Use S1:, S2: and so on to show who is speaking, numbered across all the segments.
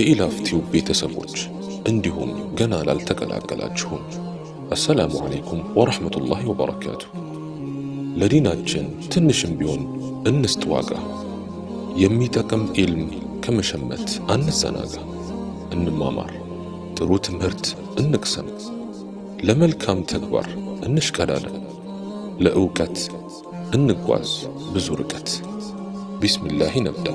S1: የኢላፍ ቲዩብ ቤተሰቦች እንዲሁም ገና ላልተቀላቀላችሁም السلام عليكم ورحمة الله وبركاته። ለዲናችን ትንሽም ቢሆን እንስጥ ዋጋ። የሚጠቅም ኢልም ከመሸመት አንዘናጋ። እንማማር፣ ጥሩ ትምህርት እንቅሰም፣ ለመልካም ተግባር እንሽቀዳደም፣ ለእውቀት እንጓዝ ብዙ ርቀት። بسم الله نبدأ።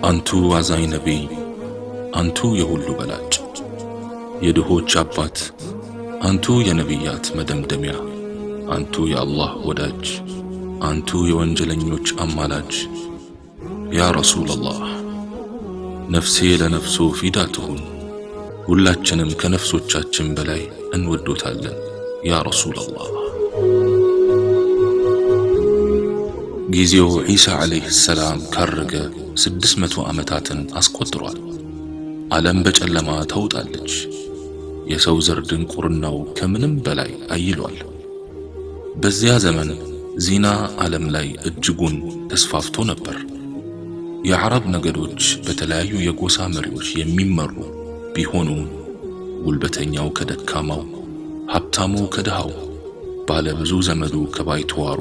S1: አንቱ አዛኝ ነቢይ፣ አንቱ የሁሉ በላጭ፣ የድሆች አባት፣ አንቱ የነቢያት መደምደሚያ፣ አንቱ የአላህ ወዳጅ፣ አንቱ የወንጀለኞች አማላጅ፣ يا رسول الله፣ ነፍሴ ለነፍሶ ፊዳ ትሁን። ሁላችንም ከነፍሶቻችን በላይ እንወዶታለን። يا رسول الله። ጊዜው ዒሳ عليه السلام ካረገ 600 ዓመታትን አስቆጥሯል። ዓለም በጨለማ ተውጣለች። የሰው ዘር ድንቁርናው ከምንም በላይ አይሏል። በዚያ ዘመን ዚና ዓለም ላይ እጅጉን ተስፋፍቶ ነበር። የአረብ ነገዶች በተለያዩ የጎሳ መሪዎች የሚመሩ ቢሆኑም ጉልበተኛው ከደካማው፣ ሀብታሙ ከድሃው፣ ባለ ብዙ ዘመዱ ከባይተዋሩ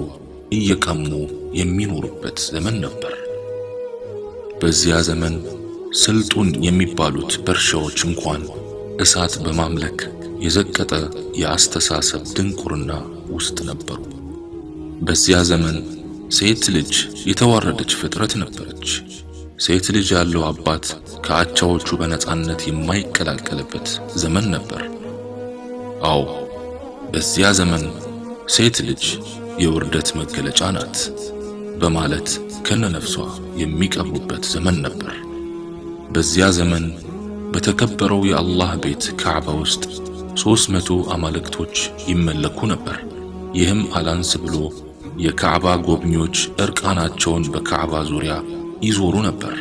S1: እየቀሙ የሚኖሩበት ዘመን ነበር። በዚያ ዘመን ስልጡን የሚባሉት በርሻዎች እንኳን እሳት በማምለክ የዘቀጠ የአስተሳሰብ ድንቁርና ውስጥ ነበሩ። በዚያ ዘመን ሴት ልጅ የተዋረደች ፍጥረት ነበረች። ሴት ልጅ ያለው አባት ከአቻዎቹ በነጻነት የማይቀላቀልበት ዘመን ነበር። አዎ፣ በዚያ ዘመን ሴት ልጅ የውርደት መገለጫ ናት በማለት ከነነፍሷ የሚቀብሩበት ዘመን ነበር። በዚያ ዘመን በተከበረው የአላህ ቤት ካዕባ ውስጥ 300 አማልክቶች ይመለኩ ነበር። ይህም አላንስ ብሎ የካዕባ ጎብኚዎች እርቃናቸውን በካዕባ ዙሪያ ይዞሩ ነበር።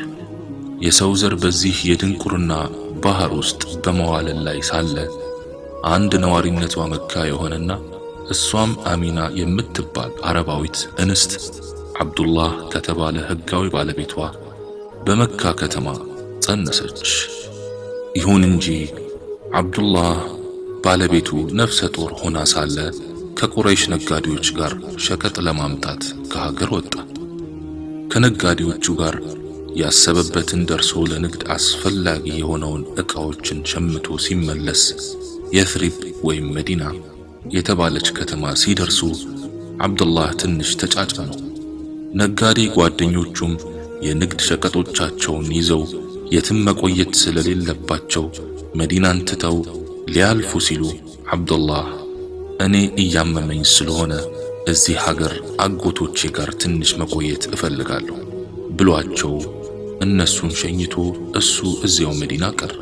S1: የሰው ዘር በዚህ የድንቁርና ባህር ውስጥ በመዋለል ላይ ሳለ አንድ ነዋሪነቷ መካ የሆነና እሷም አሚና የምትባል አረባዊት እንስት አብዱላህ ከተባለ ሕጋዊ ባለቤቷ በመካ ከተማ ጸነሰች። ይሁን እንጂ አብዱላህ ባለቤቱ ነፍሰ ጡር ሆና ሳለ ከቁረይሽ ነጋዴዎች ጋር ሸቀጥ ለማምጣት ከሀገር ወጣ። ከነጋዴዎቹ ጋር ያሰበበትን ደርሶ ለንግድ አስፈላጊ የሆነውን ዕቃዎችን ሸምቶ ሲመለስ የትሪብ ወይም መዲና የተባለች ከተማ ሲደርሱ አብዱላህ ትንሽ ተጫጫነው። ነጋዴ ጓደኞቹም የንግድ ሸቀጦቻቸውን ይዘው የትም መቆየት ስለሌለባቸው መዲናን ትተው ሊያልፉ ሲሉ አብዱላህ እኔ እያመመኝ ስለሆነ እዚህ ሀገር አጎቶቼ ጋር ትንሽ መቆየት እፈልጋለሁ ብሏቸው እነሱን ሸኝቶ እሱ እዚያው መዲና ቀረ።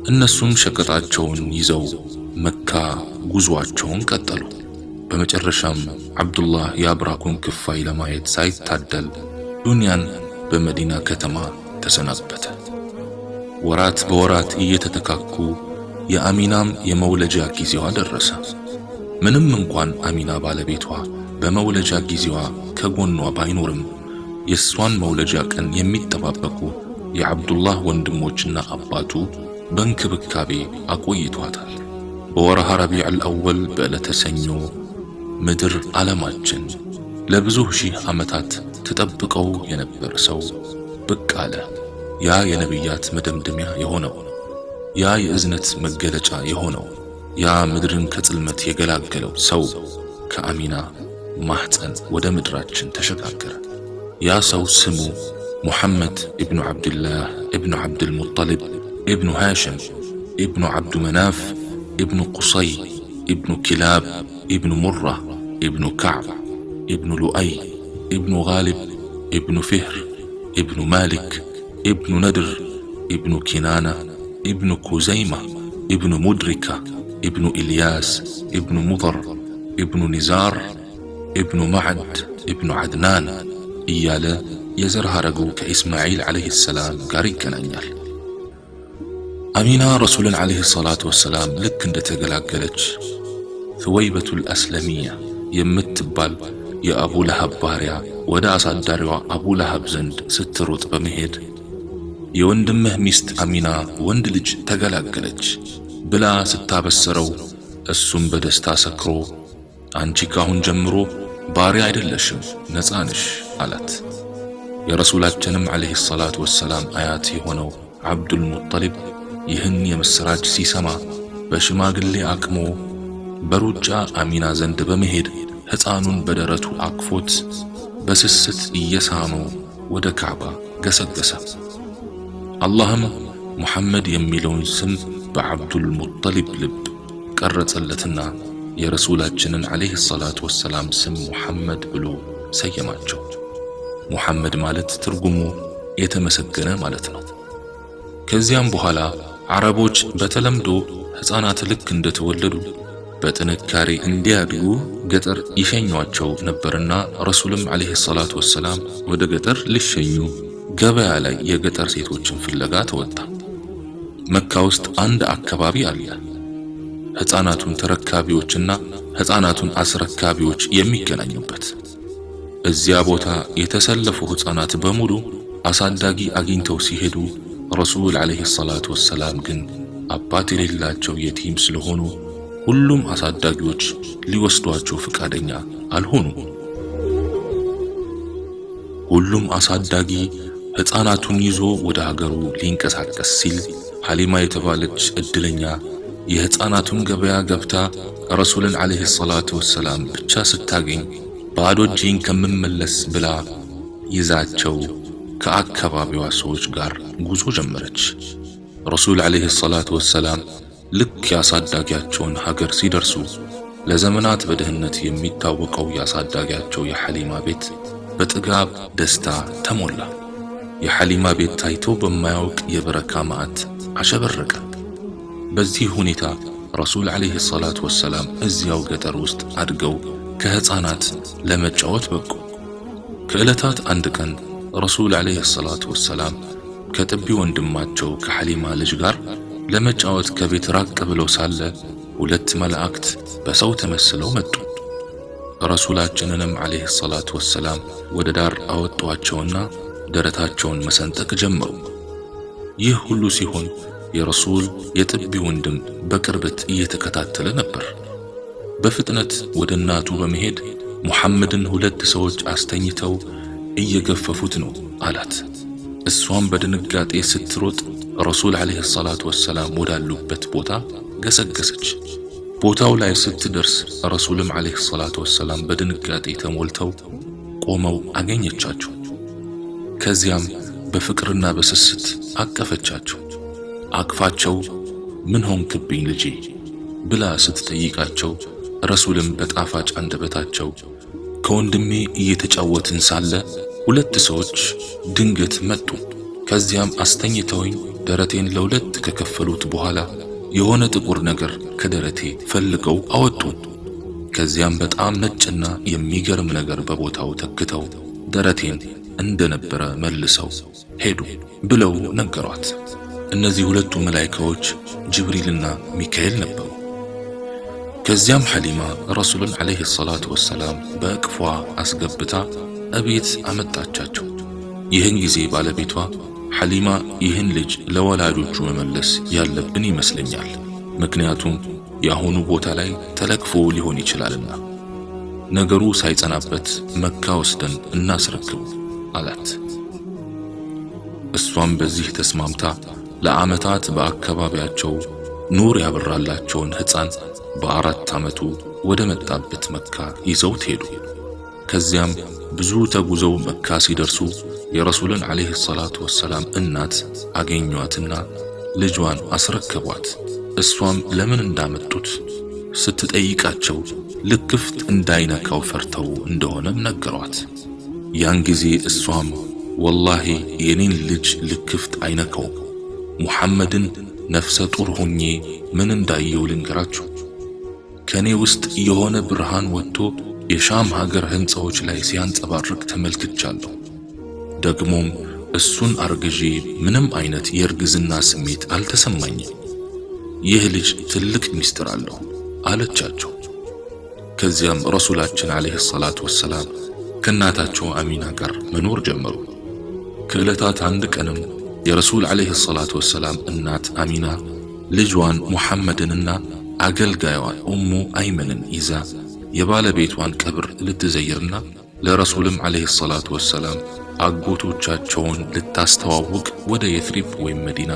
S1: እነሱም ሸቀጣቸውን ይዘው መካ ጉዟቸውን ቀጠሉ። በመጨረሻም አብዱላህ የአብራኩን ክፋይ ለማየት ሳይታደል ዱንያን በመዲና ከተማ ተሰናበተ። ወራት በወራት እየተተካኩ የአሚናም የመውለጃ ጊዜዋ ደረሰ። ምንም እንኳን አሚና ባለቤቷ በመውለጃ ጊዜዋ ከጎኗ ባይኖርም የእሷን መውለጃ ቀን የሚጠባበቁ የአብዱላህ ወንድሞችና አባቱ በእንክብካቤ አቆይቷታል። በወርሃ ረቢዕ አልአወል በዕለተ ሰኞ ምድር ዓለማችን ለብዙ ሺህ ዓመታት ተጠብቀው የነበር ሰው ብቅ አለ። ያ የነቢያት መደምደሚያ የሆነው፣ ያ የእዝነት መገለጫ የሆነው፣ ያ ምድርን ከጽልመት የገላገለው ሰው ከአሚና ማህፀን ወደ ምድራችን ተሸጋገረ። ያ ሰው ስሙ ሙሐመድ ኢብኑ ዓብድላህ ኢብኑ ዓብድልሙጠሊብ ኢብኑ ሃሽም ኢብኑ ዓብዱ መናፍ ኢብኑ ቁሰይ ኢብኑ ኪላብ ኢብኑ ሙራ ኢብኑ ከዕብ ኢብኑ ሉአይ ኢብኑ ጋሊብ ኢብኑ ፊህር ኢብኑ ማሊክ ኢብኑ ነድር ኢብኑ ኪናና ኢብኑ ኩዘይማ ኢብኑ ሙድሪካ ኢብኑ ኢልያስ ኢብኑ ሙضር ኢብኑ ኒዛር ኢብኑ ማዕድ ኢብኑ ዓድናን እያለ የዘር ሐረጉ ከኢስማዒል عليه السلام ጋር ይገናኛል። አሚና ረሱልን عليه الصلاة والسلام ልክ እንደተገላገለች ሱወይበቱል አስለሚያ የምትባል የአቡ ለሃብ ባሪያ ወደ አሳዳሪዋ አቡ ለሃብ ዘንድ ስትሮጥ በመሄድ የወንድምህ ሚስት አሚና ወንድ ልጅ ተገላገለች ብላ ስታበሰረው እሱም በደስታ ሰክሮ አንቺ ካሁን ጀምሮ ባሪያ አይደለሽም፣ ነፃ ነሽ አላት። የረሱላችንም ዓለይሂ ሰላቱ ወሰላም አያት የሆነው ዓብዱል ሙጠሊብ ይህን የምሥራች ሲሰማ በሽማግሌ አቅሞ በሩጫ አሚና ዘንድ በመሄድ ሕፃኑን በደረቱ አቅፎት በስስት እየሳመው ወደ ካዕባ ገሰገሰ። አላህም ሙሐመድ የሚለውን ስም በዓብዱል ሙጠሊብ ልብ ቀረጸለትና የረሱላችንን ዓለይሂ ሰላቱ ወሰላም ስም ሙሐመድ ብሎ ሰየማቸው። ሙሐመድ ማለት ትርጉሙ የተመሰገነ ማለት ነው። ከዚያም በኋላ አረቦች በተለምዶ ሕፃናት ልክ እንደተወለዱ በጥንካሬ እንዲያድጉ ገጠር ይሸኟቸው ነበርና ረሱልም ዓለይሂ ሰላቱ ወሰላም ወደ ገጠር ሊሸኙ ገበያ ላይ የገጠር ሴቶችን ፍለጋ ተወጣ። መካ ውስጥ አንድ አካባቢ አለ፣ ሕፃናቱን ተረካቢዎችና ሕፃናቱን አስረካቢዎች የሚገናኙበት። እዚያ ቦታ የተሰለፉ ሕፃናት በሙሉ አሳዳጊ አግኝተው ሲሄዱ፣ ረሱል ዓለይሂ ሰላቱ ወሰላም ግን አባት የሌላቸው የቲም ስለሆኑ ሁሉም አሳዳጊዎች ሊወስዷቸው ፈቃደኛ አልሆኑም። ሁሉም አሳዳጊ ሕፃናቱን ይዞ ወደ ሀገሩ ሊንቀሳቀስ ሲል ሐሊማ የተባለች እድለኛ የሕፃናቱን ገበያ ገብታ ረሱልን ዓለይሂ ሰላቱ ወሰላም ብቻ ስታገኝ ባዶ እጄን ከምመለስ ብላ ይዛቸው ከአካባቢዋ ሰዎች ጋር ጉዞ ጀመረች። ረሱል ዓለይሂ ሰላቱ ወሰላም ልክ ያሳዳጊያቸውን ሀገር ሲደርሱ ለዘመናት በድህነት የሚታወቀው ያሳዳጊያቸው የሐሊማ ቤት በጥጋብ ደስታ ተሞላ። የሐሊማ ቤት ታይቶ በማያውቅ የበረካ ማዕት አሸበረቀ። በዚህ ሁኔታ ረሱል ዓለይሂ ሰላቱ ወሰላም እዚያው ገጠር ውስጥ አድገው ከሕፃናት ለመጫወት በቁ። ከዕለታት አንድ ቀን ረሱል ዓለይሂ ሰላቱ ወሰላም ከጥቢ ወንድማቸው ከሐሊማ ልጅ ጋር ለመጫወት ከቤት ራቅ ብለው ሳለ ሁለት መላእክት በሰው ተመስለው መጡ። ረሱላችንንም ዓለይሂ ሰላቱ ወሰላም ወደ ዳር አወጧቸውና ደረታቸውን መሰንጠቅ ጀመሩ። ይህ ሁሉ ሲሆን የረሱል የጥቢ ወንድም በቅርበት እየተከታተለ ነበር። በፍጥነት ወደ እናቱ በመሄድ ሙሐመድን ሁለት ሰዎች አስተኝተው እየገፈፉት ነው አላት። እሷም በድንጋጤ ስትሮጥ ረሱል ዓለይሂ ሰላቱ ወሰላም ወዳሉበት ቦታ ገሰገሰች። ቦታው ላይ ስትደርስ ረሱልም ዓለይሂ ሰላቱ ወሰላም በድንጋጤ ተሞልተው ቆመው አገኘቻቸው። ከዚያም በፍቅርና በስስት አቀፈቻቸው። አቅፋቸው ምን ሆንክብኝ ልጄ ብላ ስትጠይቃቸው ረሱልም በጣፋጭ አንደበታቸው ከወንድሜ እየተጫወትን ሳለ ሁለት ሰዎች ድንገት መጡ። ከዚያም አስተኝተውኝ ደረቴን ለሁለት ከከፈሉት በኋላ የሆነ ጥቁር ነገር ከደረቴ ፈልገው አወጡ። ከዚያም በጣም ነጭና የሚገርም ነገር በቦታው ተክተው ደረቴን እንደነበረ መልሰው ሄዱ ብለው ነገሯት። እነዚህ ሁለቱ መላኢካዎች ጅብሪልና ሚካኤል ነበሩ። ከዚያም ሐሊማ ረሱልን ዓለይሂ ሰላቱ ወሰላም በእቅፏ አስገብታ እቤት አመጣቻቸው። ይህን ጊዜ ባለቤቷ ሐሊማ ይህን ልጅ ለወላጆቹ መመለስ ያለብን ይመስለኛል፣ ምክንያቱም የአሁኑ ቦታ ላይ ተለክፎ ሊሆን ይችላልና ነገሩ ሳይጸናበት መካ ወስደን እናስረክቡ አላት። እሷም በዚህ ተስማምታ ለዓመታት በአካባቢያቸው ኑር ያበራላቸውን ሕፃን በ4 ዓመቱ ወደ መጣበት መካ ይዘውት ሄዱ። ከዚያም ብዙ ተጉዘው መካ ሲደርሱ የረሱልን ዓለይሂ ሰላቱ ወሰላም እናት አገኟትና ልጇን አስረከቧት። እሷም ለምን እንዳመጡት ስትጠይቃቸው ልክፍት እንዳይነካው ፈርተው እንደሆነም ነገሯት። ያን ጊዜ እሷም ወላሂ የኔን ልጅ ልክፍት አይነካውም፣ ሙሐመድን ነፍሰ ጡር ሆኜ ምን እንዳየው ልንገራችሁ። ከኔ ውስጥ የሆነ ብርሃን ወጥቶ የሻም ሀገር ሕንፃዎች ላይ ሲያንጸባርቅ ተመልክቻለሁ። ደግሞም እሱን አርግዤ ምንም አይነት የእርግዝና ስሜት አልተሰማኝም። ይህ ልጅ ትልቅ ምስጢር አለው አለቻቸው። ከዚያም ረሱላችን ዓለይሂ ሰላቱ ወሰላም ከእናታቸው አሚና ጋር መኖር ጀመሩ። ከዕለታት አንድ ቀንም የረሱል ዓለይሂ ሰላቱ ወሰላም እናት አሚና ልጇን ሙሐመድንና አገልጋዩዋን ኡሙ አይመንን ይዛ የባለቤቷን ቀብር ልትዘይርና ለረሱልም ዓለይሂ ሰላቱ ወሰላም አጎቶቻቸውን ልታስተዋውቅ ወደ የትሪብ ወይም መዲና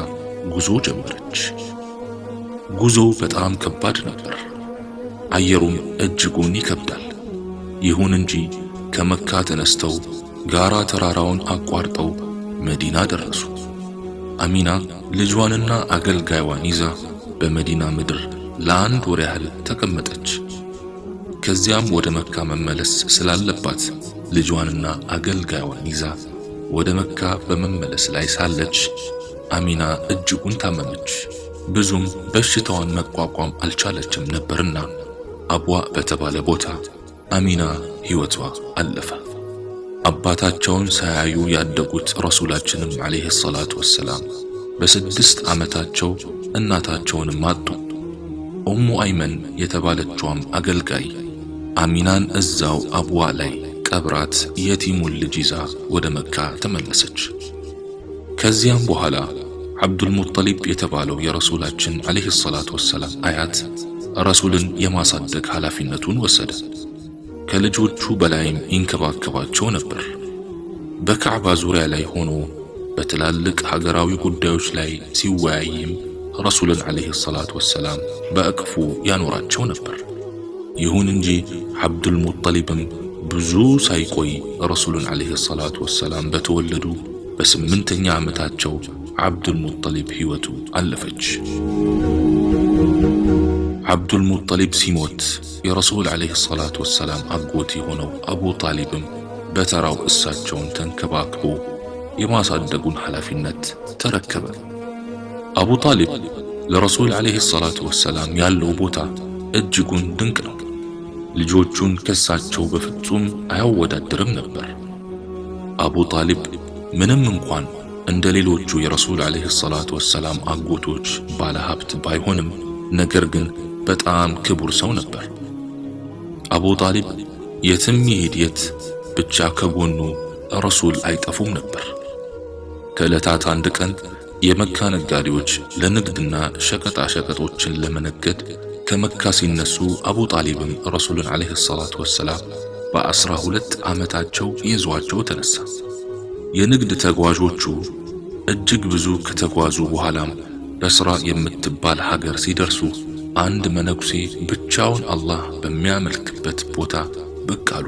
S1: ጉዞ ጀመረች። ጉዞው በጣም ከባድ ነበር። አየሩም እጅጉን ይከብዳል። ይሁን እንጂ ከመካ ተነስተው ጋራ ተራራውን አቋርጠው መዲና ደረሱ። አሚና ልጇንና አገልጋይዋን ይዛ በመዲና ምድር ለአንድ ወር ያህል ተቀመጠች። ከዚያም ወደ መካ መመለስ ስላለባት ልጇንና አገልጋይዋን ይዛ ወደ መካ በመመለስ ላይ ሳለች አሚና እጅጉን ታመመች። ብዙም በሽታዋን መቋቋም አልቻለችም ነበርና አብዋ በተባለ ቦታ አሚና ሕይወቷ አለፈ። አባታቸውን ሳያዩ ያደጉት ረሱላችንም ዓለይሂ ሰላቱ ወሰላም በ6 ዓመታቸው እናታቸውንም አጡ። ኡሙ አይመን የተባለችዋም አገልጋይ አሚናን እዛው አብዋ ላይ ቀብራት የቲሙን ልጅ ይዛ ወደ መካ ተመለሰች። ከዚያም በኋላ ዓብዱልሙጠሊብ የተባለው የረሱላችን ዓለይሂ ሰላቱ ወሰላም አያት ረሱልን የማሳደግ ኃላፊነቱን ወሰደ። ከልጆቹ በላይም ይንከባከባቸው ነበር። በካዕባ ዙሪያ ላይ ሆኖ በትላልቅ ሀገራዊ ጉዳዮች ላይ ሲወያይም ረሱልን ዓለይሂ ሰላቱ ወሰላም በእቅፉ ያኖራቸው ነበር። ይሁን እንጂ ዓብዱልሙጠሊብም ብዙ ሳይቆይ ረሱልን ዓለይሂ ሰላቱ ወሰላም በተወለዱ በ8ኛ ዓመታቸው ዓብዱልሙጠሊብ ሕይወቱ አለፈች። ዓብዱልሙጠሊብ ሲሞት የረሱል ዓለይሂ ሰላቱ ወሰላም አጎት የሆነው አቡ ጣሊብም በተራው እሳቸውን ተንከባክቦ የማሳደጉን ኃላፊነት ተረከበ። አቡ ጣሊብ ለረሱል ዓለይሂ ሰላቱ ወሰላም ያለው ቦታ እጅጉን ድንቅ ነው። ልጆቹን ከሳቸው በፍጹም አያወዳድርም ነበር። አቡ ጣሊብ ምንም እንኳን እንደ ሌሎቹ የረሱል ዓለይሂ ሰላቱ ወሰላም አጎቶች ባለ ሀብት ባይሆንም ነገር ግን በጣም ክቡር ሰው ነበር። አቡ ጣሊብ የትም ይሄድ የት ብቻ ከጎኑ ረሱል አይጠፉም ነበር። ከዕለታት አንድ ቀን የመካ ነጋዴዎች ለንግድና ሸቀጣ ሸቀጦችን ለመነገድ ከመካ ሲነሱ አቡ ጣሊብም ረሱልን ዓለይሂ ሰላቱ ወሰላም በ12 ዓመታቸው ይዟቸው ተነሳ። የንግድ ተጓዦቹ እጅግ ብዙ ከተጓዙ በኋላም በስራ የምትባል ሀገር ሲደርሱ አንድ መነኩሴ ብቻውን አላህ በሚያመልክበት ቦታ ብቅ አሉ።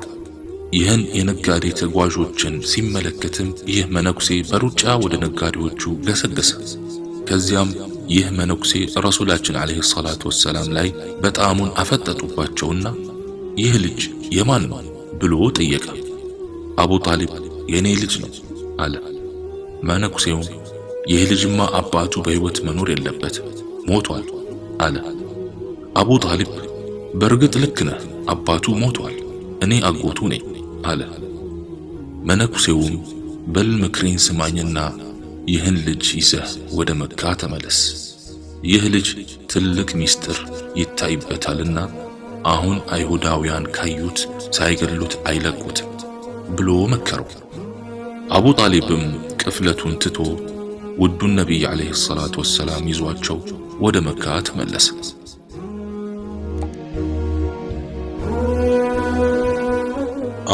S1: ይህን የነጋዴ ተጓዦችን ሲመለከትም ይህ መነኩሴ በሩጫ ወደ ነጋዴዎቹ ገሰገሰ። ከዚያም ይህ መነኩሴ ረሱላችን ዓለይሂ ሰላቱ ወሰላም ላይ በጣሙን አፈጠጡባቸውና ይህ ልጅ የማን ነው ብሎ ጠየቀ። አቡ ጣሊብ የኔ ልጅ ነው አለ። መነኩሴውም ይህ ልጅማ አባቱ በሕይወት መኖር የለበትም ሞቷል አለ። አቡ ጣሊብ በእርግጥ ልክ ነህ፣ አባቱ ሞቷል፣ እኔ አጎቱ ነኝ አለ። መነኩሴውም በል ምክሬን ስማኝና ይህን ልጅ ይዘህ ወደ መካ ተመለስ። ይህ ልጅ ትልቅ ሚስጥር ይታይበታልና አሁን አይሁዳውያን ካዩት ሳይገድሉት አይለቁትም ብሎ መከረው። አቡ ጣሊብም ቅፍለቱን ትቶ ውዱን ነቢይ ዓለይሂ ሰላቱ ወሰላም ይዟቸው ወደ መካ ተመለሰ።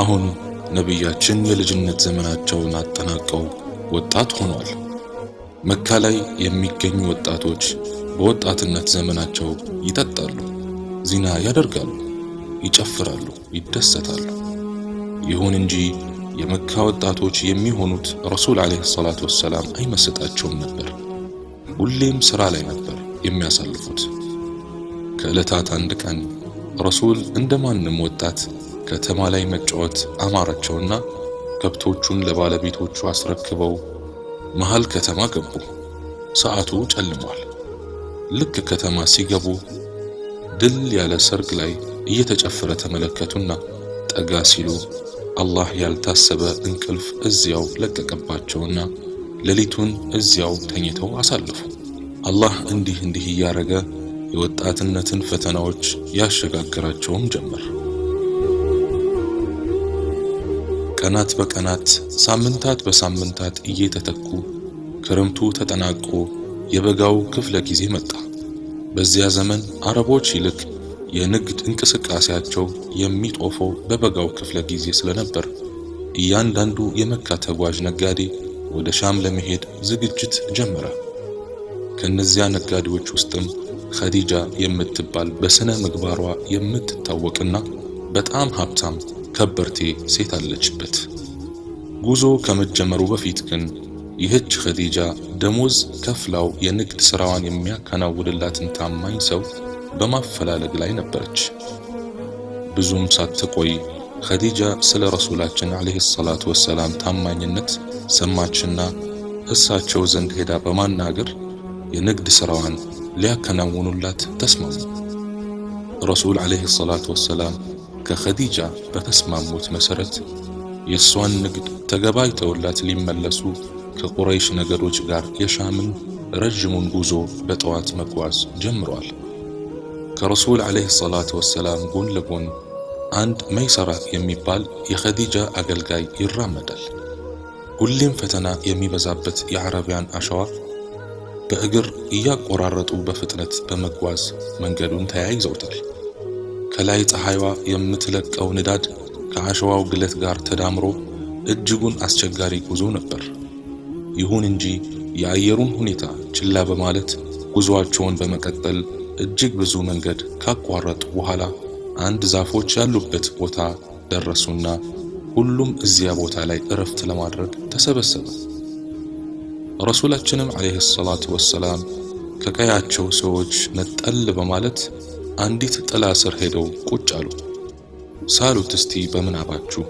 S1: አሁን ነቢያችን የልጅነት ዘመናቸውን አጠናቀው ወጣት ሆነዋል። መካ ላይ የሚገኙ ወጣቶች በወጣትነት ዘመናቸው ይጠጣሉ፣ ዚና ያደርጋሉ፣ ይጨፍራሉ፣ ይደሰታሉ። ይሁን እንጂ የመካ ወጣቶች የሚሆኑት ረሱል ዓለይሂ ሰላቱ ወሰላም አይመስጣቸውም ነበር። ሁሌም ስራ ላይ ነበር የሚያሳልፉት። ከዕለታት አንድ ቀን ረሱል እንደማንም ወጣት ከተማ ላይ መጫወት አማራቸውና ከብቶቹን ለባለቤቶቹ አስረክበው መሃል ከተማ ገቡ። ሰዓቱ ጨልሟል። ልክ ከተማ ሲገቡ ድል ያለ ሰርግ ላይ እየተጨፈረ ተመለከቱና ጠጋ ሲሉ አላህ ያልታሰበ እንቅልፍ እዚያው ለቀቀባቸውና ሌሊቱን እዚያው ተኝተው አሳለፉ። አላህ እንዲህ እንዲህ እያረገ የወጣትነትን ፈተናዎች ያሸጋግራቸውም ጀመር። ቀናት በቀናት፣ ሳምንታት በሳምንታት እየተተኩ ክረምቱ ተጠናቆ የበጋው ክፍለ ጊዜ መጣ። በዚያ ዘመን አረቦች ይልቅ የንግድ እንቅስቃሴያቸው የሚጦፈው በበጋው ክፍለ ጊዜ ስለነበር እያንዳንዱ የመካ ተጓዥ ነጋዴ ወደ ሻም ለመሄድ ዝግጅት ጀመረ። ከነዚያ ነጋዴዎች ውስጥም ኸዲጃ የምትባል በስነ ምግባሯ የምትታወቅና በጣም ሀብታም ከበርቴ ሴት አለችበት። ጉዞ ከመጀመሩ በፊት ግን ይህች ኸዲጃ ደሞዝ ከፍላው የንግድ ስራዋን የሚያከናውንላትን ታማኝ ሰው በማፈላለግ ላይ ነበረች። ብዙም ሳትቆይ ኸዲጃ ስለ ረሱላችን ዓለይሂ ሰላቱ ወሰላም ታማኝነት ሰማችና እሳቸው ዘንድ ሄዳ በማናገር የንግድ ስራዋን ሊያከናውኑላት ተስማሙ። ረሱል ዓለይሂ ሰላቱ ወሰላም ከኸዲጃ በተስማሙት መሰረት የእሷን ንግድ ተገባይተውላት ሊመለሱ ከቁረይሽ ነገዶች ጋር የሻምን ረዥሙን ጉዞ በጠዋት መጓዝ ጀምረዋል። ከረሱል ዓለይሂ ሰላቱ ወሰላም ጎን ለጎን አንድ መይሰራ የሚባል የኸዲጃ አገልጋይ ይራመዳል። ሁሌም ፈተና የሚበዛበት የዓረቢያን አሸዋ በእግር እያቆራረጡ በፍጥነት በመጓዝ መንገዱን ተያይዘውታል። ከላይ ፀሐይዋ የምትለቀው ንዳድ ከአሸዋው ግለት ጋር ተዳምሮ እጅጉን አስቸጋሪ ጉዞ ነበር። ይሁን እንጂ የአየሩን ሁኔታ ችላ በማለት ጉዞአቸውን በመቀጠል እጅግ ብዙ መንገድ ካቋረጡ በኋላ አንድ ዛፎች ያሉበት ቦታ ደረሱና ሁሉም እዚያ ቦታ ላይ እረፍት ለማድረግ ተሰበሰበ። ረሱላችንም ዓለይሂ ሰላቱ ወሰላም ከቀያቸው ሰዎች ነጠል በማለት አንዲት ጥላ ስር ሄደው ቁጭ አሉ። ሳሉት እስቲ በምናባችሁ።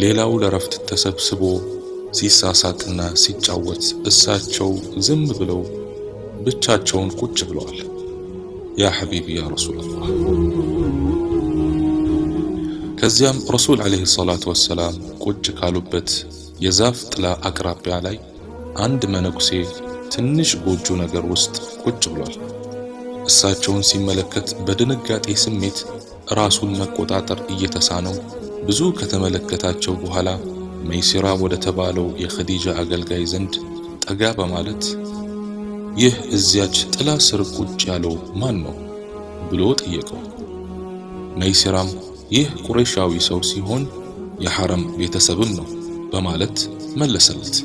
S1: ሌላው ለረፍት ተሰብስቦ ሲሳሳቅና ሲጫወት እሳቸው ዝም ብለው ብቻቸውን ቁጭ ብለዋል። ያ ሐቢቢ ያ ረሱላላህ። ከዚያም ረሱል ዓለይሂ ሰላቱ ወሰላም ቁጭ ካሉበት የዛፍ ጥላ አቅራቢያ ላይ አንድ መነኩሴ ትንሽ ጎጆ ነገር ውስጥ ቁጭ ብሏል። እሳቸውን ሲመለከት በድንጋጤ ስሜት ራሱን መቆጣጠር እየተሳነው ብዙ ከተመለከታቸው በኋላ መይሲራ ወደ ተባለው የኸዲጃ አገልጋይ ዘንድ ጠጋ በማለት ይህ እዚያች ጥላ ስር ቁጭ ያለው ማን ነው ብሎ ጠየቀው። መይሲራም ይህ ቁረይሻዊ ሰው ሲሆን የሐረም ቤተሰብም ነው በማለት መለሰለት።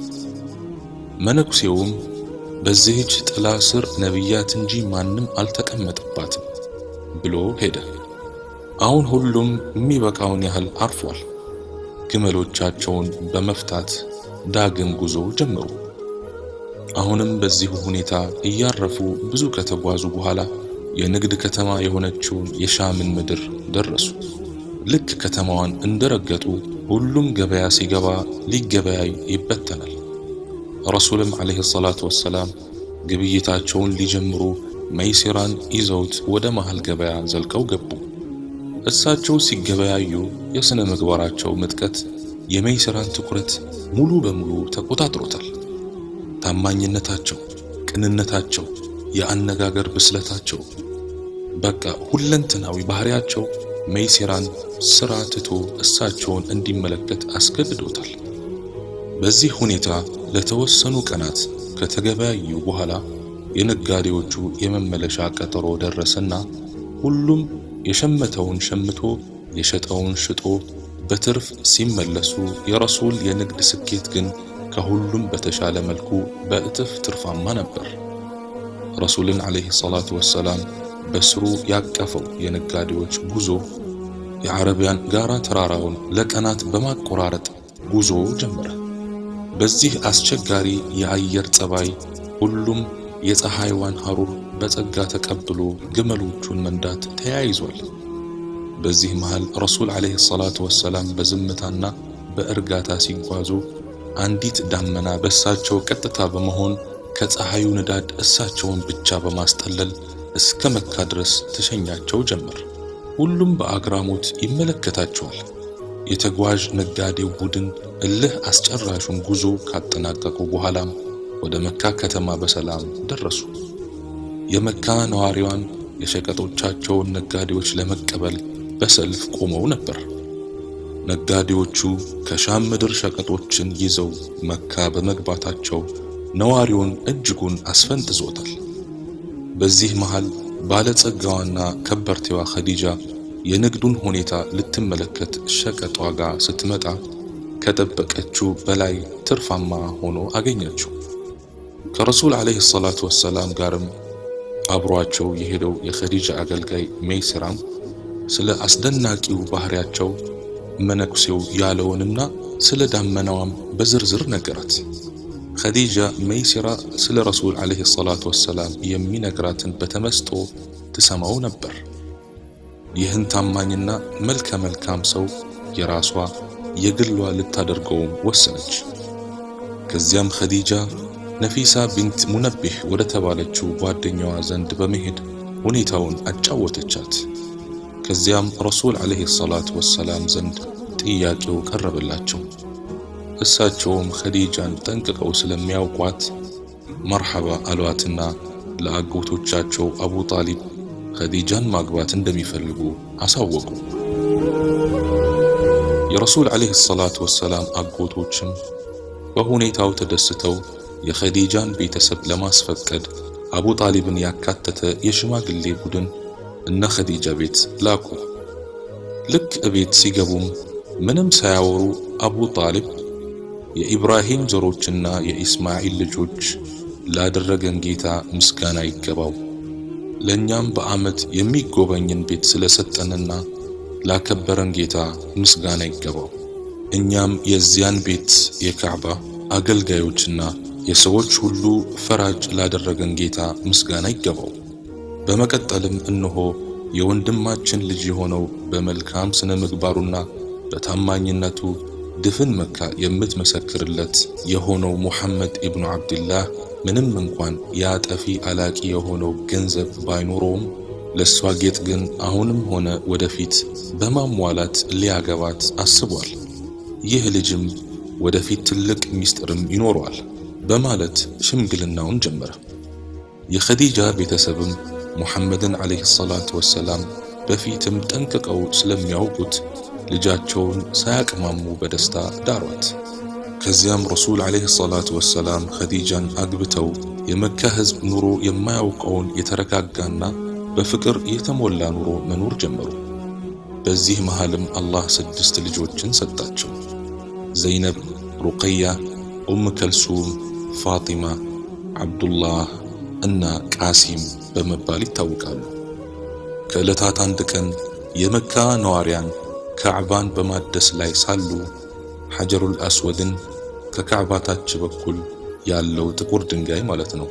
S1: መነኩሴውም በዚህች ጥላ ስር ነቢያት እንጂ ማንም አልተቀመጠባትም ብሎ ሄደ። አሁን ሁሉም የሚበቃውን ያህል አርፏል። ግመሎቻቸውን በመፍታት ዳግም ጉዞ ጀመሩ። አሁንም በዚሁ ሁኔታ እያረፉ ብዙ ከተጓዙ በኋላ የንግድ ከተማ የሆነችውን የሻምን ምድር ደረሱ። ልክ ከተማዋን እንደረገጡ ሁሉም ገበያ ሲገባ ሊገበያይ ይበተናል። ረሱልም ዓለይሂ ሰላቱ ወሰላም ግብይታቸውን ሊጀምሩ መይሲራን ይዘውት ወደ መሃል ገበያ ዘልቀው ገቡ። እሳቸው ሲገበያዩ የሥነ ምግባራቸው ምጥቀት የመይሲራን ትኩረት ሙሉ በሙሉ ተቆጣጥሮታል። ታማኝነታቸው፣ ቅንነታቸው፣ የአነጋገር ብስለታቸው፣ በቃ ሁለንተናዊ ባህሪያቸው መይሲራን ስራ ትቶ እሳቸውን እንዲመለከት አስገድዶታል። በዚህ ሁኔታ ለተወሰኑ ቀናት ከተገበያዩ በኋላ የነጋዴዎቹ የመመለሻ ቀጠሮ ደረሰና ሁሉም የሸመተውን ሸምቶ የሸጠውን ሽጦ በትርፍ ሲመለሱ የረሱል የንግድ ስኬት ግን ከሁሉም በተሻለ መልኩ በእጥፍ ትርፋማ ነበር። ረሱልን ዓለይሂ ሰላቱ ወሰላም በስሩ ያቀፈው የነጋዴዎች ጉዞ የዓረቢያን ጋራ ተራራውን ለቀናት በማቆራረጥ ጉዞ ጀመረ። በዚህ አስቸጋሪ የአየር ጸባይ ሁሉም የፀሐይዋን ሐሩር በጸጋ ተቀብሎ ግመሎቹን መንዳት ተያይዟል። በዚህ መሃል ረሱል ዓለይሂ ሰላቱ ወሰላም በዝምታና በእርጋታ ሲጓዙ አንዲት ዳመና በእሳቸው ቀጥታ በመሆን ከፀሐዩ ንዳድ እሳቸውን ብቻ በማስጠለል እስከ መካ ድረስ ትሸኛቸው ጀመር። ሁሉም በአግራሞት ይመለከታቸዋል። የተጓዥ ነጋዴው ቡድን እልህ አስጨራሹን ጉዞ ካጠናቀቁ በኋላም ወደ መካ ከተማ በሰላም ደረሱ። የመካ ነዋሪዋን የሸቀጦቻቸውን ነጋዴዎች ለመቀበል በሰልፍ ቆመው ነበር። ነጋዴዎቹ ከሻም ምድር ሸቀጦችን ይዘው መካ በመግባታቸው ነዋሪውን እጅጉን አስፈንጥዞታል። በዚህ መሃል ባለጸጋዋና ከበርቴዋ ኸዲጃ የንግዱን ሁኔታ ልትመለከት ሸቀጥ ዋጋ ስትመጣ ከጠበቀችው በላይ ትርፋማ ሆኖ አገኘችው። ከረሱል ዓለይሂ ሰላቱ ወሰላም ጋርም አብሯቸው የሄደው የኸዲጃ አገልጋይ ሜይስራም ስለ አስደናቂው ባህሪያቸው መነኩሴው ያለውንና ስለ ዳመናዋም በዝርዝር ነገራት። ኸዲጃ መይሲራ ስለ ረሱል ዓለይሂ ሰላቱ ወሰላም የሚነግራትን በተመስጦ ትሰማው ነበር። ይህን ታማኝና መልከ መልካም ሰው የራሷ የግሏ ልታደርገውም ወሰነች። ከዚያም ኸዲጃ ነፊሳ ቢንት ሙነቢህ ወደ ተባለችው ጓደኛዋ ዘንድ በመሄድ ሁኔታውን አጫወተቻት። ከዚያም ረሱል ዓለይሂ ሰላቱ ወሰላም ዘንድ ጥያቄው ቀረበላቸው። እሳቸውም ኸዲጃን ጠንቅቀው ስለሚያውቋት መርሐባ አሏትና ለአጎቶቻቸው አቡ ጣሊብ ኸዲጃን ማግባት እንደሚፈልጉ አሳወቁ። የረሱል ዓለይሂ ሰላቱ ወሰላም አጎቶችም በሁኔታው ተደስተው የኸዲጃን ቤተሰብ ለማስፈቀድ አቡ ጣሊብን ያካተተ የሽማግሌ ቡድን እነ ኸዲጃ ቤት ላኩ። ልክ እቤት ሲገቡም ምንም ሳያወሩ አቡ ጣሊብ የኢብራሂም ዘሮችና የኢስማኤል ልጆች ላደረገን ጌታ ምስጋና ይገባው፣ ለእኛም በዓመት የሚጎበኝን ቤት ስለሰጠንና ላከበረን ጌታ ምስጋና ይገባው። እኛም የዚያን ቤት የካዕባ አገልጋዮችና የሰዎች ሁሉ ፈራጅ ላደረገን ጌታ ምስጋና ይገባው። በመቀጠልም እነሆ የወንድማችን ልጅ የሆነው በመልካም ስነ ምግባሩና በታማኝነቱ ድፍን መካ የምትመሰክርለት የሆነው ሙሐመድ ኢብኑ ዓብድላህ ምንም እንኳን ያ ጠፊ አላቂ የሆነው ገንዘብ ባይኖረውም ለእሷ ጌጥ ግን አሁንም ሆነ ወደፊት በማሟላት ሊያገባት አስቧል። ይህ ልጅም ወደፊት ትልቅ ሚስጥርም ይኖረዋል በማለት ሽምግልናውን ጀመረ። የኸዲጃ ቤተሰብም ሙሐመድን ዓለይሂ ሰላቱ ወሰላም በፊትም ጠንቅቀው ስለሚያውቁት ልጃቸውን ሳያቅማሙ በደስታ ዳሯት። ከዚያም ረሱል ዓለይሂ ሰላቱ ወሰላም ኸዲጃን አግብተው የመካ ሕዝብ ኑሮ የማያውቀውን የተረጋጋና በፍቅር የተሞላ ኑሮ መኖር ጀመሩ። በዚህ መሃልም አላህ 6 ልጆችን ሰጣቸው። ዘይነብ፣ ሩቀያ፣ ኡም ከልሱም፣ ፋጢማ፣ ዓብዱላህ እና ቃሲም በመባል ይታወቃሉ። ከዕለታት አንድ ቀን የመካ ነዋሪያን ካዕባን በማደስ ላይ ሳሉ ሐጀሩል አስወድን ከካዕባ ታች በኩል ያለው ጥቁር ድንጋይ ማለት ነው፣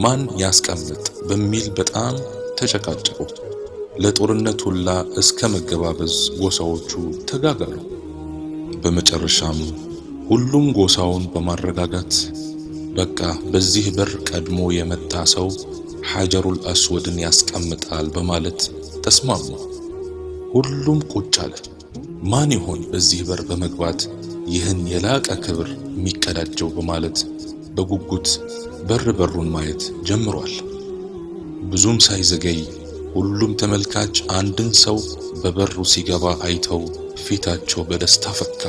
S1: ማን ያስቀምጥ በሚል በጣም ተጨቃጨቁ። ለጦርነት ሁላ እስከ መገባበዝ ጎሳዎቹ ተጋጋሉ። በመጨረሻም ሁሉም ጎሳውን በማረጋጋት በቃ በዚህ በር ቀድሞ የመጣ ሰው ሐጀሩል አስወድን ያስቀምጣል በማለት ተስማሙ። ሁሉም ቁጭ አለ። ማን ይሆን በዚህ በር በመግባት ይህን የላቀ ክብር የሚቀዳጀው በማለት በጉጉት በር በሩን ማየት ጀምሯል። ብዙም ሳይዘገይ ሁሉም ተመልካች አንድን ሰው በበሩ ሲገባ አይተው ፊታቸው በደስታ ፈካ።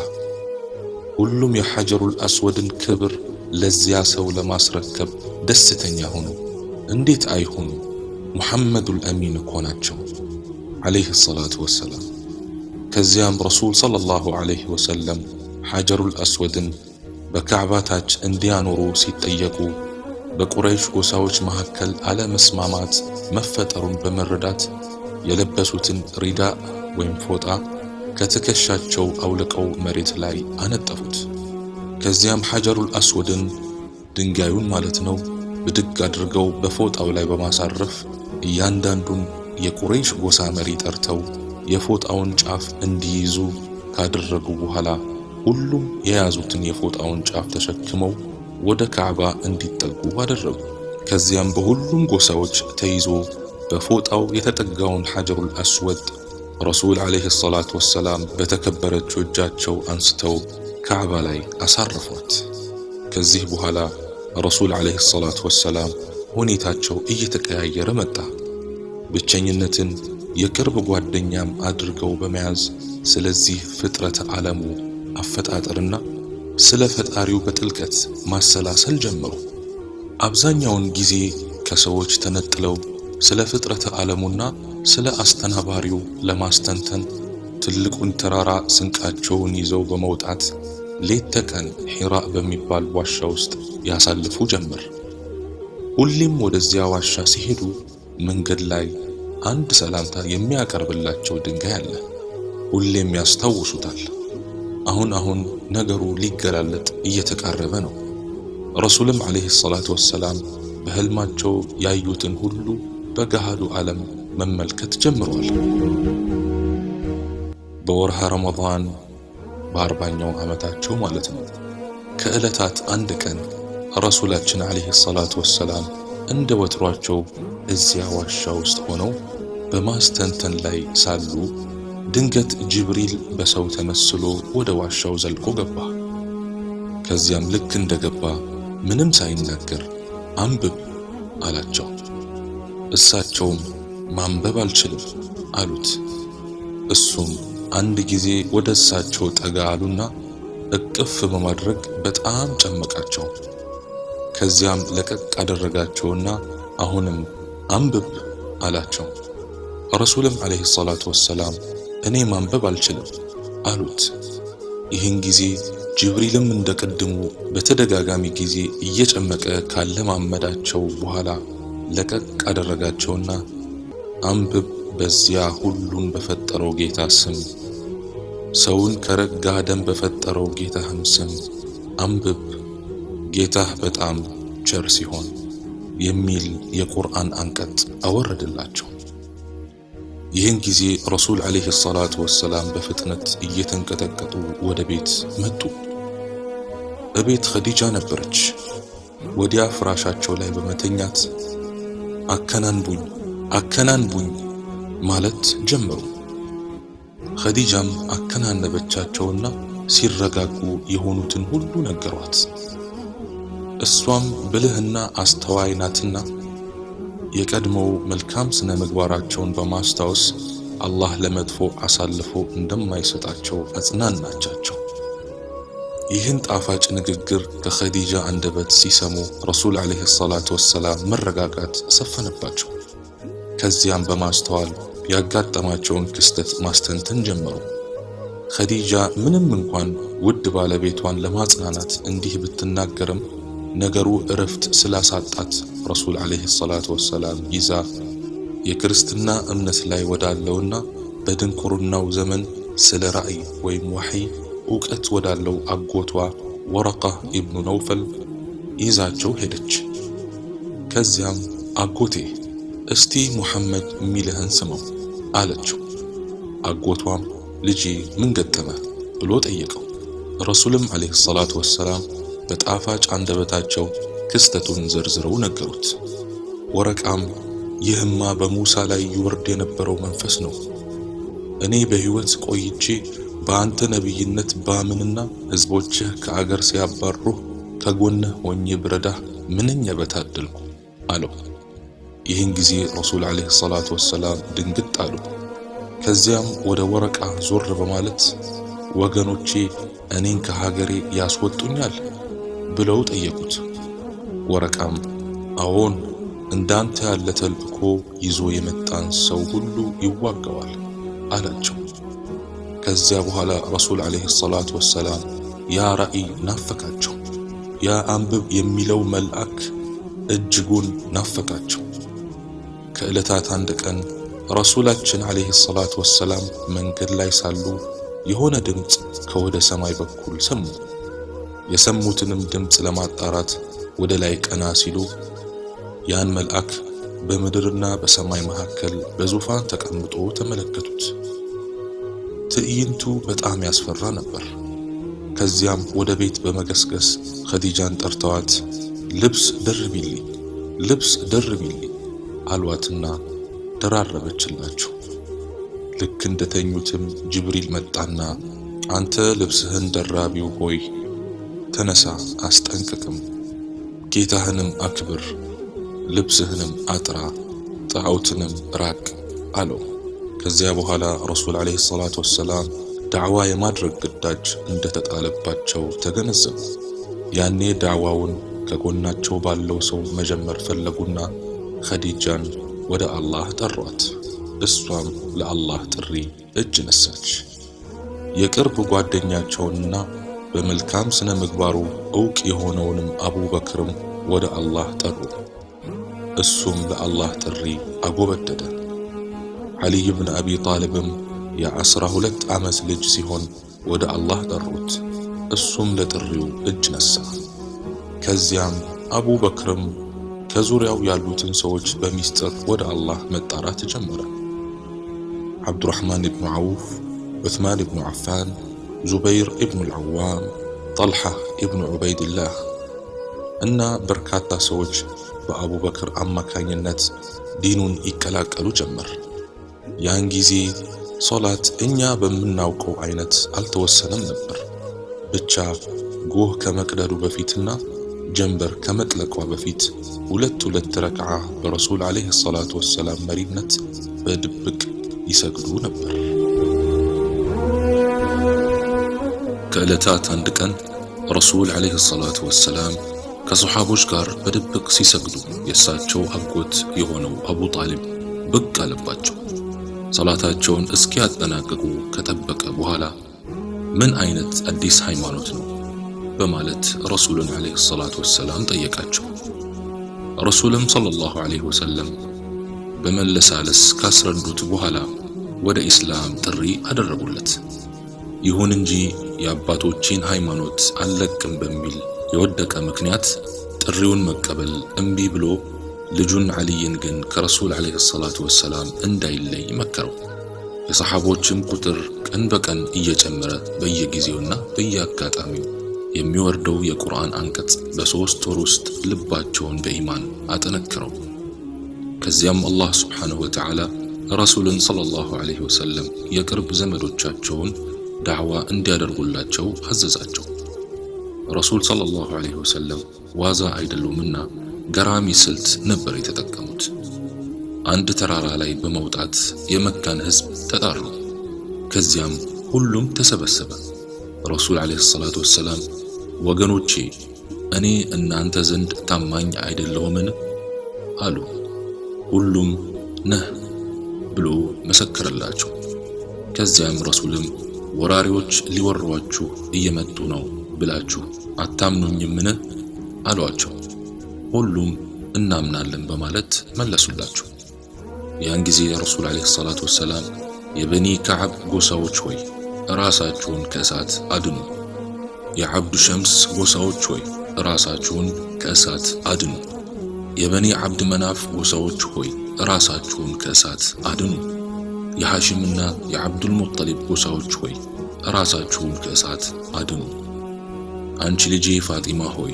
S1: ሁሉም የሐጀሩል አስወድን ክብር ለዚያ ሰው ለማስረከብ ደስተኛ ሆኑ። እንዴት አይሆኑ? ሙሐመዱል አሚን እኮ ናቸው ዓለይሂ ሰላቱ ወሰላም። ከዚያም ረሱል ሰለላሁ ዐለይሂ ወሰለም ሐጀሩል አስወድን በካዕባ ታች እንዲያኖሩ ሲጠየቁ በቁረይሽ ጎሳዎች መካከል አለመስማማት መፈጠሩን በመረዳት የለበሱትን ሪዳ ወይም ፎጣ ከትከሻቸው አውልቀው መሬት ላይ አነጠፉት። ከዚያም ሐጀሩል አስወድን ድንጋዩን ማለት ነው ብድግ አድርገው በፎጣው ላይ በማሳረፍ እያንዳንዱን የቁረይሽ ጎሳ መሪ ጠርተው የፎጣውን ጫፍ እንዲይዙ ካደረጉ በኋላ ሁሉም የያዙትን የፎጣውን ጫፍ ተሸክመው ወደ ካዕባ እንዲጠጉ አደረጉ። ከዚያም በሁሉም ጎሳዎች ተይዞ በፎጣው የተጠጋውን ሐጀሩል አስወድ ረሱል ዓለይሂ ሰላቱ ወሰላም በተከበረችው እጃቸው አንስተው ካዕባ ላይ አሳረፏት። ከዚህ በኋላ ረሱል ዓለይሂ ሰላቱ ወሰላም ሁኔታቸው እየተቀያየረ መጣ። ብቸኝነትን፣ የቅርብ ጓደኛም አድርገው በመያዝ ስለዚህ ፍጥረተ ዓለሙ አፈጣጠርና ስለ ፈጣሪው በጥልቀት ማሰላሰል ጀመሩ። አብዛኛውን ጊዜ ከሰዎች ተነጥለው ስለ ፍጥረተ ዓለሙና ስለ አስተናባሪው ለማስተንተን ትልቁን ተራራ ስንቃቸውን ይዘው በመውጣት ሌት ተቀን ሒራ በሚባል ዋሻ ውስጥ ያሳልፉ ጀመር። ሁሌም ወደዚያ ዋሻ ሲሄዱ መንገድ ላይ አንድ ሰላምታ የሚያቀርብላቸው ድንጋይ አለ። ሁሌም ያስታውሱታል። አሁን አሁን ነገሩ ሊገላለጥ እየተቃረበ ነው። ረሱልም ዓለይሂ ሰላቱ ወሰላም በህልማቸው ያዩትን ሁሉ በገሃዱ ዓለም መመልከት ጀምረዋል። በወርሃ ረመዳን በ40ኛው ዓመታቸው ማለት ነው። ከዕለታት አንድ ቀን ረሱላችን ዓለይሂ ሰላቱ ወሰላም እንደ ወትሯቸው እዚያ ዋሻ ውስጥ ሆነው በማስተንተን ላይ ሳሉ ድንገት ጅብሪል በሰው ተመስሎ ወደ ዋሻው ዘልቆ ገባ። ከዚያም ልክ እንደገባ ምንም ሳይናገር አንብብ አላቸው። እሳቸውም ማንበብ አልችልም አሉት። እሱም አንድ ጊዜ ወደ እሳቸው ጠጋ አሉና እቅፍ በማድረግ በጣም ጨመቃቸው። ከዚያም ለቀቅ አደረጋቸውና አሁንም አንብብ አላቸው። ረሱልም ዓለይሂ ሰላቱ ወሰላም እኔ ማንበብ አልችልም አሉት። ይህን ጊዜ ጅብሪልም እንደ ቅድሙ በተደጋጋሚ ጊዜ እየጨመቀ ካለማመዳቸው በኋላ ለቀቅ አደረጋቸውና አንብብ በዚያ ሁሉን በፈጠረው ጌታ ስም፣ ሰውን ከረጋ ደም በፈጠረው ጌታህም ስም አንብብ፣ ጌታህ በጣም ቸር ሲሆን የሚል የቁርአን አንቀጽ አወረደላቸው። ይህን ጊዜ ረሱል ዓለይሂ ሰላቱ ወሰላም በፍጥነት እየተንቀጠቀጡ ወደ ቤት መጡ። እቤት ኸዲጃ ነበረች። ወዲያ ፍራሻቸው ላይ በመተኛት አከናንቡኝ አከናንቡኝ ማለት ጀመሩ። ኸዲጃም አከናነበቻቸውና ሲረጋጉ የሆኑትን ሁሉ ነገሯት። እሷም ብልህና አስተዋይ ናትና የቀድሞው መልካም ስነ ምግባራቸውን በማስታወስ አላህ ለመጥፎ አሳልፎ እንደማይሰጣቸው አጽናናቻቸው። ይህን ጣፋጭ ንግግር ከኸዲጃ አንደበት ሲሰሙ ረሱል ዓለይሂ ሰላቱ ወሰላም መረጋጋት ሰፈነባቸው። ከዚያም በማስተዋል ያጋጠማቸውን ክስተት ማስተንተን ጀመሩ። ኸዲጃ ምንም እንኳን ውድ ባለቤቷን ለማጽናናት እንዲህ ብትናገርም ነገሩ እረፍት ስላሳጣት ረሱል ዓለይሂ ሰላቱ ወሰላም ይዛ የክርስትና እምነት ላይ ወዳለውና በድንቁርናው ዘመን ስለ ራእይ ወይም ወሕይ እውቀት ወዳለው አጎቷ ወረቃ ኢብኑ ነውፈል ይዛቸው ሄደች። ከዚያም አጎቴ እስቲ ሙሐመድ የሚልህን ስማው አለችው። አጎቷም ልጄ ምን ገጠመ ብሎ ጠየቀው። ረሱልም ዓለይሂ ሰላቱ ወሰላም በጣፋጭ አንደበታቸው ክስተቱን ዘርዝረው ነገሩት። ወረቃም ይህማ በሙሳ ላይ ይወርድ የነበረው መንፈስ ነው። እኔ በሕይወት ቆይቼ በአንተ ነቢይነት ባምንና ሕዝቦችህ ከአገር ሲያባሩህ ከጎንህ ሆኜ ብረዳህ ምንኛ በታደልኩ አለው። ይህን ጊዜ ረሱል ዓለይሂ ሰላቱ ወሰላም ድንግጥ አሉ። ከዚያም ወደ ወረቃ ዞር በማለት ወገኖቼ እኔን ከሀገሬ ያስወጡኛል ብለው ጠየቁት። ወረቃም አዎን፣ እንዳንተ ያለ ተልእኮ ይዞ የመጣን ሰው ሁሉ ይዋጋዋል አላቸው። ከዚያ በኋላ ረሱል ዓለይሂ ሰላቱ ወሰላም ያ ራእይ ናፈቃቸው። ያ አንብብ የሚለው መልአክ እጅጉን ናፈቃቸው። ከዕለታት አንድ ቀን ረሱላችን ዓለይሂ ሰላቱ ወሰላም መንገድ ላይ ሳሉ የሆነ ድምፅ ከወደ ሰማይ በኩል ሰሙ። የሰሙትንም ድምፅ ለማጣራት ወደ ላይ ቀና ሲሉ ያን መልአክ በምድርና በሰማይ መካከል በዙፋን ተቀምጦ ተመለከቱት። ትዕይንቱ በጣም ያስፈራ ነበር። ከዚያም ወደ ቤት በመገስገስ ኸዲጃን ጠርተዋት ልብስ ደርቢልኝ፣ ልብስ ደርቢልኝ አሏትና ደራረበችላቸው። ልክ እንደተኙትም ጅብሪል መጣና አንተ ልብስህን ደራቢው ሆይ ተነሳ፣ አስጠንቅቅም፣ ጌታህንም አክብር፣ ልብስህንም አጥራ፣ ጣዖትንም ራቅ አለው። ከዚያ በኋላ ረሱል ዓለይሂ ሰላቱ ወሰላም ዳዕዋ የማድረግ ግዳጅ እንደተጣለባቸው ተገነዘቡ። ያኔ ዳዕዋውን ከጎናቸው ባለው ሰው መጀመር ፈለጉና ኸዲጃን ወደ አላህ ጠሯት። እሷም ለአላህ ጥሪ እጅ ነሳች። የቅርብ ጓደኛቸውንና በመልካም ስነ ምግባሩ ዕውቅ የሆነውንም አቡበክርም ወደ አላህ ጠሩ። እሱም ለአላህ ጥሪ አጎበደደ። ዓሊይ ብን አቢ ጣልብም የ12 ዓመት ልጅ ሲሆን ወደ አላህ ጠሩት። እሱም ለጥሪው እጅ ነሳ። ከዚያም አቡበክርም ከዙሪያው ያሉትን ሰዎች በሚስጥር ወደ አላህ መጣራት ጀመረ። ዓብዱራሕማን ኢብኑ ዐውፍ፣ ዑትማን ኢብኑ ዓፋን፣ ዙበይር ኢብኑ አልዓዋም፣ ጠልሓ ኢብኑ ዑበይድላህ እና በርካታ ሰዎች በአቡበክር አማካኝነት ዲኑን ይቀላቀሉ ጀመር። ያን ጊዜ ሶላት እኛ በምናውቀው አይነት አልተወሰነም ነበር። ብቻ ጎህ ከመቅደዱ በፊትና ጀንበር ከመጥለቋ በፊት ሁለት ሁለት ረክዓ በረሱል ዓለይሂ ሰላቱ ወሰላም መሪነት በድብቅ ይሰግዱ ነበር። ከዕለታት አንድ ቀን ረሱል ዓለይሂ ሰላቱ ወሰላም ከሰሓቦች ጋር በድብቅ ሲሰግዱ የእሳቸው አጎት የሆነው አቡ ጣሊብ ብቅ አለባቸው። ሰላታቸውን እስኪያጠናቅቁ ከጠበቀ በኋላ ምን አይነት አዲስ ሃይማኖት ነው በማለት ረሱልን ዓለይሂ ሰላቱ ወሰላም ጠየቃቸው። ረሱልም ሰለላሁ ዓለይሂ ወሰለም በመለሳለስ ካስረዱት በኋላ ወደ ኢስላም ጥሪ አደረጉለት። ይሁን እንጂ የአባቶቼን ሃይማኖት አልለቅም በሚል የወደቀ ምክንያት ጥሪውን መቀበል እምቢ ብሎ ልጁን ዓሊይን ግን ከረሱል ዓለይሂ ሰላቱ ወሰላም እንዳይለይ መከረው። የሰሓቦችም ቁጥር ቀን በቀን እየጨመረ በየጊዜውና በየአጋጣሚው የሚወርደው የቁርአን አንቀጽ በ3 ወር ውስጥ ልባቸውን በኢማን አጠነክረው። ከዚያም አላህ ሱብሓነሁ ወተዓላ ረሱልን ሰለላሁ ዐለይሂ ወሰለም የቅርብ ዘመዶቻቸውን ዳዕዋ እንዲያደርጉላቸው አዘዛቸው። ረሱል ሰለላሁ ዐለይሂ ወሰለም ዋዛ አይደሉምና ገራሚ ስልት ነበር የተጠቀሙት። አንድ ተራራ ላይ በመውጣት የመካን ሕዝብ ተጣሩ። ከዚያም ሁሉም ተሰበሰበ። ረሱል ዐለይሂ ሰላቱ ወሰላም ወገኖቼ፣ እኔ እናንተ ዘንድ ታማኝ አይደለሁምን? አሉ። ሁሉም ነህ ብሎ መሰከረላቸው። ከዚያም ረሱልም ወራሪዎች ሊወሯችሁ እየመጡ ነው ብላችሁ አታምኑኝምን? አሏቸው። ሁሉም እናምናለን በማለት መለሱላቸው። ያን ጊዜ ረሱል ዐለይሂ ሰላቱ ወሰላም የበኒ ከዓብ ጎሳዎች ሆይ ራሳችሁን ከእሳት አድኑ፣ የዓብዱ ሸምስ ጎሳዎች ሆይ ራሳችሁን ከእሳት አድኑ፣ የበኒ ዓብድ መናፍ ጎሳዎች ሆይ ራሳችሁን ከእሳት አድኑ፣ የሐሽምና የዓብዱል ሙጠሊብ ጎሳዎች ሆይ ራሳችሁን ከእሳት አድኑ፣ አንቺ ልጄ ፋጢማ ሆይ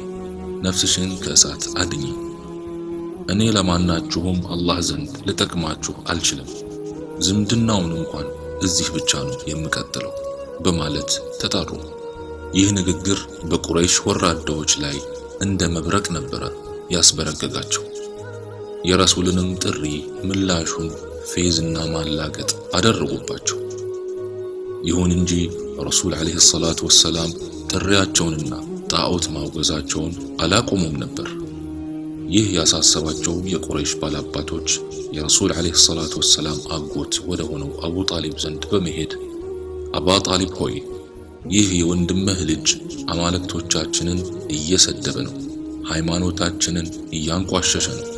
S1: ነፍስሽን ከእሳት አድኚ፣ እኔ ለማናችሁም አላህ ዘንድ ልጠቅማችሁ አልችልም፣ ዝምድናውን እንኳን እዚህ ብቻ ነው የምቀጥለው በማለት ተጣሩ። ይህ ንግግር በቁረይሽ ወራዳዎች ላይ እንደ መብረቅ ነበረ ያስበረገጋቸው። የረሱልንም ጥሪ ምላሹን ፌዝና ማላገጥ አደረጉባቸው። ይሁን እንጂ ረሱል ዐለይሂ ሰላቱ ወሰላም ጥሪያቸውንና ጣዖት ማውገዛቸውን አላቆሙም ነበር። ይህ ያሳሰባቸው የቁረይሽ ባላባቶች የረሱል ዐለይሂ ሰላቱ ወሰላም አጎት ወደ ሆነው አቡ ጣሊብ ዘንድ በመሄድ አባ ጣሊብ ሆይ፣ ይህ የወንድምህ ልጅ አማልክቶቻችንን እየሰደበ ነው፣ ሃይማኖታችንን እያንቋሸሸ ነው፣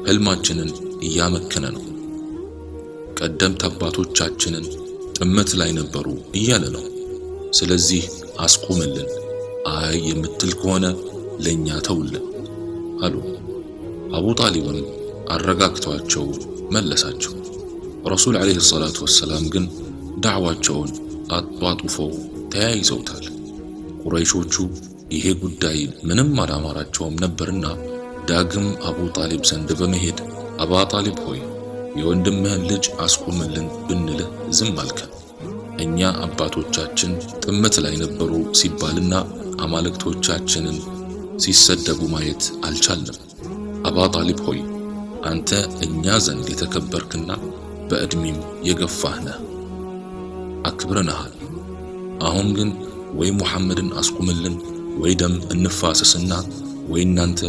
S1: ህልማችንን እያመከነ ነው፣ ቀደምት አባቶቻችንን ጥመት ላይ ነበሩ እያለ ነው። ስለዚህ አስቁምልን፣ አይ የምትል ከሆነ ለኛ ተውልን አሉ። አቡ ጣሊብም አረጋግቷቸው መለሳቸው። ረሱል ዐለይሂ ሰላቱ ወሰላም ግን ዳዕዋቸውን አጧጡፈው ተያይዘውታል። ቁረይሾቹ ይሄ ጉዳይ ምንም አላማራቸውም ነበርና ዳግም አቡ ጣሊብ ዘንድ በመሄድ አባ ጣሊብ ሆይ፣ የወንድምህን ልጅ አስቁምልን ብንልህ ዝም አልከን። እኛ አባቶቻችን ጥመት ላይ ነበሩ ሲባልና አማልክቶቻችንን ሲሰደቡ ማየት አልቻልንም። አባ ጣሊብ ሆይ፣ አንተ እኛ ዘንድ የተከበርክና በዕድሜም የገፋህ ነህ፣ አክብረንሃል። አሁን ግን ወይ ሙሐመድን አስቁምልን ወይ ደም እንፋሰስና ወይ እናንተ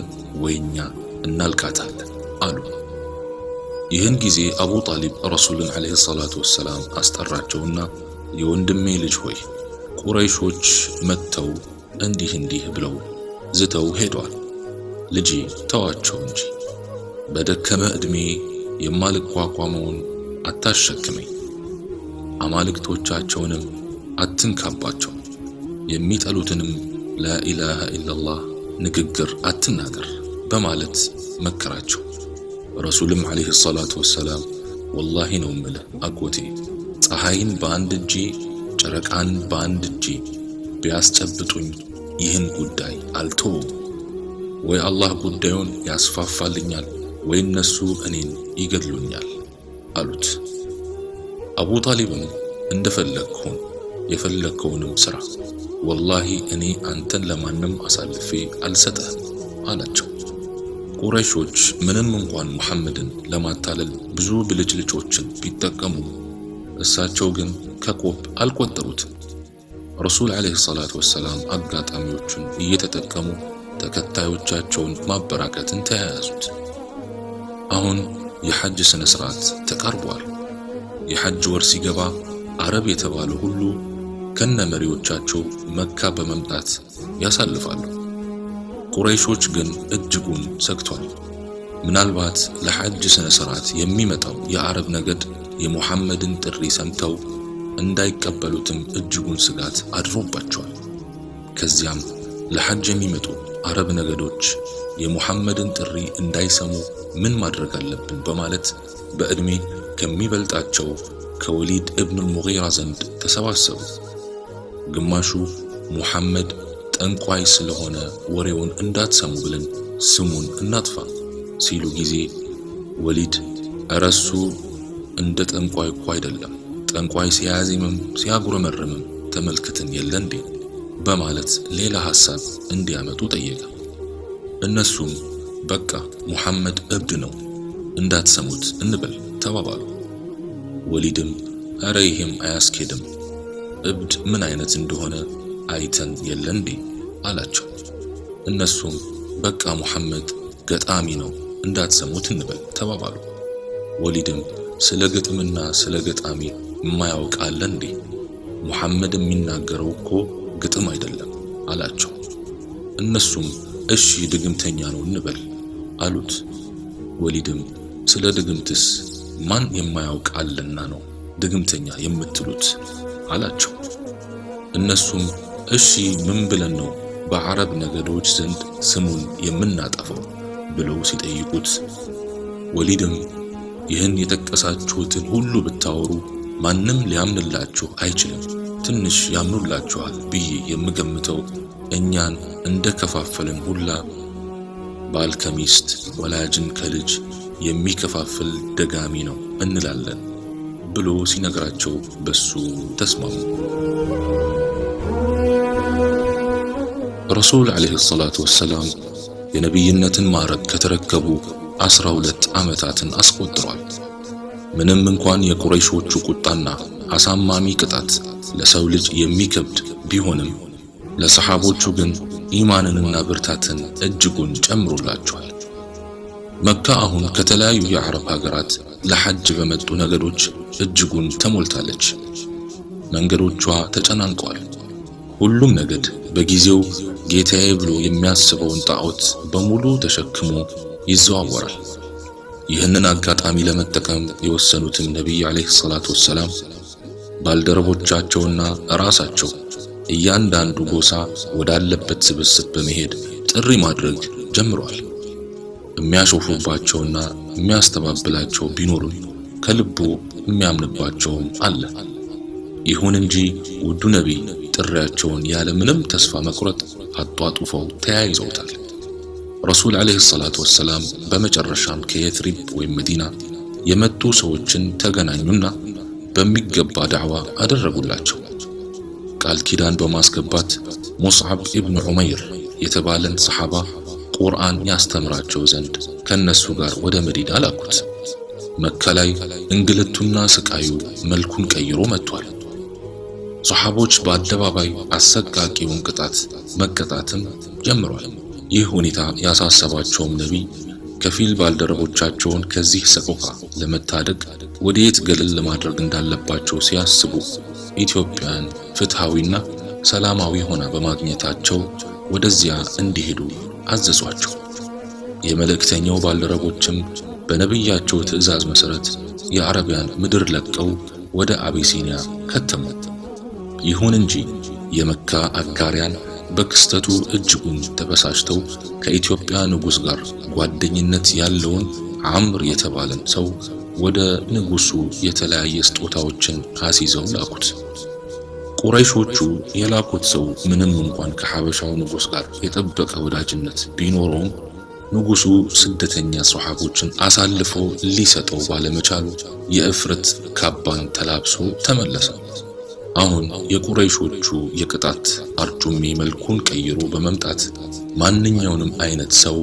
S1: ወይ እኛ እናልቃታለን አሉ። ይህን ጊዜ አቡ ጣሊብ ረሱልን ዓለይሂ ሰላቱ ወሰላም አስጠራቸውና የወንድሜ ልጅ ሆይ፣ ቁረይሾች መጥተው እንዲህ እንዲህ ብለው ዝተው ሄደዋል። ልጄ ተዋቸው እንጂ በደከመ ዕድሜ የማልቋቋመውን አታሸክመኝ፣ አማልክቶቻቸውንም አትንካባቸው፣ የሚጠሉትንም ላኢላሃ ኢላላህ ንግግር አትናገር በማለት መከራቸው። ረሱልም ዓለይሂ ሰላቱ ወሰላም ወላሂ ነው እምልህ አጎቴ፣ ፀሐይን በአንድ እጄ ጨረቃን በአንድ እጄ ቢያስጨብጡኝ ይህን ጉዳይ አልተወውም። ወይ አላህ ጉዳዩን ያስፋፋልኛል ወይ እነሱ እኔን ይገድሉኛል አሉት። አቡ ጣሊብም እንደፈለግህ ሁን፣ የፈለግከውንም ስራ፣ ወላሂ እኔ አንተን ለማንም አሳልፌ አልሰጥህም አላቸው። ቁረይሾች ምንም እንኳን ሙሐመድን ለማታለል ብዙ ብልጭልጮችን ቢጠቀሙም እሳቸው ግን ከቆብ አልቆጠሩትም። ረሱል ዓለይሂ ሰላቱ ወሰላም አጋጣሚዎችን እየተጠቀሙ ተከታዮቻቸውን ማበራከትን ተያያዙት። አሁን የሐጅ ስነ ስርዓት ተቃርቧል። የሐጅ ወር ሲገባ አረብ የተባለ ሁሉ ከነ መሪዎቻቸው መካ በመምጣት ያሳልፋሉ። ቁረይሾች ግን እጅጉን ሰግቷል። ምናልባት ለሐጅ ስነ ስርዓት የሚመጣው የአረብ ነገድ የሙሐመድን ጥሪ ሰምተው እንዳይቀበሉትም እጅጉን ስጋት አድሮባቸዋል። ከዚያም ለሐጅ የሚመጡ አረብ ነገዶች የሙሐመድን ጥሪ እንዳይሰሙ ምን ማድረግ አለብን በማለት በዕድሜ ከሚበልጣቸው ከወሊድ እብኑል ሙጊራ ዘንድ ተሰባሰቡ። ግማሹ ሙሐመድ ጠንቋይ ስለሆነ ወሬውን እንዳትሰሙ ብለን ስሙን እናጥፋ ሲሉ ጊዜ ወሊድ እረሱ እንደ ጠንቋይ እኮ አይደለም፣ ጠንቋይ ሲያዜምም ሲያጉረመርምም ተመልክተን የለ እንዴ በማለት ሌላ ሐሳብ እንዲያመጡ ጠየቀ። እነሱም በቃ ሙሐመድ እብድ ነው እንዳትሰሙት እንበል ተባባሉ። ወሊድም እረ ይሄም አያስኬድም፣ እብድ ምን አይነት እንደሆነ አይተን የለ እንዴ አላቸው። እነሱም በቃ ሙሐመድ ገጣሚ ነው እንዳትሰሙት እንበል ተባባሉ። ወሊድም ስለ ግጥምና ስለ ገጣሚ የማያውቅ አለ እንዴ? ሙሐመድ የሚናገረው እኮ ግጥም አይደለም አላቸው። እነሱም እሺ ድግምተኛ ነው እንበል አሉት። ወሊድም ስለ ድግምትስ ማን የማያውቅ አለና ነው ድግምተኛ የምትሉት አላቸው። እነሱም እሺ ምን ብለን ነው በአረብ ነገዶች ዘንድ ስሙን የምናጠፈው ብለው ሲጠይቁት ወሊድም ይህን የጠቀሳችሁትን ሁሉ ብታወሩ ማንም ሊያምንላችሁ አይችልም፣ ትንሽ ያምኑላችኋል ብዬ የምገምተው እኛን እንደ ከፋፈልን ሁላ ባል ከሚስት ወላጅን ከልጅ የሚከፋፍል ደጋሚ ነው እንላለን ብሎ ሲነግራቸው በሱ ተስማሙ። ረሱል ዓለይሂ ሰላቱ ወሰላም የነቢይነትን ማዕረግ ከተረከቡ 12 ዓመታትን አስቆጥሯል። ምንም እንኳን የቁረይሾቹ ቁጣና አሳማሚ ቅጣት ለሰው ልጅ የሚከብድ ቢሆንም ለሰሓቦቹ ግን ኢማንንና ብርታትን እጅጉን ጨምሮላቸዋል። መካ አሁን ከተለያዩ የአረብ ሀገራት ለሐጅ በመጡ ነገዶች እጅጉን ተሞልታለች። መንገዶቿ ተጨናንቀዋል። ሁሉም ነገድ በጊዜው ጌታዬ ብሎ የሚያስበውን ጣዖት በሙሉ ተሸክሞ ይዘዋወራል። ይህንን አጋጣሚ ለመጠቀም የወሰኑትም ነቢይ ዓለይሂ ሰላቱ ወሰላም ባልደረቦቻቸውና ራሳቸው እያንዳንዱ ጎሳ ወዳለበት ስብስብ በመሄድ ጥሪ ማድረግ ጀምረዋል። የሚያሾፉባቸውና የሚያስተባብላቸው ቢኖርም ከልቡ የሚያምንባቸውም አለ። ይሁን እንጂ ውዱ ነቢይ ጥሪያቸውን ያለ ምንም ተስፋ መቁረጥ አጧጡፈው ተያይዘውታል። ረሱል ዓለይሂ ሰላቱ ወሰላም በመጨረሻም ከየትሪብ ወይም መዲና የመጡ ሰዎችን ተገናኙና በሚገባ ዳዕዋ አደረጉላቸው። ቃል ኪዳን በማስገባት ሙስዓብ ኢብኑ ዑመይር የተባለን ሰሓባ ቁርአን ያስተምራቸው ዘንድ ከነሱ ጋር ወደ መዲና ላኩት። መካ ላይ እንግልቱና ስቃዩ መልኩን ቀይሮ መጥቷል። ሶሐቦች በአደባባይ አሰቃቂውን ቅጣት መቀጣትም ጀምሯል። ይህ ሁኔታ ያሳሰባቸውም ነቢይ ከፊል ባልደረቦቻቸውን ከዚህ ሰቆቃ ለመታደግ ወደየት ገለል ለማድረግ እንዳለባቸው ሲያስቡ ኢትዮጵያን ፍትሃዊና ሰላማዊ ሆና በማግኘታቸው ወደዚያ እንዲሄዱ አዘዟቸው። የመልእክተኛው ባልደረቦችም በነቢያቸው ትዕዛዝ መሰረት የአረቢያን ምድር ለቀው ወደ አቢሲኒያ ከተሙ። ይሁን እንጂ የመካ አጋሪያን በክስተቱ እጅጉን ተበሳጭተው ከኢትዮጵያ ንጉሥ ጋር ጓደኝነት ያለውን አምር የተባለን ሰው ወደ ንጉሱ የተለያየ ስጦታዎችን አስይዘው ላኩት። ቁረይሾቹ የላኩት ሰው ምንም እንኳን ከሐበሻው ንጉሥ ጋር የጠበቀ ወዳጅነት ቢኖረውም ንጉሱ ስደተኛ ሶሐቦችን አሳልፎ ሊሰጠው ባለመቻሉ የእፍረት ካባን ተላብሶ ተመለሰ። አሁን የቁረይሾቹ የቅጣት አርጩሜ መልኩን ቀይሮ በመምጣት ማንኛውንም አይነት ሰው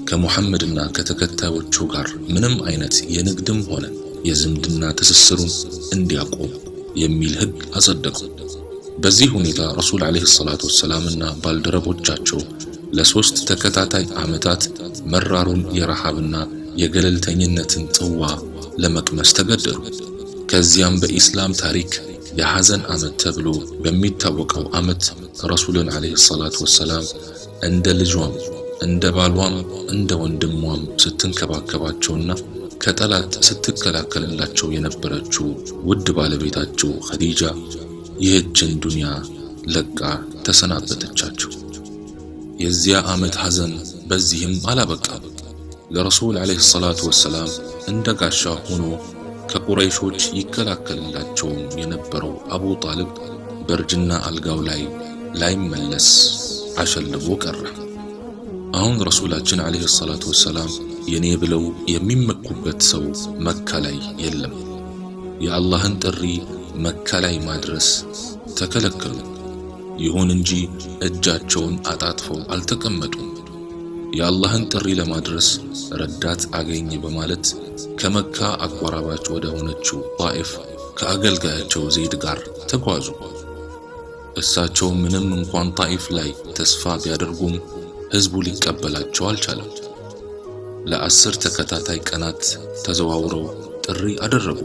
S1: ከሙሐመድና ከተከታዮቹ ጋር ምንም አይነት የንግድም ሆነ የዝምድና ትስስሩን እንዲያቆም የሚል ሕግ አጸደቁ። በዚህ ሁኔታ ረሱል ዓለይሂ ሰላቱ ወሰላምና ባልደረቦቻቸው ለ3 ተከታታይ ዓመታት መራሩን የረሃብና የገለልተኝነትን ጽዋ ለመቅመስ ተገደዱ። ከዚያም በኢስላም ታሪክ የሐዘን ዓመት ተብሎ በሚታወቀው ዓመት ረሱልን ዓለይሂ ሰላቱ ወሰላም እንደ ልጇም እንደ ባሏም እንደ ወንድሟም ስትንከባከባቸውና ከጠላት ስትከላከልላቸው የነበረችው ውድ ባለቤታቸው ኸዲጃ ይህችን ዱንያ ለቃ ተሰናበተቻቸው። የዚያ ዓመት ሐዘን በዚህም አላበቃም። ለረሱል ዓለይሂ ሰላቱ ወሰላም እንደ ጋሻ ሆኖ ከቁረይሾች ይከላከልላቸው የነበረው አቡ ጣልብ በእርጅና አልጋው ላይ ላይመለስ አሸልቦ ቀረ። አሁን ረሱላችን ዓለይሂ ሰላቱ ወሰላም የኔ ብለው የሚመኩበት ሰው መካ ላይ የለም። የአላህን ጥሪ መካ ላይ ማድረስ ተከለከሉ። ይሁን እንጂ እጃቸውን አጣጥፈው አልተቀመጡም። የአላህን ጥሪ ለማድረስ ረዳት አገኝ በማለት ከመካ አጎራባች ወደ ሆነችው ጣኢፍ ከአገልጋያቸው ዘይድ ጋር ተጓዙ። እሳቸው ምንም እንኳን ጣኢፍ ላይ ተስፋ ቢያደርጉም ህዝቡ ሊቀበላቸው አልቻለም። ለ10 ተከታታይ ቀናት ተዘዋውረው ጥሪ አደረጉ።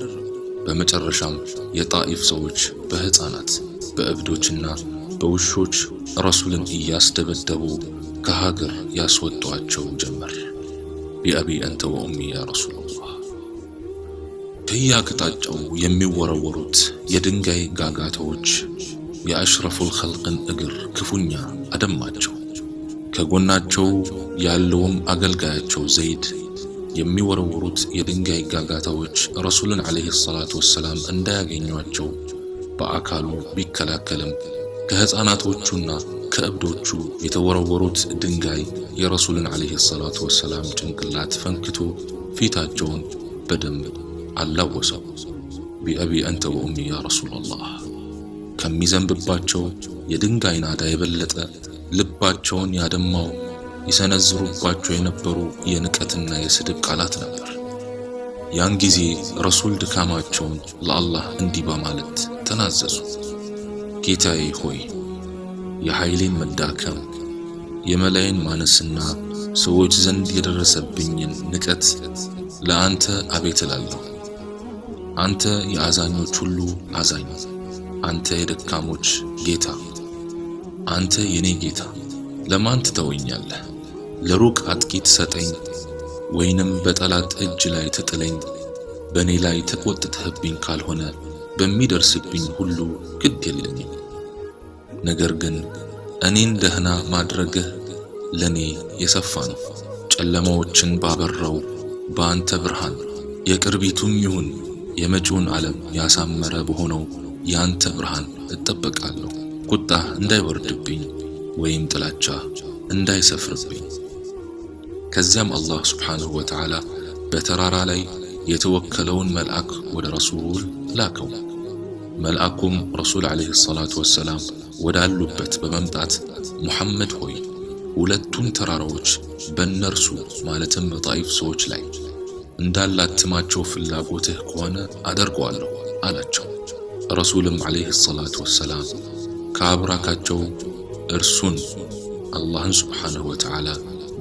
S1: በመጨረሻም የጣኢፍ ሰዎች በህፃናት በእብዶችና በውሾች ረሱልን እያስደበደቡ ከሀገር ያስወጧቸው ጀመር። ቢአቢ አንተ ወኡሚ ያ ረሱላላህ። ከየአቅጣጫው የሚወረወሩት የድንጋይ ጋጋታዎች የአሽረፉል ኸልቅን እግር ክፉኛ አደማቸው። ከጎናቸው ያለውም አገልጋያቸው ዘይድ የሚወረወሩት የድንጋይ ጋጋታዎች ረሱልን ዓለይሂ ሰላቱ ወሰላም እንዳያገኟቸው በአካሉ ቢከላከልም ከህፃናቶቹና ከእብዶቹ የተወረወሩት ድንጋይ የረሱልን ዓለይሂ ሰላቱ ወሰላም ጭንቅላት ፈንክቶ ፊታቸውን በደንብ አላወሰው። ቢአቢ አንተ ወኡሚ ያ ረሱላላህ። ከሚዘንብባቸው የድንጋይ ናዳ የበለጠ ልባቸውን ያደማው ይሰነዝሩባቸው የነበሩ የንቀትና የስድብ ቃላት ነበር። ያን ጊዜ ረሱል ድካማቸውን ለአላህ እንዲህ በማለት ተናዘዙ። ጌታዬ ሆይ፣ የኃይሌን መዳከም የመላዬን ማነስና ሰዎች ዘንድ የደረሰብኝን ንቀት ለአንተ አቤት እላለሁ። አንተ የአዛኞች ሁሉ አዛኝ፣ አንተ የደካሞች ጌታ፣ አንተ የኔ ጌታ፣ ለማን ትተወኛለህ? ለሩቅ አጥቂ ትሰጠኝ ወይንም በጠላት እጅ ላይ ትጥለኝ? በኔ ላይ ተቆጥተህብኝ ካልሆነ በሚደርስብኝ ሁሉ ግድ የለኝም። ነገር ግን እኔን ደህና ማድረግህ ለኔ የሰፋ ነው። ጨለማዎችን ባበራው በአንተ ብርሃን የቅርቢቱም ይሁን የመጪውን ዓለም ያሳመረ በሆነው ያንተ ብርሃን እጠበቃለሁ። ቁጣ እንዳይወርድብኝ ወይም ጥላቻ እንዳይሰፍርብኝ። ከዚያም አላህ ሱብሓነሁ ወተዓላ በተራራ ላይ የተወከለውን መልአክ ወደ ረሱል ላከው። መልአኩም ረሱል ዓለይሂ ሰላቱ ወሰላም ወዳሉበት በመምጣት ሙሐመድ ሆይ፣ ሁለቱን ተራራዎች በእነርሱ ማለትም በጣኢፍ ሰዎች ላይ እንዳላትማቸው ፍላጎትህ ከሆነ አደርገዋለሁ አላቸው። ረሱልም ዓለይሂ ሰላቱ ወሰላም ከአብራካቸው እርሱን አላህን ሱብሓነሁ ወተዓላ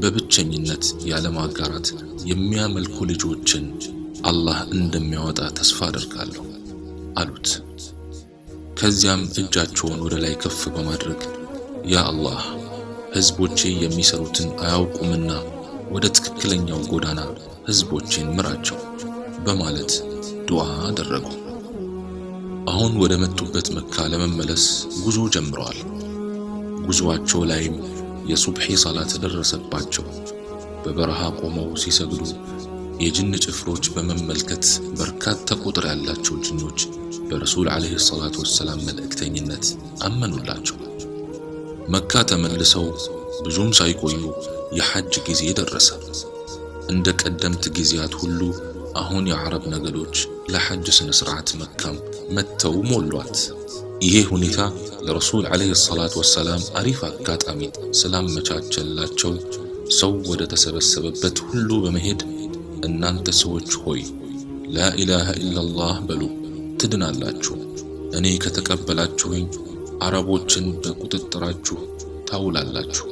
S1: በብቸኝነት ያለማጋራት የሚያመልኩ ልጆችን አላህ እንደሚያወጣ ተስፋ አደርጋለሁ አሉት። ከዚያም እጃቸውን ወደ ላይ ከፍ በማድረግ ያ አላህ፣ ህዝቦቼ የሚሰሩትን አያውቁምና ወደ ትክክለኛው ጎዳና ህዝቦቼን ምራቸው በማለት ዱዓ አደረጉ። አሁን ወደ መጡበት መካ ለመመለስ ጉዞ ጀምረዋል። ጉዞአቸው ላይም የሱብሒ ሰላት ደረሰባቸው። በበረሃ ቆመው ሲሰግዱ የጅን ጭፍሮች በመመልከት በርካታ ቁጥር ያላቸው ጅኖች በረሱል ዓለይሂ ሰላቱ ወሰላም መልእክተኝነት አመኑላቸው። መካ ተመልሰው ብዙም ሳይቆዩ የሐጅ ጊዜ ደረሰ። እንደ ቀደምት ጊዜያት ሁሉ አሁን የዓረብ ነገዶች ለሐጅ ስነ ስርዓት መካም መጥተው ሞሏት። ይሄ ሁኔታ ለረሱል ዓለይሂ ሰላቱ ወሰላም አሪፍ አጋጣሚ ስላመቻቸላቸው ሰው ወደ ተሰበሰበበት ሁሉ በመሄድ እናንተ ሰዎች ሆይ፣ ላኢላሃ ኢላላህ በሉ ትድናላችሁ፣ እኔ ከተቀበላችሁኝ አረቦችን በቁጥጥራችሁ ታውላላችሁ፣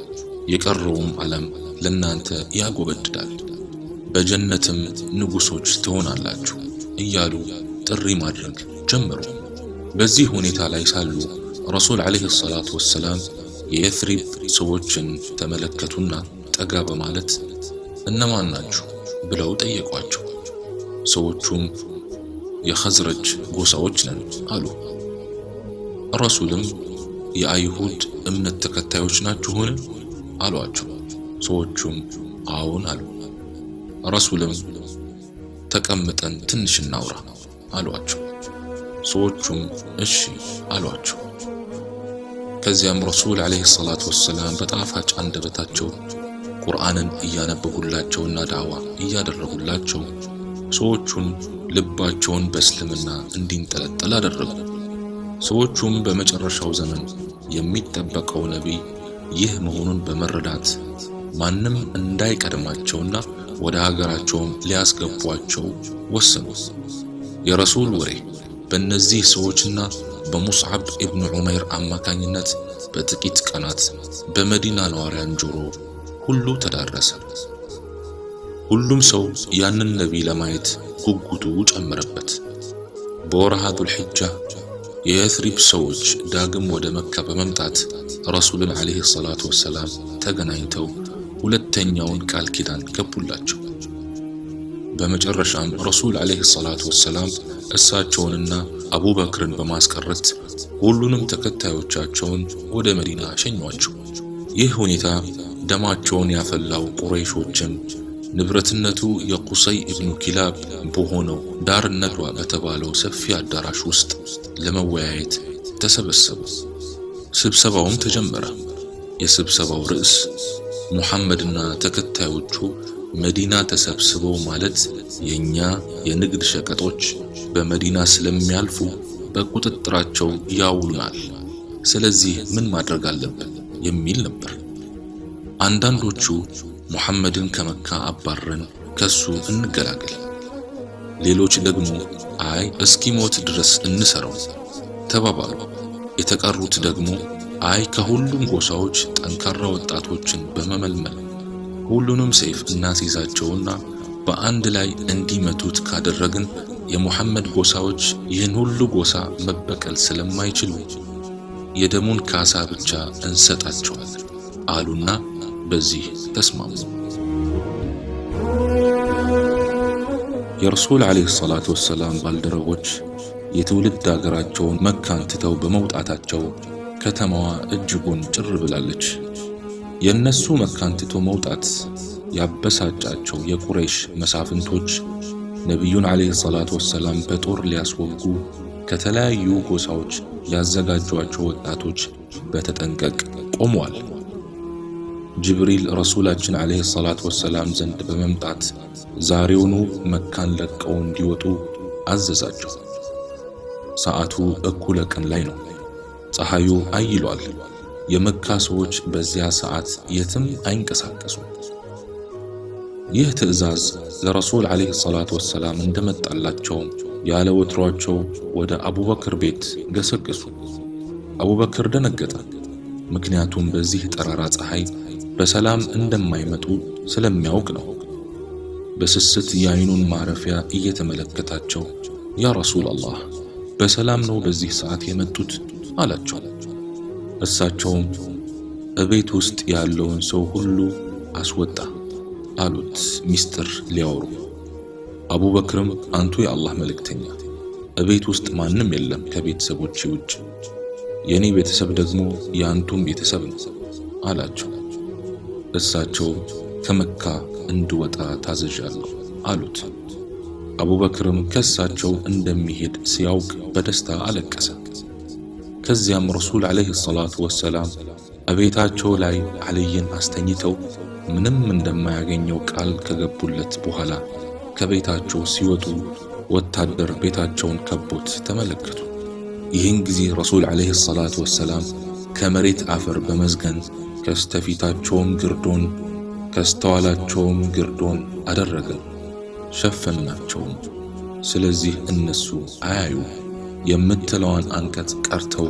S1: የቀረውም ዓለም ለናንተ ያጎበድዳል፣ በጀነትም ንጉሶች ትሆናላችሁ እያሉ ጥሪ ማድረግ ጀመሩ። በዚህ ሁኔታ ላይ ሳሉ ረሱል ዓለይሂ ሰላቱ ወሰላም የየትሪብ ሰዎችን ተመለከቱና ጠጋ በማለት እነማን ናችሁ ብለው ጠየቋቸው። ሰዎቹም የኸዝረጅ ጎሳዎች ነን አሉ። ረሱልም የአይሁድ እምነት ተከታዮች ናችሁን አሏቸው። ሰዎቹም አዎን አሉ። ረሱልም ተቀምጠን ትንሽ እናውራ አሏቸው። ሰዎቹም እሺ አሏቸው። ከዚያም ረሱል ዓለይሂ ሰላቱ ወሰላም በጣፋጭ አንደበታቸው ቁርአንን እያነበቡላቸውና ዳዋ እያደረጉላቸው ሰዎቹን ልባቸውን በእስልምና እንዲንጠለጠል አደረጉ። ሰዎቹም በመጨረሻው ዘመን የሚጠበቀው ነቢይ ይህ መሆኑን በመረዳት ማንም እንዳይቀድማቸውና ወደ ሀገራቸውም ሊያስገቧቸው ወሰኑ። የረሱል ወሬ በእነዚህ ሰዎችና በሙስዓብ ኢብኑ ዑመይር አማካኝነት በጥቂት ቀናት በመዲና ነዋሪያን ጆሮ ሁሉ ተዳረሰ። ሁሉም ሰው ያንን ነቢይ ለማየት ጉጉቱ ጨመረበት። በወርሃ ዙልሒጃ የየትሪብ ሰዎች ዳግም ወደ መካ በመምጣት ረሱልን ዓለይሂ ሰላቱ ወሰላም ተገናኝተው ሁለተኛውን ቃል ኪዳን ገቡላቸው። በመጨረሻም ረሱል ዓለይሂ ሰላቱ ወሰላም እሳቸውንና አቡበክርን በማስቀረት ሁሉንም ተከታዮቻቸውን ወደ መዲና ሸኟቸው። ይህ ሁኔታ ደማቸውን ያፈላው ቁረይሾችም ንብረትነቱ የቁሰይ ኢብኑ ኪላብ በሆነው ዳር ነድዋ በተባለው ሰፊ አዳራሽ ውስጥ ለመወያየት ተሰበሰቡ። ስብሰባውም ተጀመረ። የስብሰባው ርዕስ ሙሐመድና ተከታዮቹ መዲና ተሰብስበው ማለት የኛ የንግድ ሸቀጦች በመዲና ስለሚያልፉ በቁጥጥራቸው ያውሉናል፣ ስለዚህ ምን ማድረግ አለብን የሚል ነበር። አንዳንዶቹ ሙሐመድን ከመካ አባረን ከሱ እንገላገል፣ ሌሎች ደግሞ አይ እስኪሞት ድረስ እንሰረው ተባባሉ። የተቀሩት ደግሞ አይ ከሁሉም ጎሳዎች ጠንካራ ወጣቶችን በመመልመል ሁሉንም ሰይፍ እናስይዛቸውና በአንድ ላይ እንዲመቱት ካደረግን የሙሐመድ ጎሳዎች ይህን ሁሉ ጎሳ መበቀል ስለማይችሉ የደሙን ካሳ ብቻ እንሰጣቸዋለን አሉና በዚህ ተስማሙ። የረሱል ዓለይሂ ሰላቱ ወሰላም ባልደረቦች የትውልድ አገራቸውን መካን ትተው በመውጣታቸው ከተማዋ እጅጉን ጭር ብላለች። የእነሱ መካን ትቶ መውጣት ያበሳጫቸው የቁረይሽ መሳፍንቶች ነቢዩን ዓለይሂ ሰላቱ ወሰላም በጦር ሊያስወጉ ከተለያዩ ጎሳዎች ያዘጋጇቸው ወጣቶች በተጠንቀቅ ቆመዋል። ጅብሪል ረሱላችን ዓለይሂ ሰላቱ ወሰላም ዘንድ በመምጣት ዛሬውኑ መካን ለቀው እንዲወጡ አዘዛቸው። ሰዓቱ እኩለ ቀን ላይ ነው። ፀሐዩ አይሏል። የመካ ሰዎች በዚያ ሰዓት የትም አይንቀሳቀሱም። ይህ ትዕዛዝ ለረሱል ዓለይሂ ሰላቱ ወሰላም እንደመጣላቸውም ያለ ወትሯቸው ወደ አቡበክር ቤት ገሰገሱ። አቡበክር ደነገጠ። ምክንያቱም በዚህ ጠራራ ፀሐይ በሰላም እንደማይመጡ ስለሚያውቅ ነው። በስስት የአይኑን ማረፊያ እየተመለከታቸው ያ ረሱል አላህ፣ በሰላም ነው በዚህ ሰዓት የመጡት? አላቸው። እሳቸውም እቤት ውስጥ ያለውን ሰው ሁሉ አስወጣ አሉት፣ ሚስጥር ሊያወሩ። አቡበክርም አንቱ የአላህ መልእክተኛ፣ እቤት ውስጥ ማንም የለም ከቤተሰቦቼ ውጭ፣ የኔ ቤተሰብ ደግሞ የአንቱም ቤተሰብ ነው አላቸው። እሳቸውም ከመካ እንድወጣ ታዝዣለሁ አሉት። አቡበክርም ከእሳቸው እንደሚሄድ ሲያውቅ በደስታ አለቀሰ። ከዚያም ረሱል ዓለይሂ ሰላቱ ወሰላም እቤታቸው ላይ ዓልይን አስተኝተው ምንም እንደማያገኘው ቃል ከገቡለት በኋላ ከቤታቸው ሲወጡ ወታደር ቤታቸውን ከቦት ተመለከቱ። ይህን ጊዜ ረሱል ዓለይሂ ሰላቱ ወሰላም ከመሬት አፈር በመዝገን ከስተፊታቸውም ግርዶን ከስተኋላቸውም ግርዶን አደረገ፣ ሸፈናቸውም። ስለዚህ እነሱ አያዩ የምትለዋን አንቀጽ ቀርተው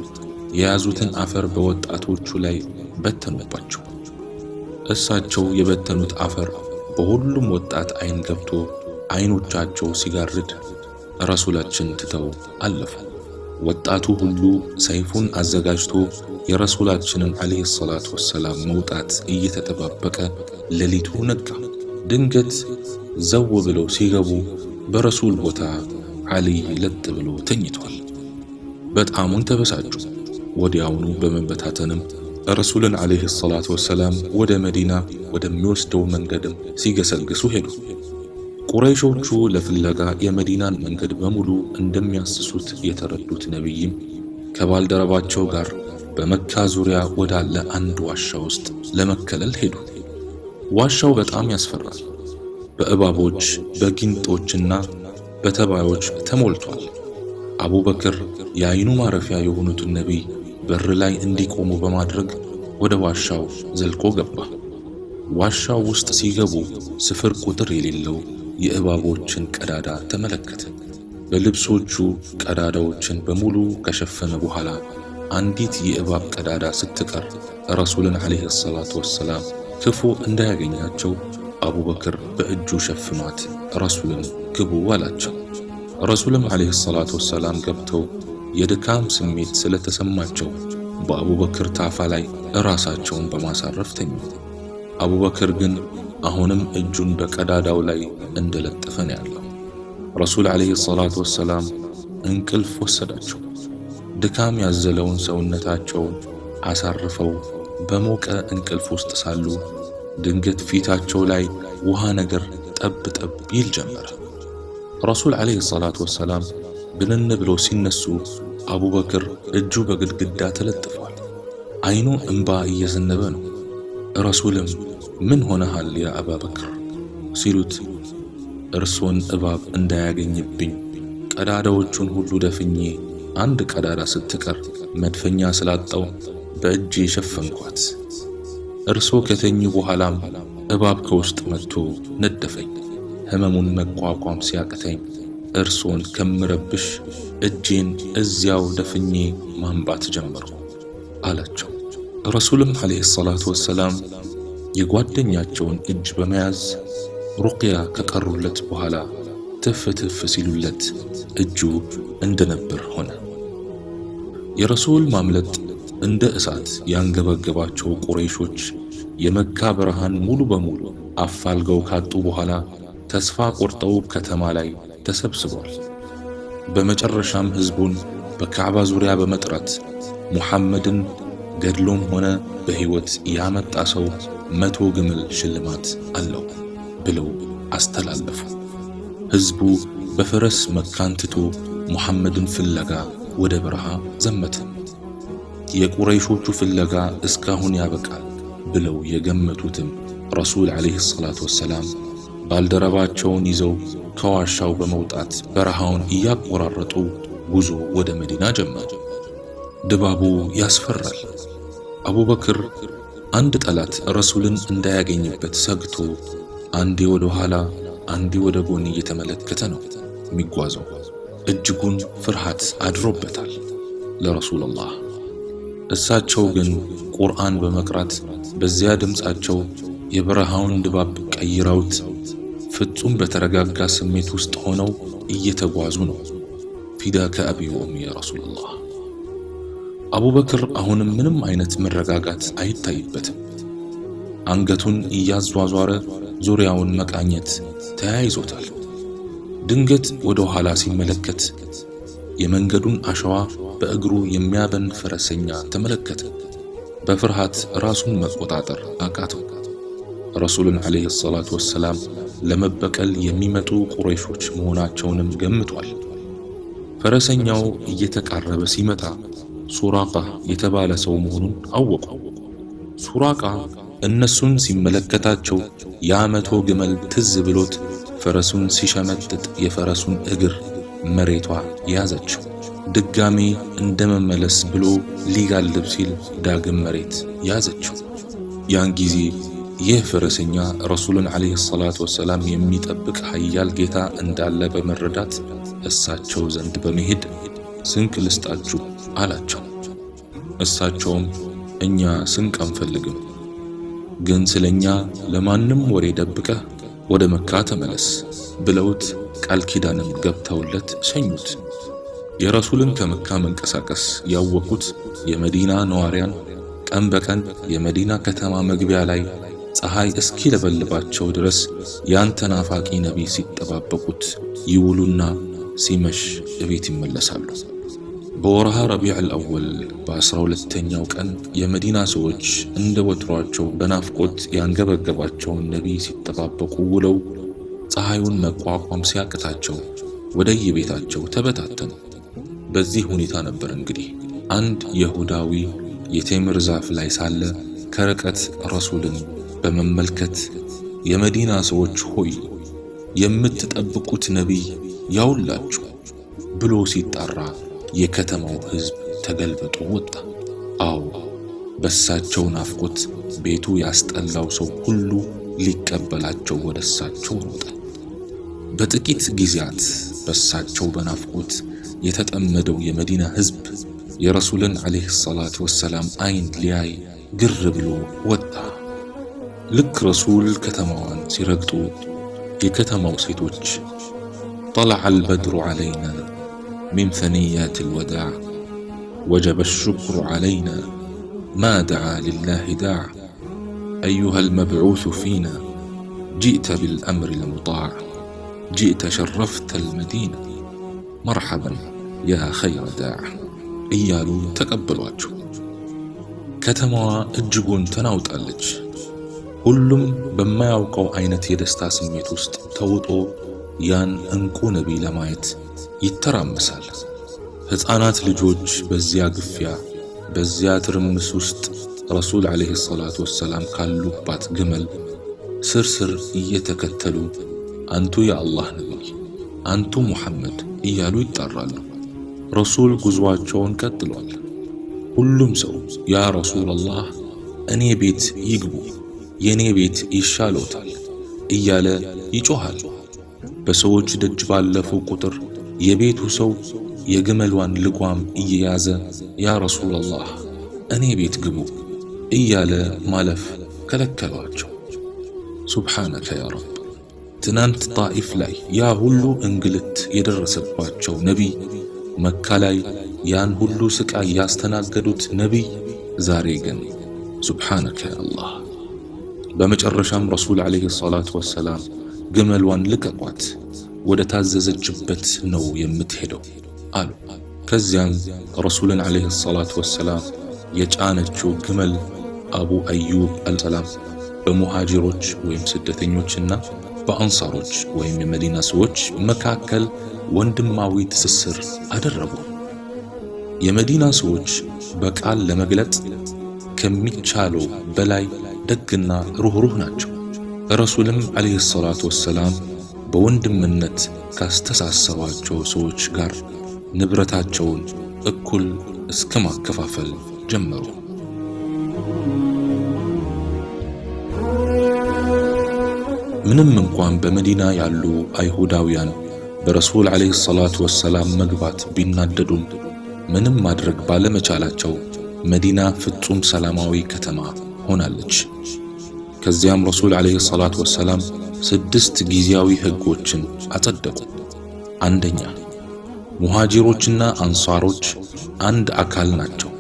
S1: የያዙትን አፈር በወጣቶቹ ላይ በተኑባቸው። እሳቸው የበተኑት አፈር በሁሉም ወጣት አይን ገብቶ አይኖቻቸው ሲጋርድ ረሱላችን ትተው አለፉ። ወጣቱ ሁሉ ሰይፉን አዘጋጅቶ የረሱላችንን ዓለይሂ ሰላቱ ወሰላም መውጣት እየተጠባበቀ ሌሊቱ ነጋ። ድንገት ዘው ብለው ሲገቡ በረሱል ቦታ ዓሊይ ለጥ ብሎ ተኝቷል። በጣሙን ተበሳጩ። ወዲያውኑ በመበታተንም ረሱልን ዓለይሂ ሰላቱ ወሰላም ወደ መዲና ወደሚወስደው መንገድም ሲገሰግሱ ሄዱ። ቁረይሾቹ ለፍለጋ የመዲናን መንገድ በሙሉ እንደሚያስሱት የተረዱት ነቢይም ከባልደረባቸው ጋር በመካ ዙሪያ ወዳለ አንድ ዋሻ ውስጥ ለመከለል ሄዱ። ዋሻው በጣም ያስፈራል። በእባቦች፣ በጊንጦችና በተባዮች ተሞልቷል። አቡበክር የአይኑ ማረፊያ የሆኑትን ነቢይ በር ላይ እንዲቆሙ በማድረግ ወደ ዋሻው ዘልቆ ገባ። ዋሻው ውስጥ ሲገቡ ስፍር ቁጥር የሌለው የእባቦችን ቀዳዳ ተመለከተ። በልብሶቹ ቀዳዳዎችን በሙሉ ከሸፈነ በኋላ አንዲት የእባብ ቀዳዳ ስትቀር ረሱልን ዓለይሂ ሰላቱ ወሰላም ክፉ እንዳያገኛቸው አቡበክር በእጁ ሸፍኗት ረሱልን ግቡ አላቸው። ረሱልም ዓለይሂ ሰላቱ ወሰላም ገብተው የድካም ስሜት ስለተሰማቸው በአቡበክር ታፋ ላይ እራሳቸውን በማሳረፍ ተኙ። አቡበክር ግን አሁንም እጁን በቀዳዳው ላይ እንደለጠፈ ነው ያለው። ረሱል ዓለይሂ ሰላቱ ወሰላም እንቅልፍ ወሰዳቸው። ድካም ያዘለውን ሰውነታቸውን አሳርፈው በሞቀ እንቅልፍ ውስጥ ሳሉ ድንገት ፊታቸው ላይ ውሃ ነገር ጠብ ጠብ ይል ጀመረ። ረሱል ዓለይሂ ሰላቱ ወሰላም ብንን ብለው ሲነሱ አቡበክር እጁ በግድግዳ ተለጥፏል። አይኑ እንባ እየዘነበ ነው። ረሱልም ምን ሆነሃል ያ አባበክር ሲሉት እርሶን እባብ እንዳያገኝብኝ ቀዳዳዎቹን ሁሉ ደፍኜ አንድ ቀዳዳ ስትቀር መድፈኛ ስላጣው በእጄ ሸፈንኳት። እርሶ ከተኙ በኋላም እባብ ከውስጥ መጥቶ ነደፈኝ። ህመሙን መቋቋም ሲያቅተኝ እርሶን ከምረብሽ እጄን እዚያው ደፍኜ ማንባት ጀመርኩ አላቸው። ረሱልም ዓለይሂ ሰላቱ ወሰላም የጓደኛቸውን እጅ በመያዝ ሩቅያ ከቀሩለት በኋላ ትፍ ትፍ ሲሉለት እጁ እንደነበር ሆነ። የረሱል ማምለጥ እንደ እሳት ያንገበገባቸው ቁረይሾች የመካ በረሃን ሙሉ በሙሉ አፋልገው ካጡ በኋላ ተስፋ ቆርጠው ከተማ ላይ ተሰብስበዋል። በመጨረሻም ህዝቡን በካዕባ ዙሪያ በመጥራት ሙሐመድን ገድሎም ሆነ በሕይወት ያመጣ ሰው 100 ግመል ሽልማት አለው ብለው አስተላለፉ። ህዝቡ በፈረስ መካን ትቶ ሙሐመድን ፍለጋ ወደ በረሃ ዘመተ። የቁረይሾቹ ፍለጋ እስካሁን ያበቃል ብለው የገመቱትም ረሱል ዓለይሂ ሰላቱ ወሰላም ባልደረባቸውን ይዘው ከዋሻው በመውጣት በረሃውን እያቆራረጡ ጉዞ ወደ መዲና ጀመሩ። ድባቡ ያስፈራል። አቡበክር አንድ ጠላት ረሱልን እንዳያገኝበት ሰግቶ አንዴ ወደ ኋላ አንዴ ወደ ጎን እየተመለከተ ነው የሚጓዘው። እጅጉን ፍርሃት አድሮበታል ለረሱልላህ። እሳቸው ግን ቁርአን በመቅራት በዚያ ድምፃቸው የበረሃውን ድባብ ቀይረውት ፍጹም በተረጋጋ ስሜት ውስጥ ሆነው እየተጓዙ ነው። فداك أبي وأمي يا رسول الله። አቡበክር አሁንም ምንም አይነት መረጋጋት አይታይበትም። አንገቱን እያዟዟረ ዙሪያውን መቃኘት ተያይዞታል። ድንገት ወደ ኋላ ሲመለከት የመንገዱን አሸዋ በእግሩ የሚያበን ፈረሰኛ ተመለከተ። በፍርሃት ራሱን መቆጣጠር አቃተው። ረሱልን ዓለይሂ ሰላቱ ወሰላም ለመበቀል የሚመጡ ቁረይሾች መሆናቸውንም ገምቷል። ፈረሰኛው እየተቃረበ ሲመጣ ሱራቃ የተባለ ሰው መሆኑን አወቁ። ሱራቃ እነሱን ሲመለከታቸው ያ 100 ግመል ትዝ ብሎት ፈረሱን ሲሸመጥጥ የፈረሱን እግር መሬቷ ያዘችው። ድጋሜ እንደመመለስ ብሎ ሊጋልብ ሲል ዳግም መሬት ያዘችው። ያን ጊዜ ይህ ፈረሰኛ ረሱልን ዓለይሂ ሰላቱ ወሰላም የሚጠብቅ ኃያል ጌታ እንዳለ በመረዳት እሳቸው ዘንድ በመሄድ ስንቅ ልስጣችሁ አላቸው። እሳቸውም እኛ ስንቅ አንፈልግም፣ ግን ስለኛ ለማንም ወሬ ደብቀህ ወደ መካ ተመለስ ብለውት ቃል ኪዳንም ገብተውለት ሸኙት። የረሱልን ከመካ መንቀሳቀስ ያወቁት የመዲና ነዋሪያን ቀን በቀን የመዲና ከተማ መግቢያ ላይ ፀሐይ እስኪለበልባቸው ድረስ ያን ተናፋቂ ነቢይ ሲጠባበቁት ይውሉና ሲመሽ እቤት ይመለሳሉ። በወርሃ ረቢዕ አልአወል በ12ኛው ቀን የመዲና ሰዎች እንደ ወትሯቸው በናፍቆት ያንገበገባቸውን ነቢይ ሲጠባበቁ ውለው ፀሐዩን መቋቋም ሲያቅታቸው ወደየቤታቸው ተበታተኑ። በዚህ ሁኔታ ነበር እንግዲህ አንድ የሁዳዊ የቴምር ዛፍ ላይ ሳለ ከርቀት ረሱልን በመመልከት የመዲና ሰዎች ሆይ የምትጠብቁት ነቢይ ያውላችሁ ብሎ ሲጣራ የከተማው ሕዝብ ተገልብጦ ወጣ። አዎ፣ በሳቸው ናፍቆት ቤቱ ያስጠላው ሰው ሁሉ ሊቀበላቸው ወደሳቸው ሮጠ። በጥቂት ጊዜያት በሳቸው በናፍቆት የተጠመደው የመዲና ሕዝብ የረሱልን ዓለይሂ ሰላቱ ወሰላም አይን ሊያይ ግር ብሎ ወጣ። ልክ ረሱል ከተማዋን ሲረግጡ የከተማው ሴቶች طلع البدر علينا من ثنيات الوداع وجب الشكر علينا ما دعا لله داع أيها المبعوث فينا جئت بالأمر المطاع جئت شرفت المدينة مرحبا يا خير داع እያሉ ተቀበሏቸው። ከተማዋ እጅጉን ተናውጣለች። ሁሉም በማያውቀው አይነት የደስታ ስሜት ውስጥ ተውጦ ያን እንቁ ነቢይ ለማየት ይተራመሳል። ሕፃናት ልጆች በዚያ ግፊያ በዚያ ትርምስ ውስጥ ረሱል ዓለይሂ ሰላቱ ወሰላም ካሉባት ግመል ስር ስር እየተከተሉ አንቱ የአላህ ነቢይ፣ አንቱ ሙሐመድ እያሉ ይጣራሉ። ረሱል ጉዞአቸውን ቀጥሏል። ሁሉም ሰው ያ ረሱላላህ እኔ ቤት ይግቡ፣ የኔ ቤት ይሻሎታል እያለ ይጮሃል። በሰዎች ደጅ ባለፉ ቁጥር የቤቱ ሰው የግመሏን ልጓም እየያዘ ያ ረሱላላህ እኔ ቤት ግቡ እያለ ማለፍ ከለከሏቸው። ሱብሓነከ ያ ረብ። ትናንት ጣኢፍ ላይ ያ ሁሉ እንግልት የደረሰባቸው ነቢይ፣ መካ ላይ ያን ሁሉ ስቃይ ያስተናገዱት ነቢይ፣ ዛሬ ግን ሱብሓነከ ያ አላህ። በመጨረሻም ረሱል ዓለይሂ ሰላቱ ወሰላም ግመሏን ልቀቋት፣ ወደ ታዘዘችበት ነው የምትሄደው አሉ። ከዚያም ረሱልን ዓለይሂ ሰላቱ ወሰላም የጫነችው ግመል አቡ አዩብ አልሰላም በሙሃጅሮች ወይም ስደተኞችና በአንሳሮች ወይም የመዲና ሰዎች መካከል ወንድማዊ ትስስር አደረጉ። የመዲና ሰዎች በቃል ለመግለጽ ከሚቻለው በላይ ደግና ሩህሩህ ናቸው። ረሱልም ዓለይሂ ሰላቱ ወሰላም በወንድምነት ካስተሳሰሯቸው ሰዎች ጋር ንብረታቸውን እኩል እስከ ማከፋፈል ጀመሩ። ምንም እንኳን በመዲና ያሉ አይሁዳውያን በረሱል ዓለይሂ ሰላቱ ወሰላም መግባት ቢናደዱም ምንም ማድረግ ባለመቻላቸው መዲና ፍጹም ሰላማዊ ከተማ ሆናለች። ከዚያም ረሱል ዓለይሂ ሰላቱ ወሰላም 6 ጊዜያዊ ሕጎችን አጸደቁ። አንደኛ፣ ሙሃጂሮችና አንሷሮች አንድ አካል ናቸው።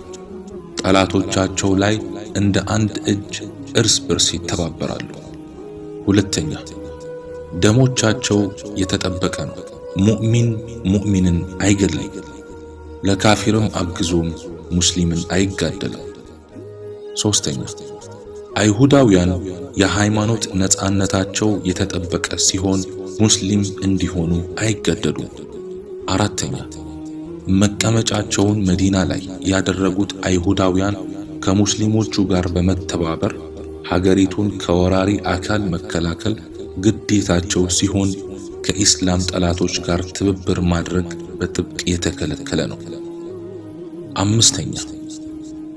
S1: ጠላቶቻቸው ላይ እንደ አንድ እጅ እርስ በርስ ይተባበራሉ። ሁለተኛ፣ ደሞቻቸው የተጠበቀ ነው። ሙእሚን ሙእሚንን አይገድልም፣ ለካፊርም አግዞም ሙስሊምን አይጋደልም። ሶስተኛ፣ አይሁዳውያን የሃይማኖት ነፃነታቸው የተጠበቀ ሲሆን ሙስሊም እንዲሆኑ አይገደዱም። አራተኛ፣ መቀመጫቸውን መዲና ላይ ያደረጉት አይሁዳውያን ከሙስሊሞቹ ጋር በመተባበር ሀገሪቱን ከወራሪ አካል መከላከል ግዴታቸው ሲሆን ከኢስላም ጠላቶች ጋር ትብብር ማድረግ በጥብቅ የተከለከለ ነው። አምስተኛ፣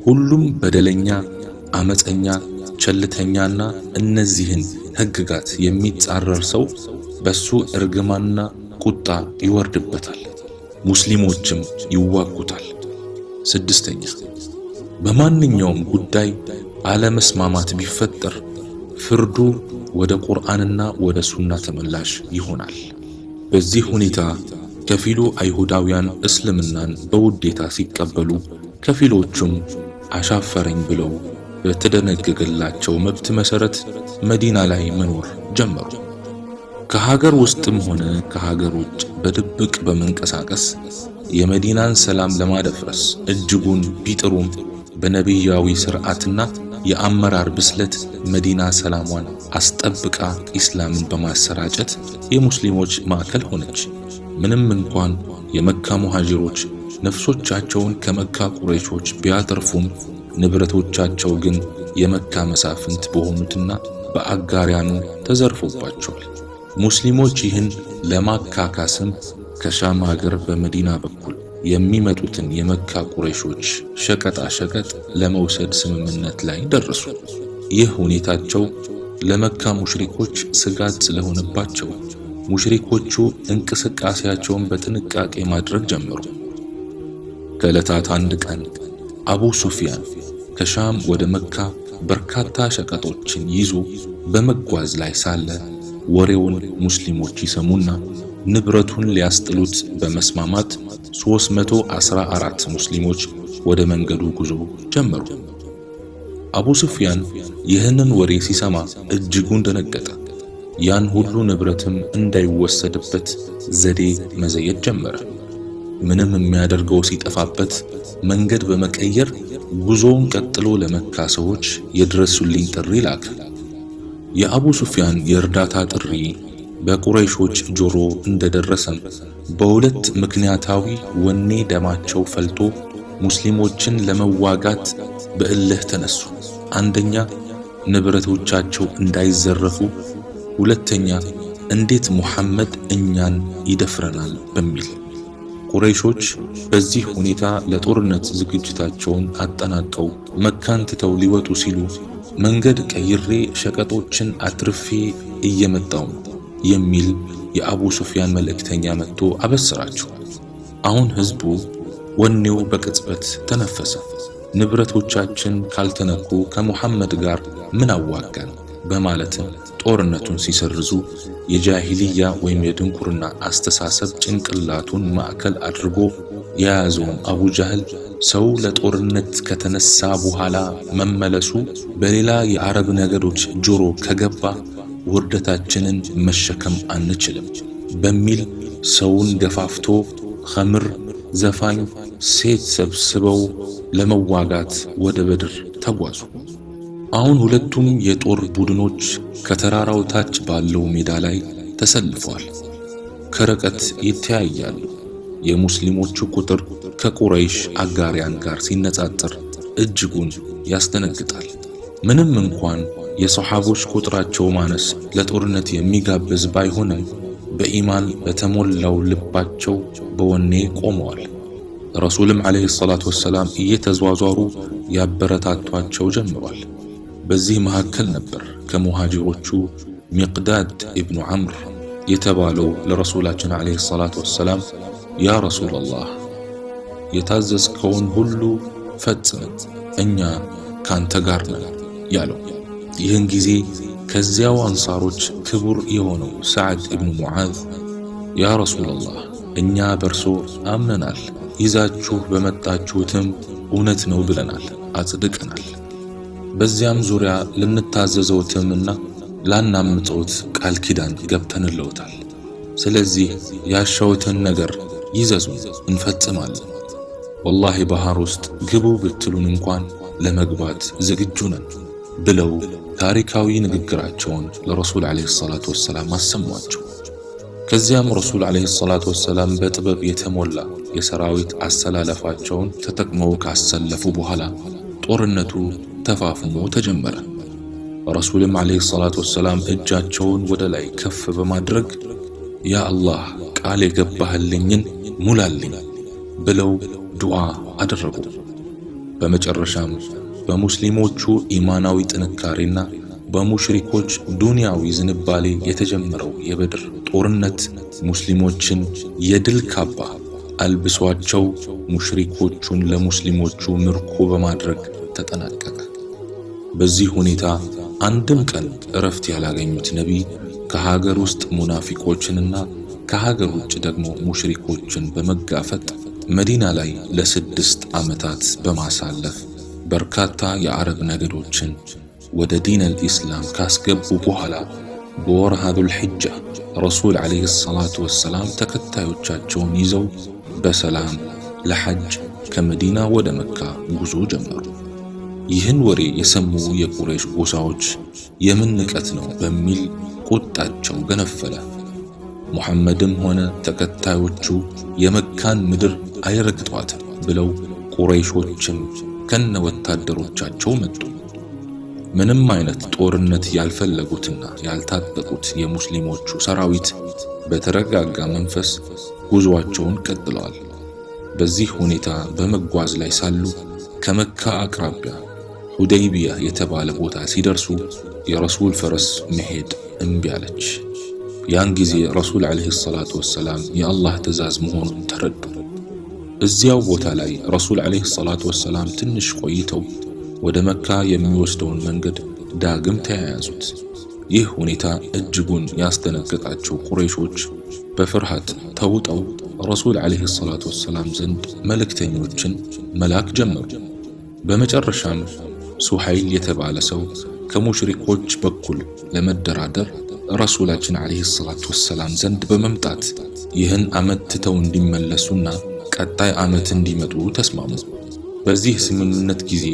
S1: ሁሉም በደለኛ፣ አመፀኛ፣ ቸልተኛና እነዚህን ሕግጋት የሚጻረር ሰው በሱ እርግማንና ቁጣ ይወርድበታል፣ ሙስሊሞችም ይዋጉታል። ስድስተኛ፣ በማንኛውም ጉዳይ አለመስማማት ቢፈጠር ፍርዱ ወደ ቁርአንና ወደ ሱና ተመላሽ ይሆናል። በዚህ ሁኔታ ከፊሉ አይሁዳውያን እስልምናን በውዴታ ሲቀበሉ፣ ከፊሎቹም አሻፈረኝ ብለው በተደነገገላቸው መብት መሰረት መዲና ላይ መኖር ጀመሩ። ከሀገር ውስጥም ሆነ ከሀገር ውጭ በድብቅ በመንቀሳቀስ የመዲናን ሰላም ለማደፍረስ እጅጉን ቢጥሩም በነቢያዊ ስርዓትና የአመራር ብስለት መዲና ሰላሟን አስጠብቃ ኢስላምን በማሰራጨት የሙስሊሞች ማዕከል ሆነች። ምንም እንኳን የመካ ሙሃጅሮች ነፍሶቻቸውን ከመካ ቁረይሾች ቢያተርፉም ንብረቶቻቸው ግን የመካ መሳፍንት በሆኑትና በአጋሪያኑ ተዘርፎባቸዋል። ሙስሊሞች ይህን ለማካካስም ከሻም ሀገር በመዲና በኩል የሚመጡትን የመካ ቁረይሾች ሸቀጣ ሸቀጥ ለመውሰድ ስምምነት ላይ ደረሱ። ይህ ሁኔታቸው ለመካ ሙሽሪኮች ስጋት ስለሆነባቸው ሙሽሪኮቹ እንቅስቃሴያቸውን በጥንቃቄ ማድረግ ጀመሩ። ከዕለታት አንድ ቀን አቡ ሱፊያን ከሻም ወደ መካ በርካታ ሸቀጦችን ይዞ በመጓዝ ላይ ሳለ ወሬውን ሙስሊሞች ይሰሙና ንብረቱን ሊያስጥሉት በመስማማት 314 ሙስሊሞች ወደ መንገዱ ጉዞ ጀመሩ። አቡ ሱፊያን ይህንን ወሬ ሲሰማ እጅጉን ደነገጠ። ያን ሁሉ ንብረትም እንዳይወሰድበት ዘዴ መዘየድ ጀመረ። ምንም የሚያደርገው ሲጠፋበት መንገድ በመቀየር ጉዞውን ቀጥሎ ለመካ ሰዎች የድረሱልኝ ጥሪ ላከ። የአቡ ሱፊያን የእርዳታ ጥሪ በቁረይሾች ጆሮ እንደደረሰም በሁለት ምክንያታዊ ወኔ ደማቸው ፈልቶ ሙስሊሞችን ለመዋጋት በእልህ ተነሱ። አንደኛ፣ ንብረቶቻቸው እንዳይዘረፉ፣ ሁለተኛ፣ እንዴት ሙሐመድ እኛን ይደፍረናል በሚል። ቁረይሾች በዚህ ሁኔታ ለጦርነት ዝግጅታቸውን አጠናቀው መካን ትተው ሊወጡ ሲሉ መንገድ ቀይሬ ሸቀጦችን አትርፌ እየመጣው ነው የሚል የአቡ ሱፊያን መልእክተኛ መጥቶ አበሰራቸው። አሁን ህዝቡ ወኔው በቅጽበት ተነፈሰ። ንብረቶቻችን ካልተነኩ ከሙሐመድ ጋር ምን አዋጋን በማለትም ጦርነቱን ሲሰርዙ የጃሂልያ ወይም የድንቁርና አስተሳሰብ ጭንቅላቱን ማዕከል አድርጎ የያዘውን አቡ ጃህል ሰው ለጦርነት ከተነሳ በኋላ መመለሱ በሌላ የአረብ ነገዶች ጆሮ ከገባ ውርደታችንን መሸከም አንችልም በሚል ሰውን ገፋፍቶ ኸምር፣ ዘፋኝ፣ ሴት ሰብስበው ለመዋጋት ወደ በድር ተጓዙ። አሁን ሁለቱም የጦር ቡድኖች ከተራራው ታች ባለው ሜዳ ላይ ተሰልፈዋል። ከርቀት ይተያያሉ። የሙስሊሞቹ ቁጥር ከቁረይሽ አጋሪያን ጋር ሲነጻጸር እጅጉን ያስደነግጣል። ምንም እንኳን የሰሃቦች ቁጥራቸው ማነስ ለጦርነት የሚጋብዝ ባይሆንም በኢማን በተሞላው ልባቸው በወኔ ቆመዋል። ረሱልም ዓለይሂ ሰላቱ ወሰላም እየተዟዟሩ ያበረታቷቸው ጀምሯል። በዚህ መካከል ነበር ከሙሃጅሮቹ ሚቅዳድ ኢብኑ ዐምር የተባለው ለረሱላችን ዓለይሂ ሰላቱ ወሰላም፣ ያ ረሱለላህ፣ የታዘዝከውን ሁሉ ፈጽም፣ እኛ ካንተ ጋር ነን ያለው። ይህን ጊዜ ከዚያው አንሳሮች ክቡር የሆነው ሰዓድ ኢብኑ ሙዓዝ፣ ያ ረሱለላህ፣ እኛ በርሶ አምነናል፣ ይዛችሁ በመጣችሁትም እውነት ነው ብለናል፣ አጽድቀናል። በዚያም ዙሪያ ልንታዘዘውትምና ላናምፀውት ቃል ኪዳን ገብተንለውታል። ስለዚህ ያሻውትን ነገር ይዘዙን፣ እንፈጽማለን። ወላሂ ባህር ውስጥ ግቡ ብትሉን እንኳን ለመግባት ዝግጁ ነን ብለው ታሪካዊ ንግግራቸውን ለረሱል ዓለይሂ ሰላቱ ወሰላም አሰሟቸው። ከዚያም ረሱል ዓለይሂ ሰላቱ ወሰላም በጥበብ የተሞላ የሰራዊት አሰላለፋቸውን ተጠቅመው ካሰለፉ በኋላ ጦርነቱ ተፋፍሞ ተጀመረ። ረሱልም ዓለይሂ ሰላቱ ወሰላም እጃቸውን ወደ ላይ ከፍ በማድረግ ያ አላህ፣ ቃል የገባህልኝን ሙላልኝ ብለው ዱዓ አደረጉ። በመጨረሻም በሙስሊሞቹ ኢማናዊ ጥንካሬና በሙሽሪኮች ዱንያዊ ዝንባሌ የተጀመረው የበድር ጦርነት ሙስሊሞችን የድል ካባ አልብሷቸው ሙሽሪኮቹን ለሙስሊሞቹ ምርኮ በማድረግ ተጠናቀቀ። በዚህ ሁኔታ አንድም ቀን እረፍት ያላገኙት ነቢይ ከሀገር ውስጥ ሙናፊቆችንና ከሀገር ውጭ ደግሞ ሙሽሪኮችን በመጋፈጥ መዲና ላይ ለ6 ዓመታት በማሳለፍ በርካታ የአረብ ነገዶችን ወደ ዲን አልኢስላም ካስገቡ በኋላ በወርሃ ዙል ሒጃ ረሱል ዓለይሂ ሰላቱ ወሰላም ተከታዮቻቸውን ይዘው በሰላም ለሐጅ ከመዲና ወደ መካ ጉዞ ጀመሩ። ይህን ወሬ የሰሙ የቁረይሽ ጎሳዎች የምን ንቀት ነው በሚል ቁጣቸው ገነፈለ። ሙሐመድም ሆነ ተከታዮቹ የመካን ምድር አይረግጧትም ብለው ቁረይሾችም ከነ ወታደሮቻቸው መጡ። ምንም አይነት ጦርነት ያልፈለጉትና ያልታጠቁት የሙስሊሞቹ ሰራዊት በተረጋጋ መንፈስ ጉዞአቸውን ቀጥለዋል። በዚህ ሁኔታ በመጓዝ ላይ ሳሉ ከመካ አቅራቢያ ሁደይቢያ የተባለ ቦታ ሲደርሱ የረሱል ፈረስ መሄድ እምቢ አለች። ያን ጊዜ ረሱል ዓለይሂ ሰላቱ ወሰላም የአላህ ትዕዛዝ መሆኑን ተረዱ። እዚያው ቦታ ላይ ረሱል ዓለይሂ ሰላቱ ወሰላም ትንሽ ቆይተው ወደ መካ የሚወስደውን መንገድ ዳግም ተያያዙት። ይህ ሁኔታ እጅጉን ያስደነገጣቸው ቁረይሾች በፍርሃት ተውጠው ረሱል ዓለይሂ ሰላቱ ወሰላም ዘንድ መልእክተኞችን መላክ ጀመሩ። በመጨረሻም ሱሐይል የተባለ ሰው ከሙሽሪኮች በኩል ለመደራደር ረሱላችን ዓለይሂ ሰላቱ ወሰላም ዘንድ በመምጣት ይህን ዓመት ትተው እንዲመለሱና ቀጣይ ዓመት እንዲመጡ ተስማሙ። በዚህ ስምምነት ጊዜ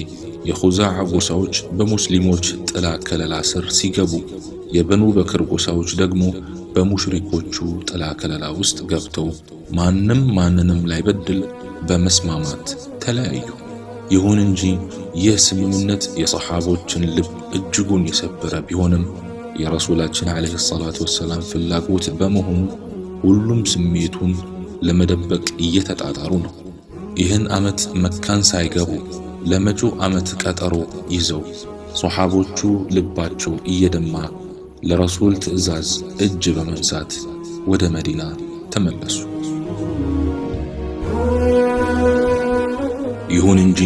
S1: የኹዛዓ ጎሳዎች በሙስሊሞች ጥላ ከለላ ስር ሲገቡ፣ የበኑ በክር ጎሳዎች ደግሞ በሙሽሪኮቹ ጥላ ከለላ ውስጥ ገብተው ማንም ማንንም ላይበድል በመስማማት ተለያዩ። ይሁን እንጂ ይህ ስምምነት የሰሓቦችን ልብ እጅጉን የሰበረ ቢሆንም የረሱላችን ዓለይሂ ሰላቱ ወሰላም ፍላጎት በመሆኑ ሁሉም ስሜቱን ለመደበቅ እየተጣጣሩ ነው። ይህን ዓመት መካን ሳይገቡ ለመጪው ዓመት ቀጠሮ ይዘው ሶሓቦቹ ልባቸው እየደማ ለረሱል ትዕዛዝ እጅ በመንሳት ወደ መዲና ተመለሱ። ይሁን እንጂ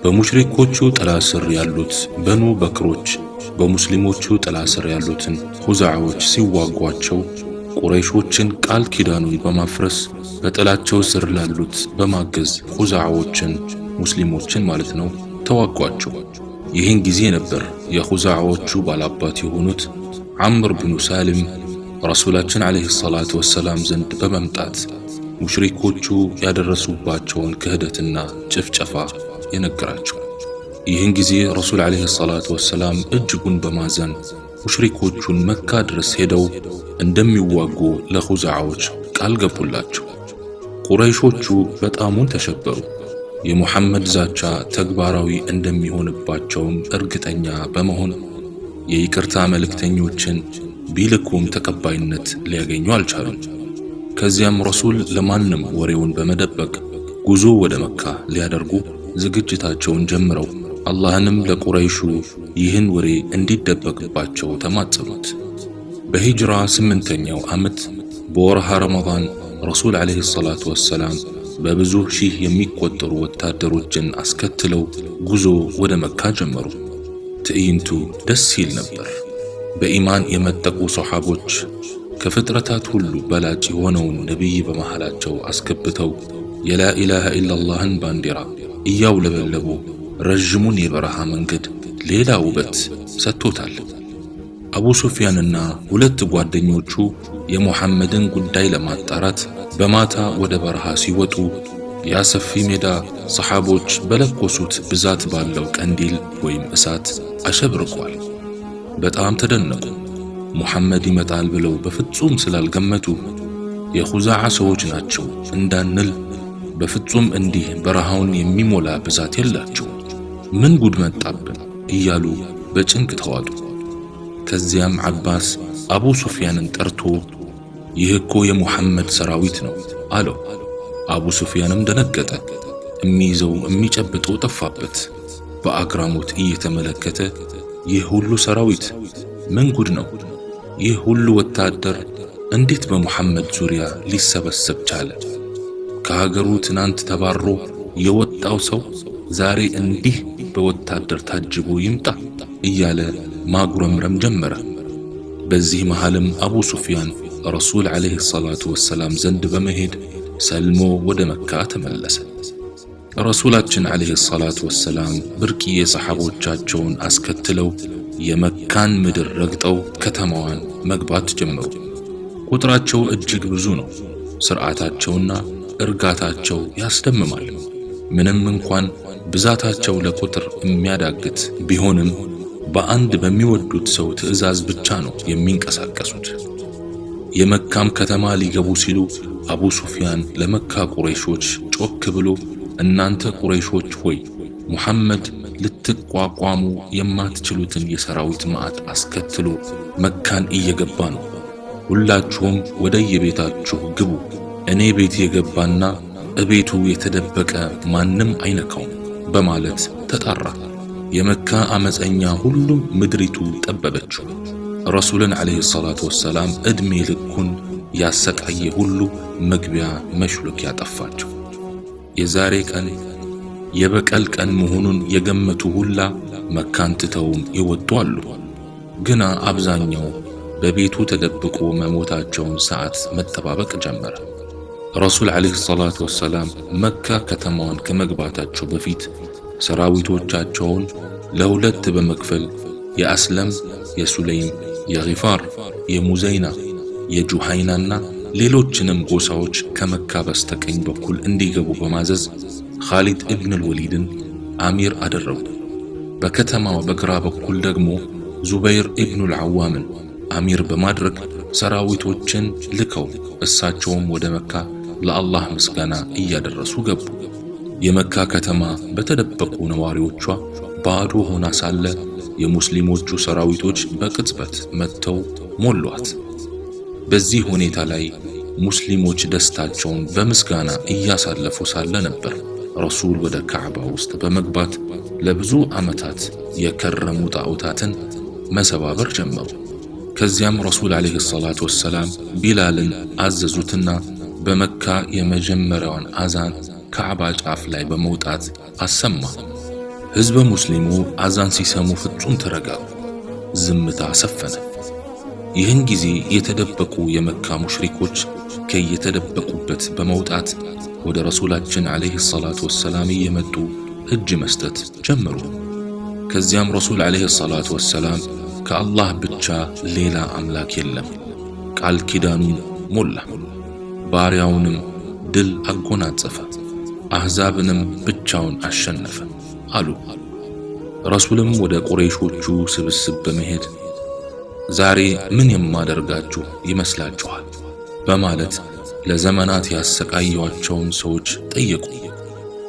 S1: በሙሽሪኮቹ ጥላ ስር ያሉት በኑ በክሮች በሙስሊሞቹ ጥላ ስር ያሉትን ሁዛዓዎች ሲዋጓቸው ቁረይሾችን ቃል ኪዳኑን በማፍረስ በጥላቸው ስር ላሉት በማገዝ ሁዛዓዎችን፣ ሙስሊሞችን ማለት ነው፣ ተዋጓቸው። ይህን ጊዜ ነበር የኹዛዓዎቹ ባላባት የሆኑት ዐምር ብኑ ሳሊም ረሱላችን ዓለይሂ ሰላቱ ወሰላም ዘንድ በመምጣት ሙሽሪኮቹ ያደረሱባቸውን ክህደትና ጭፍጨፋ የነገራቸው። ይህን ጊዜ ረሱል ዓለይሂ ሰላቱ ወሰላም እጅጉን በማዘን ሙሽሪኮቹን መካ ድረስ ሄደው እንደሚዋጉ ለኹዛዓዎች ቃል ገቡላቸው። ቁረይሾቹ በጣሙን ተሸበሩ። የሙሐመድ ዛቻ ተግባራዊ እንደሚሆንባቸውም እርግጠኛ በመሆን የይቅርታ መልእክተኞችን ቢልኩም ተቀባይነት ሊያገኙ አልቻሉም። ከዚያም ረሱል ለማንም ወሬውን በመደበቅ ጉዞ ወደ መካ ሊያደርጉ ዝግጅታቸውን ጀምረው አላህንም ለቁረይሹ ይህን ወሬ እንዲደበቅባቸው ተማጸኑት። በሂጅራ 8ኛው ዓመት በወርሃ ረመዳን ረሱል ዓለይሂ ሰላቱ ወሰላም በብዙ ሺህ የሚቆጠሩ ወታደሮችን አስከትለው ጉዞ ወደ መካ ጀመሩ። ትዕይንቱ ደስ ይል ነበር። በኢማን የመጠቁ ሰሓቦች ከፍጥረታት ሁሉ በላጭ የሆነውን ነቢይ በመሃላቸው አስገብተው የላኢላሃ ኢላላህን ባንዲራ እያውለበለቡ ረዥሙን የበረሃ መንገድ ሌላ ውበት ሰጥቶታል። አቡ ሱፊያንና ሁለት ጓደኞቹ የሙሐመድን ጉዳይ ለማጣራት በማታ ወደ በረሃ ሲወጡ ያ ሰፊ ሜዳ ሰሓቦች በለኮሱት ብዛት ባለው ቀንዲል ወይም እሳት አሸብርቋል። በጣም ተደነቁ። ሙሐመድ ይመጣል ብለው በፍጹም ስላልገመቱ የኹዛዓ ሰዎች ናቸው እንዳንል በፍጹም እንዲህ በረሃውን የሚሞላ ብዛት የላቸው፣ ምን ጉድ መጣብን እያሉ በጭንቅ ተዋጡ። ከዚያም ዓባስ አቡ ሱፊያንን ጠርቶ ይህ እኮ የሙሐመድ ሰራዊት ነው አለው። አቡ ሱፊያንም ደነገጠ። የሚይዘው የሚጨብጠው ጠፋበት። በአግራሞት እየተመለከተ ይህ ሁሉ ሰራዊት ምን ጉድ ነው? ይህ ሁሉ ወታደር እንዴት በሙሐመድ ዙሪያ ሊሰበሰብ ቻለ? ከሀገሩ ትናንት ተባሮ የወጣው ሰው ዛሬ እንዲህ በወታደር ታጅቦ ይምጣ እያለ ማጉረምረም ጀመረ። በዚህ መሃልም አቡ ሱፊያን ረሱል ዓለይሂ ሰላቱ ወሰላም ዘንድ በመሄድ ሰልሞ ወደ መካ ተመለሰ። ረሱላችን ዓለይሂ ሰላቱ ወሰላም ብርቅዬ ሰሓቦቻቸውን አስከትለው የመካን ምድር ረግጠው ከተማዋን መግባት ጀመሩ። ቁጥራቸው እጅግ ብዙ ነው። ስርዓታቸውና እርጋታቸው ያስደምማል። ምንም እንኳን ብዛታቸው ለቁጥር የሚያዳግት ቢሆንም በአንድ በሚወዱት ሰው ትዕዛዝ ብቻ ነው የሚንቀሳቀሱት። የመካም ከተማ ሊገቡ ሲሉ አቡ ሱፊያን ለመካ ቁረይሾች ጮክ ብሎ እናንተ ቁረይሾች ሆይ፣ ሙሐመድ ልትቋቋሙ የማትችሉትን የሰራዊት መዓት አስከትሎ መካን እየገባ ነው። ሁላችሁም ወደ የቤታችሁ ግቡ። እኔ ቤት የገባና እቤቱ የተደበቀ ማንም አይነካውም በማለት ተጣራ። የመካ አመፀኛ ሁሉም ምድሪቱ ጠበበችው። ረሱልን ዓለይሂ ሰላቱ ወሰላም ዕድሜ ልኩን ያሰቃየ ሁሉ መግቢያ መሽሎኪያ ጠፋቸው። የዛሬ ቀን የበቀል ቀን መሆኑን የገመቱ ሁላ መካን ትተውም ይወጡ አሉ። ግና አብዛኛው በቤቱ ተደብቆ መሞታቸውን ሰዓት መጠባበቅ ጀመረ። ረሱል ዓለይሂ ሰላቱ ወሰላም መካ ከተማዋን ከመግባታቸው በፊት ሰራዊቶቻቸውን ለሁለት በመክፈል የአስለም፣ የሱለይም፣ የጊፋር፣ የሙዘይና፣ የጁሃይናና ሌሎችንም ጎሳዎች ከመካ በስተቀኝ በኩል እንዲገቡ በማዘዝ ኻሊድ ኢብን አልወሊድን አሚር አደረጉ። በከተማው በግራ በኩል ደግሞ ዙበይር ኢብኑል ዓዋምን አሚር በማድረግ ሰራዊቶችን ልከው እሳቸውም ወደ መካ ለአላህ ምስጋና እያደረሱ ገቡ። የመካ ከተማ በተደበቁ ነዋሪዎቿ ባዶ ሆና ሳለ የሙስሊሞቹ ሰራዊቶች በቅጽበት መጥተው ሞሏት። በዚህ ሁኔታ ላይ ሙስሊሞች ደስታቸውን በምስጋና እያሳለፉ ሳለ ነበር ረሱል ወደ ካዕባ ውስጥ በመግባት ለብዙ ዓመታት የከረሙ ጣዖታትን መሰባበር ጀመሩ። ከዚያም ረሱል ዓለይሂ ሰላቱ ወሰላም ቢላልን አዘዙትና በመካ የመጀመሪያውን አዛን ካዕባ ጫፍ ላይ በመውጣት አሰማ። ሕዝበ ሙስሊሙ አዛን ሲሰሙ ፍጹም ተረጋጉ፣ ዝምታ ሰፈነ። ይህን ጊዜ የተደበቁ የመካ ሙሽሪኮች ከየተደበቁበት በመውጣት ወደ ረሱላችን ዓለይሂ ሰላቱ ወሰላም እየመጡ እጅ መስጠት ጀመሩ። ከዚያም ረሱል ዓለይሂ ሰላቱ ወሰላም ከአላህ ብቻ ሌላ አምላክ የለም፣ ቃል ኪዳኑን ሞላ፣ ባሪያውንም ድል አጎናጸፈ፣ አሕዛብንም ብቻውን አሸነፈ አሉ። ረሱልም ወደ ቁረይሾቹ ስብስብ በመሄድ ዛሬ ምን የማደርጋችሁ ይመስላችኋል? በማለት ለዘመናት ያሰቃዩአቸውን ሰዎች ጠየቁ።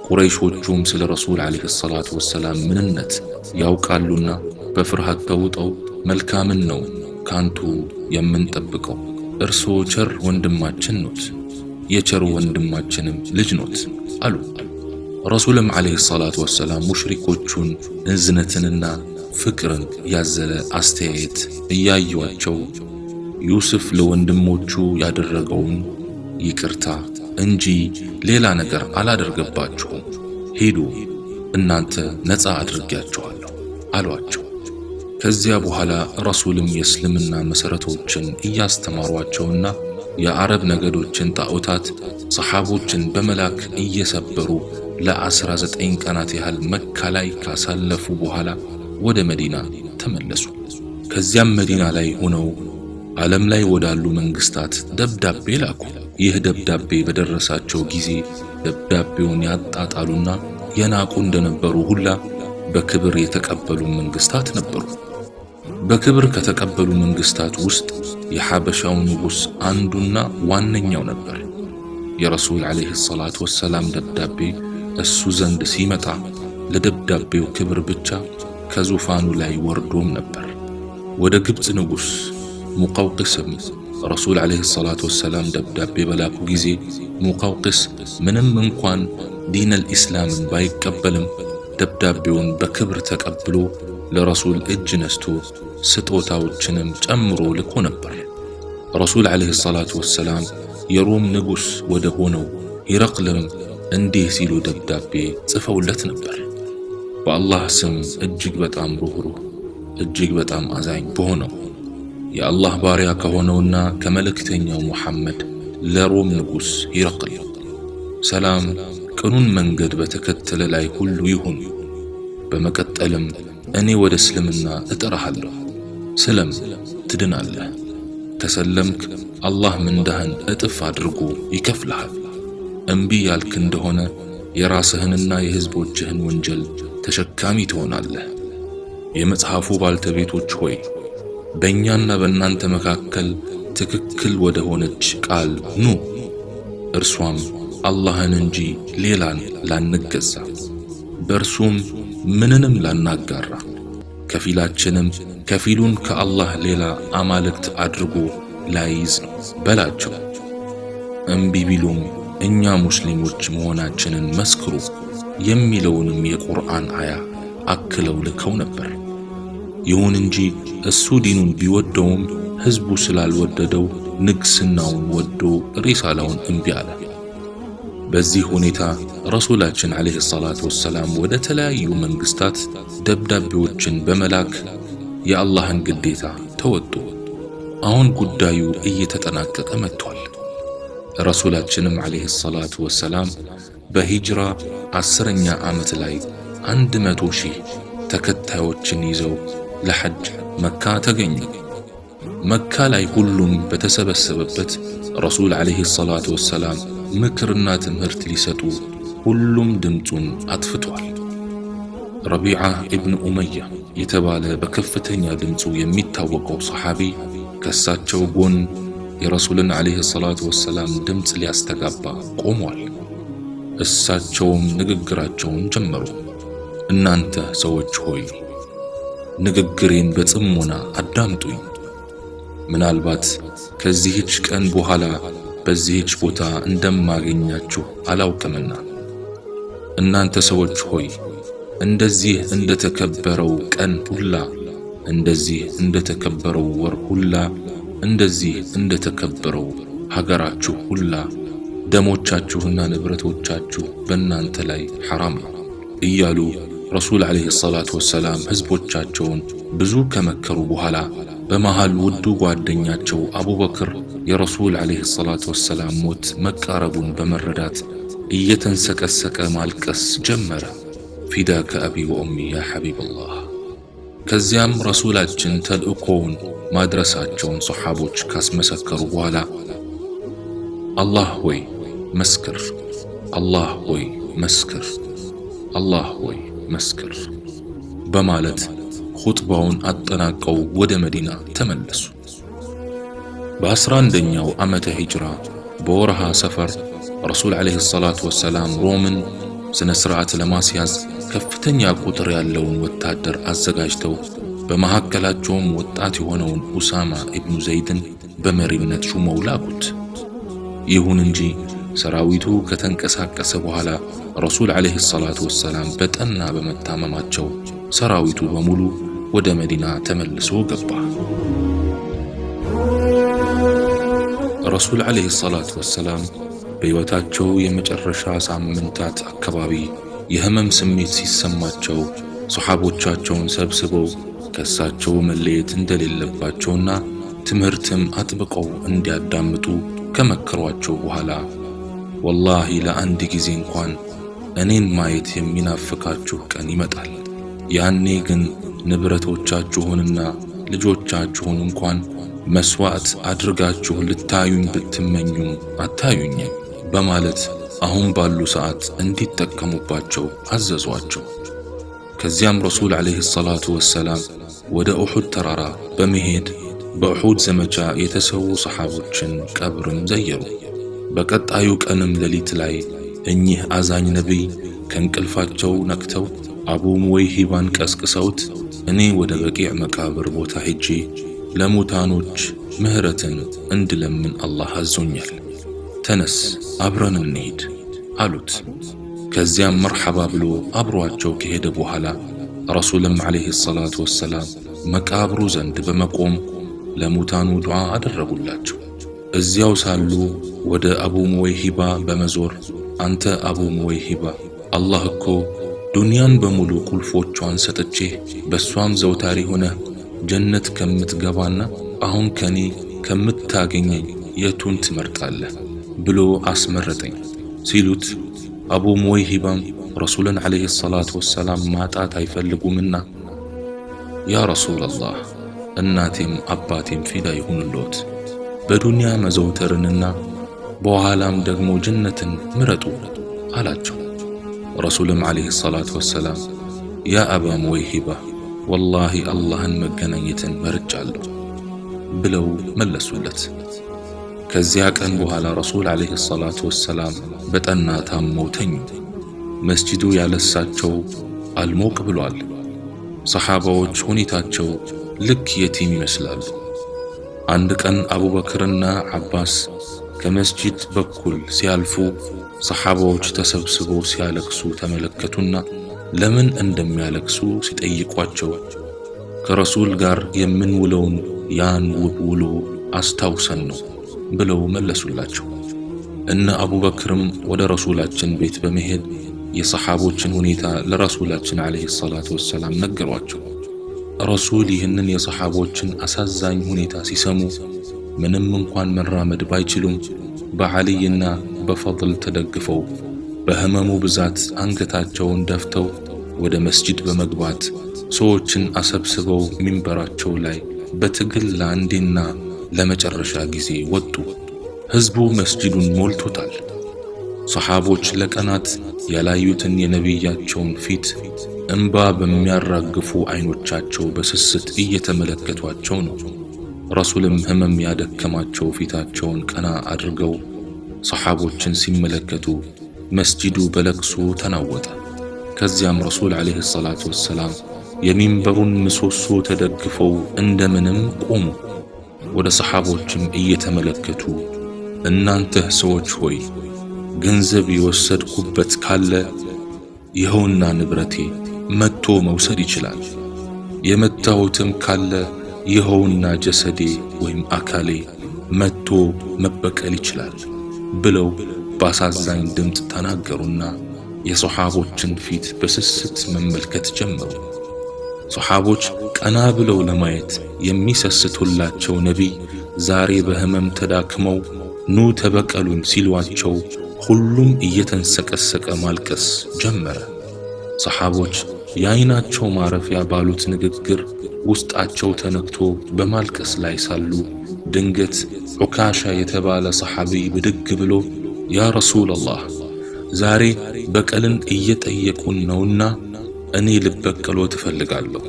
S1: ቁረይሾቹም ስለ ረሱል ዓለይሂ ሰላቱ ወሰላም ምንነት ያውቃሉና በፍርሃት ተውጠው መልካምን ነው ካንቱ የምንጠብቀው፣ እርስዎ ቸር ወንድማችን ኖት፣ የቸር ወንድማችንም ልጅ ኖት አሉ። ረሱልም ዓለይሂ ሰላቱ ወሰላም ሙሽሪኮቹን እዝነትንና ፍቅርን ያዘለ አስተያየት እያዩአቸው ዩሱፍ ለወንድሞቹ ያደረገውን ይቅርታ እንጂ ሌላ ነገር አላደርግባችሁም፣ ሂዱ እናንተ ነፃ አድርጌያችኋለሁ አሏቸው። ከዚያ በኋላ ረሱልም የእስልምና መሠረቶችን እያስተማሯቸውና የአረብ ነገዶችን ጣዖታት ሰሓቦችን በመላክ እየሰበሩ ለ19 ቀናት ያህል መካ ላይ ካሳለፉ በኋላ ወደ መዲና ተመለሱ። ከዚያም መዲና ላይ ሆነው ዓለም ላይ ወዳሉ መንግስታት ደብዳቤ ላኩ። ይህ ደብዳቤ በደረሳቸው ጊዜ ደብዳቤውን ያጣጣሉና የናቁ እንደነበሩ ሁላ በክብር የተቀበሉ መንግስታት ነበሩ። በክብር ከተቀበሉ መንግስታት ውስጥ የሐበሻው ንጉሥ አንዱና ዋነኛው ነበር። የረሱል ዓለይሂ ሰላቱ ወሰላም ደብዳቤ እሱ ዘንድ ሲመጣ ለደብዳቤው ክብር ብቻ ከዙፋኑ ላይ ወርዶም ነበር። ወደ ግብፅ ንጉሥ ሙቀውቅስም ረሱል ዓለይሂ ሰላቱ ወሰላም ደብዳቤ በላኩ ጊዜ ሙቀውቅስ ምንም እንኳን ዲነል ኢስላምን ባይቀበልም ደብዳቤውን በክብር ተቀብሎ ለረሱል እጅ ነስቶ ስጦታዎችንም ጨምሮ ልኮ ነበር። ረሱል ዓለይሂ ሰላቱ ወሰላም የሮም ንጉሥ ወደ ሆነው ሂረቅልም እንዲህ ሲሉ ደብዳቤ ጽፈውለት ነበር። በአላህ ስም እጅግ በጣም ሩህሩህ እጅግ በጣም አዛኝ በሆነው የአላህ ባሪያ ከሆነውና ከመልእክተኛው ሙሐመድ ለሮም ንጉሥ ሂረቅል ሰላም ቅኑን መንገድ በተከተለ ላይ ሁሉ ይሁን። በመቀጠልም እኔ ወደ እስልምና እጠራሃለሁ፣ ስለም ትድናለህ። ተሰለምክ አላህ ምንዳህን እጥፍ አድርጎ ይከፍልሃል። እምቢ ያልክ እንደሆነ የራስህንና የሕዝቦችህን ወንጀል ተሸካሚ ትሆናለህ። የመጽሐፉ ባልተቤቶች ሆይ፣ በእኛና በእናንተ መካከል ትክክል ወደ ሆነች ቃል ኑ። እርሷም አላህን እንጂ ሌላን ላንገዛ፣ በእርሱም ምንንም ላናጋራ፣ ከፊላችንም ከፊሉን ከአላህ ሌላ አማልክት አድርጎ ላይዝ ነው በላቸው። እምቢ ቢሉም እኛ ሙስሊሞች መሆናችንን መስክሩ የሚለውንም የቁርአን አያ አክለው ልከው ነበር። ይሁን እንጂ እሱ ዲኑን ቢወደውም ሕዝቡ ስላልወደደው ንግስናውን ወዶ ሪሳላውን እምቢ አለ። በዚህ ሁኔታ ረሱላችን ዓለይሂ ሰላቱ ወሰላም ወደ ተለያዩ መንግስታት ደብዳቤዎችን በመላክ የአላህን ግዴታ ተወጡ። አሁን ጉዳዩ እየተጠናቀቀ መጥቷል። ረሱላችንም ዓለይሂ ሰላቱ ወሰላም በሂጅራ 10ኛ ዓመት ላይ 100,000 ተከታዮችን ይዘው ለሐጅ መካ ተገኙ። መካ ላይ ሁሉም በተሰበሰበበት ረሱል ዓለይሂ ሰላቱ ወሰላም ምክርና ትምህርት ሊሰጡ ሁሉም ድምፁን አጥፍቷል። ረቢዓ ኢብን ኡመያ የተባለ በከፍተኛ ድምፁ የሚታወቀው ሰሓቢ ከሳቸው ጎን የረሱልን ዓለይሂ ሰላቱ ወሰላም ድምፅ ሊያስተጋባ ቆሟል። እሳቸውም ንግግራቸውን ጀመሩ። እናንተ ሰዎች ሆይ፣ ንግግሬን በጽሞና አዳምጡኝ። ምናልባት ከዚህች ቀን በኋላ በዚህች ቦታ እንደማገኛችሁ አላውቅምና። እናንተ ሰዎች ሆይ፣ እንደዚህ እንደተከበረው ቀን ሁላ፣ እንደዚህ እንደተከበረው ወር ሁላ፣ እንደዚህ እንደተከበረው ሀገራችሁ ሁላ ደሞቻችሁና ንብረቶቻችሁ በእናንተ ላይ ሐራም ነው እያሉ ረሱል ዓለይሂ ሰላቱ ወሰላም ሕዝቦቻቸውን ብዙ ከመከሩ በኋላ በመሃል ውዱ ጓደኛቸው አቡበክር የረሱል ዓለይሂ ሰላቱ ወሰላም ሞት መቃረቡን በመረዳት እየተንሰቀሰቀ ማልቀስ ጀመረ። ፊዳከ አቢ ወኡሚ ያ ሐቢበላህ። ከዚያም ረሱላችን ተልእኮውን ማድረሳቸውን ሰሓቦች ካስመሰከሩ በኋላ አላህ ሆይ መስክር፣ አላህ ሆይ መስክር፣ አላህ ሆይ መስክር በማለት ኹጥባውን አጠናቀው ወደ መዲና ተመለሱ። በ11ኛው ዓመተ ሂጅራ በወርሃ ሰፈር ረሱል ዓለይሂ ሰላቱ ወሰላም ሮምን ስነ ስርዓት ለማስያዝ ከፍተኛ ቁጥር ያለውን ወታደር አዘጋጅተው በመካከላቸውም ወጣት የሆነውን ኡሳማ ኢብኑ ዘይድን በመሪነት ሹመው ላኩት። ይሁን እንጂ ሰራዊቱ ከተንቀሳቀሰ በኋላ ረሱል ዓለይሂ ሰላቱ ወሰላም በጠና በመታመማቸው ሰራዊቱ በሙሉ ወደ መዲና ተመልሶ ገባ። ረሱል ዓለይሂ ሰላቱ ወሰላም በሕይወታቸው የመጨረሻ ሳምንታት አካባቢ የህመም ስሜት ሲሰማቸው ሰሓቦቻቸውን ሰብስበው ከእሳቸው መለየት እንደሌለባቸውና ትምህርትም አጥብቀው እንዲያዳምጡ ከመከሯቸው በኋላ፣ ወላሂ ለአንድ ጊዜ እንኳን እኔን ማየት የሚናፍቃችሁ ቀን ይመጣል። ያኔ ግን ንብረቶቻችሁንና ልጆቻችሁን እንኳን መስዋዕት አድርጋችሁ ልታዩኝ ብትመኙም አታዩኝም በማለት አሁን ባሉ ሰዓት እንዲጠቀሙባቸው አዘዟቸው። ከዚያም ረሱል ዓለይሂ ሰላቱ ወሰላም ወደ ኡሑድ ተራራ በመሄድ በኡሑድ ዘመቻ የተሰዉ ሰሓቦችን ቀብርም ዘየሩ። በቀጣዩ ቀንም ሌሊት ላይ እኚህ አዛኝ ነቢይ ከእንቅልፋቸው ነቅተው አቡ ሙወይሂባን ቀስቅሰውት፣ እኔ ወደ በቂዕ መቃብር ቦታ ሄጄ ለሙታኖች ምህረትን እንድለምን አላህ አዞኛል፣ ተነስ አብረን እንሂድ አሉት። ከዚያም መርሐባ ብሎ አብሯቸው ከሄደ በኋላ ረሱልም ዓለይሂ ሰላቱ ወሰላም መቃብሩ ዘንድ በመቆም ለሙታኑ ዱዓ አደረጉላቸው። እዚያው ሳሉ ወደ አቡ ሙወይሂባ በመዞር፣ አንተ አቡ ሙወይሂባ፣ አላህ እኮ ዱንያን በሙሉ ቁልፎቿን ሰጥቼህ በሷም ዘውታሪ ሆነህ ጀነት ከምትገባና አሁን ከኔ ከምታገኘኝ የቱን ትመርጣለህ ብሎ አስመረጠኝ ሲሉት፣ አቡ ሙወይሂባም ረሱልን ዓለይሂ ሰላቱ ወሰላም ማጣት አይፈልጉምና፣ ያ ረሱለላህ፣ እናቴም አባቴም ፊዳ ይሁንልዎት፣ በዱንያ መዘውተርንና በኋላም ደግሞ ጀነትን ምረጡ አላቸው። ረሱልም ዓለይሂ ሰላቱ ወሰላም፣ ያ አባ ሙወይሂባ፣ ወላሂ አላህን መገናኘትን መርጫለሁ ብለው መለሱለት። ከዚያ ቀን በኋላ ረሱል ዓለይሂ ሰላቱ ወሰላም በጠና ታመው ተኙ። መስጂዱ ያለሳቸው አልሞቅ ብሏል። ሰሓባዎች ሁኔታቸው ልክ የቲም ይመስላሉ። አንድ ቀን አቡበክርና ዓባስ ከመስጂድ በኩል ሲያልፉ ሰሓባዎች ተሰብስበው ሲያለቅሱ ተመለከቱና ለምን እንደሚያለቅሱ ሲጠይቋቸው፣ ከረሱል ጋር የምንውለውን ያን ውብ ውሎ አስታውሰን ነው ብለው መለሱላቸው። እነ አቡበክርም ወደ ረሱላችን ቤት በመሄድ የሰሓቦችን ሁኔታ ለረሱላችን ዓለይሂ ሰላቱ ወሰላም ነገሯቸው። ረሱል ይህንን የሰሓቦችን አሳዛኝ ሁኔታ ሲሰሙ ምንም እንኳን መራመድ ባይችሉም በዓሊይና በፈድል ተደግፈው በህመሙ ብዛት አንገታቸውን ደፍተው ወደ መስጂድ በመግባት ሰዎችን አሰብስበው ሚንበራቸው ላይ በትግል ለአንዴና ለመጨረሻ ጊዜ ወጡ። ህዝቡ መስጂዱን ሞልቶታል። ሰሓቦች ለቀናት ያላዩትን የነቢያቸውን ፊት እንባ በሚያራግፉ አይኖቻቸው በስስት እየተመለከቷቸው ነው። ረሱልም ህመም ያደከማቸው ፊታቸውን ቀና አድርገው ሰሓቦችን ሲመለከቱ መስጂዱ በለቅሶ ተናወጠ። ከዚያም ረሱል ዓለይሂ ሰላቱ ወሰላም የሚንበሩን ምሰሶ ተደግፈው እንደምንም ቆሙ። ወደ ሰሓቦችም እየተመለከቱ፣ እናንተ ሰዎች ሆይ፣ ገንዘብ የወሰድኩበት ካለ ይኸውና ንብረቴ፣ መጥቶ መውሰድ ይችላል። የመታሁትም ካለ ይኸውና ጀሰዴ ወይም አካሌ፣ መጥቶ መበቀል ይችላል ብለው በአሳዛኝ ድምፅ ተናገሩና የሰሓቦችን ፊት በስስት መመልከት ጀመሩ። ሰሓቦች ቀና ብለው ለማየት የሚሰስቱላቸው ነቢይ ዛሬ በህመም ተዳክመው ኑ ተበቀሉን ሲሏቸው ሁሉም እየተንሰቀሰቀ ማልቀስ ጀመረ። ሰሓቦች የአይናቸው ማረፊያ ባሉት ንግግር ውስጣቸው ተነክቶ በማልቀስ ላይ ሳሉ ድንገት ዑካሻ የተባለ ሰሓቢይ ብድግ ብሎ፣ ያ ረሱለላህ፣ ዛሬ በቀልን እየጠየቁን ነውና እኔ ልበቀሎት እፈልጋለሁ።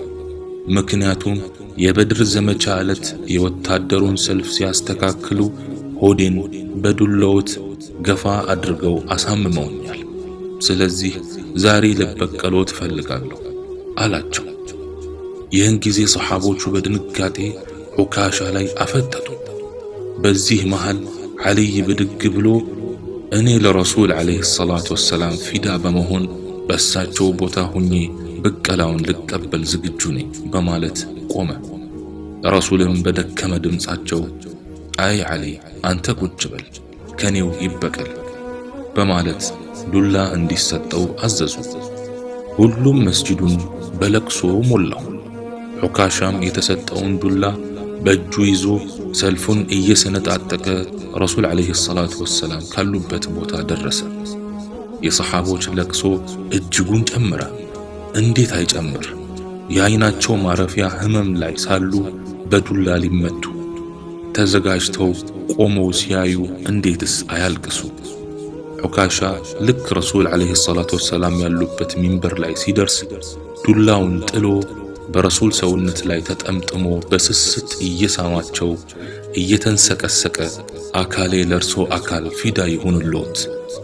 S1: ምክንያቱም የበድር ዘመቻ ዕለት የወታደሩን ሰልፍ ሲያስተካክሉ ሆዴን በዱላዎት ገፋ አድርገው አሳምመውኛል። ስለዚህ ዛሬ ልበቀሎት እፈልጋለሁ አላቸው። ይህን ጊዜ ሰሓቦቹ በድንጋጤ ዑካሻ ላይ አፈጠጡ። በዚህ መሃል ዓሊይ ብድግ ብሎ፣ እኔ ለረሱል ዓለይሂ ሰላቱ ወሰላም ፊዳ በመሆን በእሳቸው ቦታ ሁኜ ብቀላውን ልቀበል ዝግጁ ነኝ በማለት ቆመ። ረሱልም በደከመ ድምፃቸው፣ አይ ዓሊ አንተ ቁጭ በል ከኔው ይበቀል በማለት ዱላ እንዲሰጠው አዘዙ። ሁሉም መስጂዱን በለቅሶ ሞላው። ዑካሻም የተሰጠውን ዱላ በእጁ ይዞ ሰልፉን እየሰነጣጠቀ ረሱል ዓለይሂ ሰላቱ ወሰላም ካሉበት ቦታ ደረሰ። የሰሓቦች ለቅሶ እጅጉን ጨመረ። እንዴት አይጨምር? የአይናቸው ማረፊያ ህመም ላይ ሳሉ በዱላ ሊመቱ ተዘጋጅተው ቆመው ሲያዩ እንዴትስ አያልቅሱ? ዑካሻ ልክ ረሱል ዓለይሂ ሰላቱ ወሰላም ያሉበት ሚንበር ላይ ሲደርስ ዱላውን ጥሎ በረሱል ሰውነት ላይ ተጠምጥሞ በስስት እየሳማቸው እየተንሰቀሰቀ አካሌ ለእርሶ አካል ፊዳ ይሁንሎት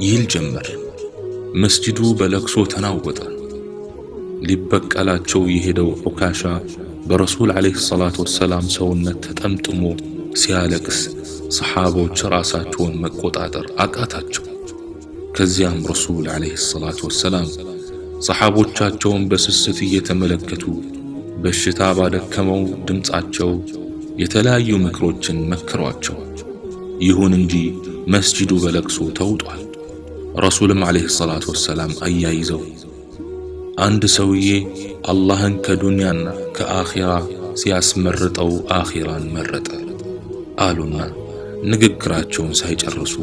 S1: ይል ጀመር። መስጂዱ በለቅሶ ተናወጠ። ሊበቀላቸው የሄደው ዑካሻ በረሱል ዓለይሂ ሰላቱ ወሰላም ሰውነት ተጠምጥሞ ሲያለቅስ ሰሓቦች ራሳቸውን መቆጣጠር አቃታቸው። ከዚያም ረሱል ዓለይሂ ሰላቱ ወሰላም ሰሓቦቻቸውን በስስት እየተመለከቱ በሽታ ባደከመው ድምፃቸው የተለያዩ ምክሮችን መከሯቸው። ይሁን እንጂ መስጂዱ በለቅሶ ተውጧል። ረሱልም ዓለይሂ ሰላቱ ወሰላም አያይዘው አንድ ሰውዬ አላህን ከዱንያና ከአኺራ ሲያስመርጠው አኺራን መረጠ አሉና ንግግራቸውን ሳይጨርሱ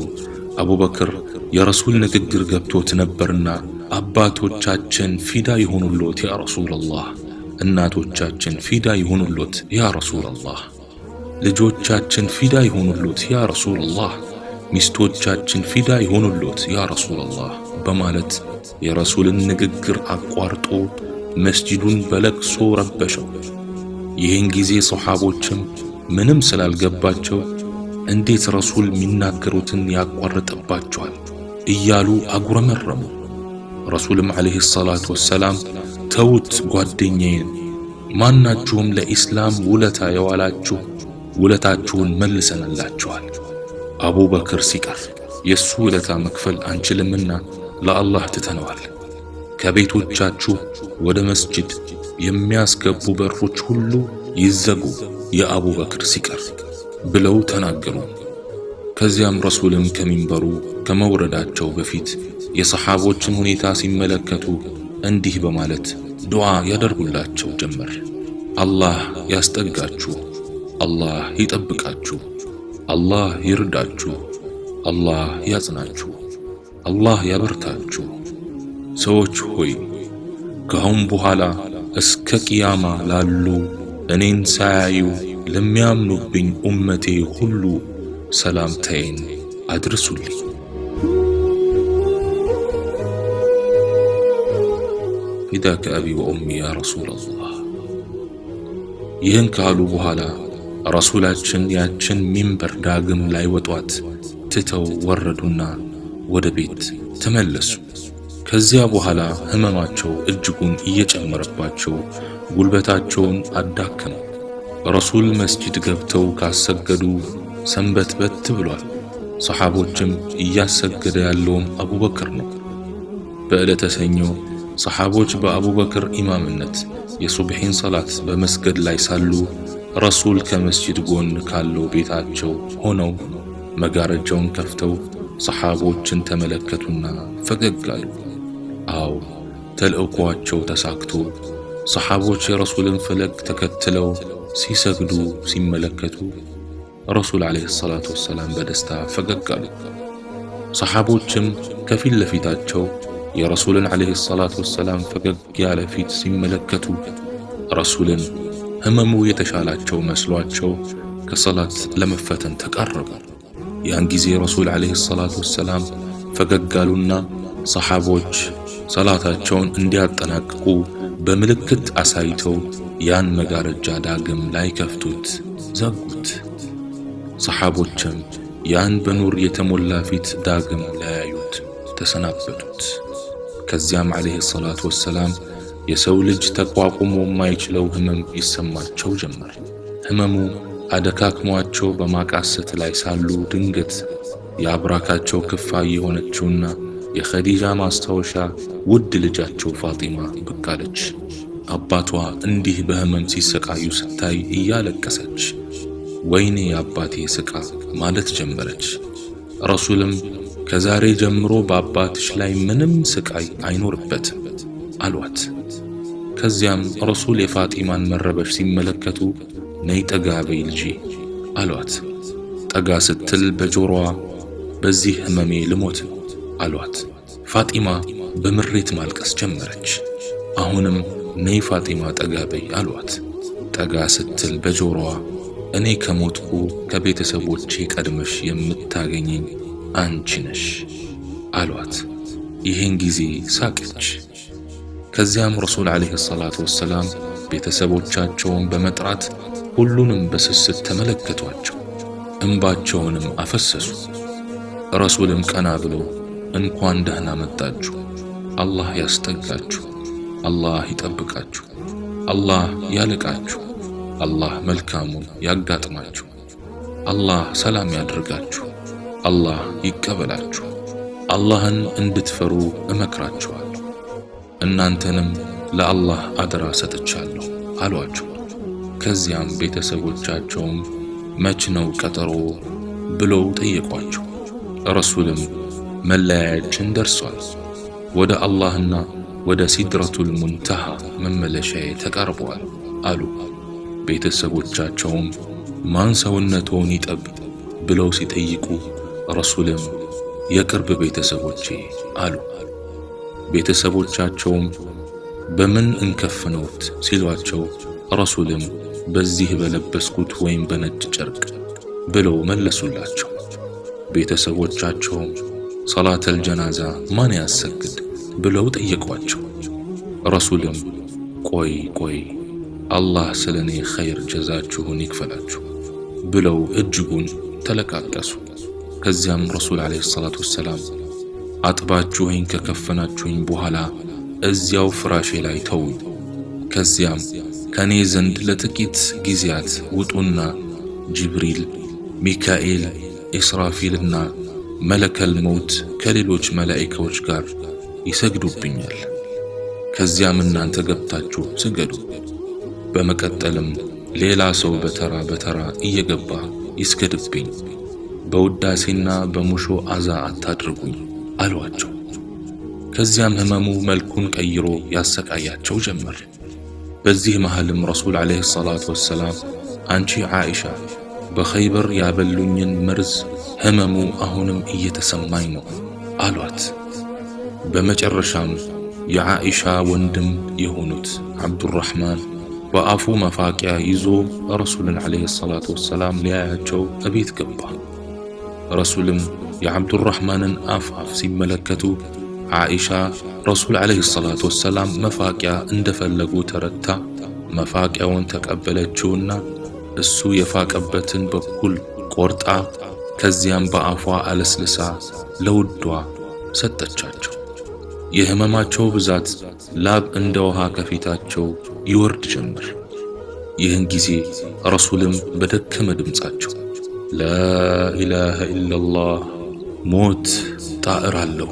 S1: አቡበክር የረሱል ንግግር ገብቶት ነበርና አባቶቻችን ፊዳ ይሁኑሎት ያ ረሱለላህ፣ እናቶቻችን ፊዳ ይሁኑሎት ያ ረሱለላህ፣ ልጆቻችን ፊዳ ይሁኑሎት ያ ረሱለላህ፣ ሚስቶቻችን ፊዳ ይሁኑሎት ያ ረሱለላህ በማለት የረሱልን ንግግር አቋርጦ መስጂዱን በለቅሶ ረበሸው። ይህን ጊዜ ሰሓቦችም ምንም ስላልገባቸው እንዴት ረሱል የሚናገሩትን ያቋርጥባቸዋል እያሉ አጉረመረሙ። ረሱልም ዓለይሂ ሰላቱ ወሰላም ተዉት ጓደኛዬን፣ ማናችሁም ለኢስላም ውለታ የዋላችሁ ውለታችሁን መልሰንላችኋል። አቡበክር ሲቀር የሱ ውለታ መክፈል አንችልምና ለአላህ ትተነዋል። ከቤቶቻችሁ ወደ መስጂድ የሚያስገቡ በሮች ሁሉ ይዘጉ የአቡበክር ሲቀር ብለው ተናገሩ። ከዚያም ረሱልም ከሚንበሩ ከመውረዳቸው በፊት የሰሓቦችን ሁኔታ ሲመለከቱ እንዲህ በማለት ዱዓ ያደርጉላቸው ጀመር። አላህ ያስጠጋችሁ፣ አላህ ይጠብቃችሁ፣ አላህ ይርዳችሁ፣ አላህ ያጽናችሁ፣ አላህ ያበርታችሁ። ሰዎች ሆይ ከአሁን በኋላ እስከ ቅያማ ላሉ እኔን ሳያዩ ለሚያምኑብኝ ኡመቴ ሁሉ ሰላምታዬን አድርሱልኝ። ፊዳከ አቢ ወኡሚ ያ ረሱለላህ። ይህን ካሉ በኋላ ረሱላችን ያችን ሚንበር ዳግም ላይወጧት ትተው ወረዱና ወደ ቤት ተመለሱ። ከዚያ በኋላ ህመማቸው እጅጉን እየጨመረባቸው ጉልበታቸውን አዳከመው። ረሱል መስጂድ ገብተው ካሰገዱ ሰንበትበት ብሏል። ሰሓቦችም እያሰገደ ያለውም አቡበክር ነው። በዕለተ ሰኞ ሰሓቦች በአቡበክር ኢማምነት የሱብሒን ሰላት በመስገድ ላይ ሳሉ ረሱል ከመስጂድ ጎን ካለው ቤታቸው ሆነው መጋረጃውን ከፍተው ሰሓቦችን ተመለከቱና ፈገግ አሉ። አዎ ተልእኳቸው ተሳክቶ ሰሓቦች የረሱልን ፈለግ ተከትለው ሲሰግዱ ሲመለከቱ ረሱል ዓለይሂ ሰላቱ ወሰላም በደስታ ፈገግ አሉ። ሰሓቦችም ከፊት ለፊታቸው የረሱልን ዓለይሂ ሰላቱ ወሰላም ፈገግ ያለ ፊት ሲመለከቱ ረሱልን ህመሙ የተሻላቸው መስሏቸው ከሰላት ለመፈተን ተቃረቡ። ያን ጊዜ ረሱል ዓለይሂ ሰላቱ ወሰላም ፈገግ አሉና ሰሓቦች ሰላታቸውን እንዲያጠናቅቁ በምልክት አሳይተው ያን መጋረጃ ዳግም ላይከፍቱት ዘጉት። ሰሓቦችም ያን በኑር የተሞላ ፊት ዳግም ላያዩት ተሰናበቱት። ከዚያም ዓለይሂ ሰላቱ ወሰላም የሰው ልጅ ተቋቁሞ የማይችለው ህመም ይሰማቸው ጀመር። ህመሙ አደካክሟቸው በማቃሰት ላይ ሳሉ ድንገት የአብራካቸው ክፋይ የሆነችውና የኸዲጃ ማስታወሻ ውድ ልጃቸው ፋጢማ ብቅ አለች። አባቷ እንዲህ በህመም ሲሰቃዩ ስታይ እያለቀሰች ወይኔ የአባቴ ስቃ ማለት ጀመረች። ረሱልም ከዛሬ ጀምሮ በአባትሽ ላይ ምንም ስቃይ አይኖርበትም አሏት። ከዚያም ረሱል የፋጢማን መረበሽ ሲመለከቱ ነይ ጠጋ በይ ልጄ አሏት። ጠጋ ስትል በጆሮዋ በዚህ ህመሜ ልሞት ነው አሏት። ፋጢማ በምሬት ማልቀስ ጀመረች። አሁንም ነይ ፋጢማ ጠጋ በይ አሏት። ጠጋ ስትል በጆሮዋ እኔ ከሞትኩ ከቤተሰቦቼ ቀድመሽ የምታገኘኝ አንቺ ነሽ አሏት። ይህን ጊዜ ሳቀች። ከዚያም ረሱል ዓለይሂ ሰላቱ ወሰላም ቤተሰቦቻቸውን በመጥራት ሁሉንም በስስት ተመለከቷቸው፣ እንባቸውንም አፈሰሱ። ረሱልም ቀና ብለው እንኳን ደህና መጣችሁ፣ አላህ ያስጠጋችሁ፣ አላህ ይጠብቃችሁ፣ አላህ ያልቃችሁ፣ አላህ መልካሙን ያጋጥማችሁ፣ አላህ ሰላም ያድርጋችሁ፣ አላህ ይቀበላችሁ፣ አላህን እንድትፈሩ እመክራችኋለሁ፣ እናንተንም ለአላህ አደራ ሰጥቻለሁ አሏቸው። ከዚያም ቤተሰቦቻቸውም መች ነው ቀጠሮ ብለው ጠየቋቸው። ረሱልም መለያያችን ደርሷል፣ ወደ አላህና ወደ ሲድረቱል ሙንተሃ መመለሻዬ ተቃርበዋል አሉ። ቤተሰቦቻቸውም ማን ሰውነትዎን ይጠብ ብለው ሲጠይቁ ረሱልም የቅርብ ቤተሰቦቼ አሉ። ቤተሰቦቻቸውም በምን እንከፍነውት ሲሏቸው ረሱልም በዚህ በለበስኩት ወይም በነጭ ጨርቅ ብለው መለሱላቸው። ቤተሰቦቻቸውም ሰላተል ጀናዛ ማን ያሰግድ ብለው ጠየቋቸው። ረሱልም ቆይ ቆይ አላህ ስለ እኔ ኸይር ጀዛችሁን ይክፈላችሁ ብለው እጅጉን ተለቃቀሱ። ከዚያም ረሱል ዓለይሂ ሰላቱ ወሰላም አጥባችሁኝ ከከፈናችሁኝ በኋላ እዚያው ፍራሼ ላይ ተውኝ። ከዚያም ከኔ ዘንድ ለጥቂት ጊዜያት ውጡና ጅብሪል፣ ሚካኤል፣ ኢስራፊልና መለከል መውት ከሌሎች መላኢካዎች ጋር ይሰግዱብኛል። ከዚያም እናንተ ገብታችሁ ስገዱ። በመቀጠልም ሌላ ሰው በተራ በተራ እየገባ ይስገድብኝ፣ በውዳሴና በሙሾ አዛ አታድርጉኝ አሏቸው። ከዚያም ህመሙ መልኩን ቀይሮ ያሰቃያቸው ጀመር። በዚህ መሃልም ረሱል ዓለይሂ ሰላቱ ወሰላም አንቺ ዓኢሻ በኸይበር ያበሉኝን መርዝ ህመሙ አሁንም እየተሰማኝ ነው አሏት። በመጨረሻም የዓኢሻ ወንድም የሆኑት ዓብዱራሕማን በአፉ መፋቂያ ይዞ ረሱልን ዓለይሂ ሰላቱ ወሰላም ሊያያቸው እቤት ገባ። ረሱልም የዓብዱራሕማንን አፍ አፍ ሲመለከቱ ዓኢሻ ረሱል ዓለይሂ ሰላቱ ወሰላም መፋቂያ እንደፈለጉ ተረድታ መፋቂያውን ተቀበለችውና እሱ የፋቀበትን በኩል ቆርጣ ከዚያም በአፏ አለስልሳ ለውዷ ሰጠቻቸው። የህመማቸው ብዛት ላብ እንደ ውሃ ከፊታቸው ይወርድ ጀመር። ይህን ጊዜ ረሱልም በደከመ ድምፃቸው ላኢላሃ ኢላላህ ሞት ጣዕር አለው፣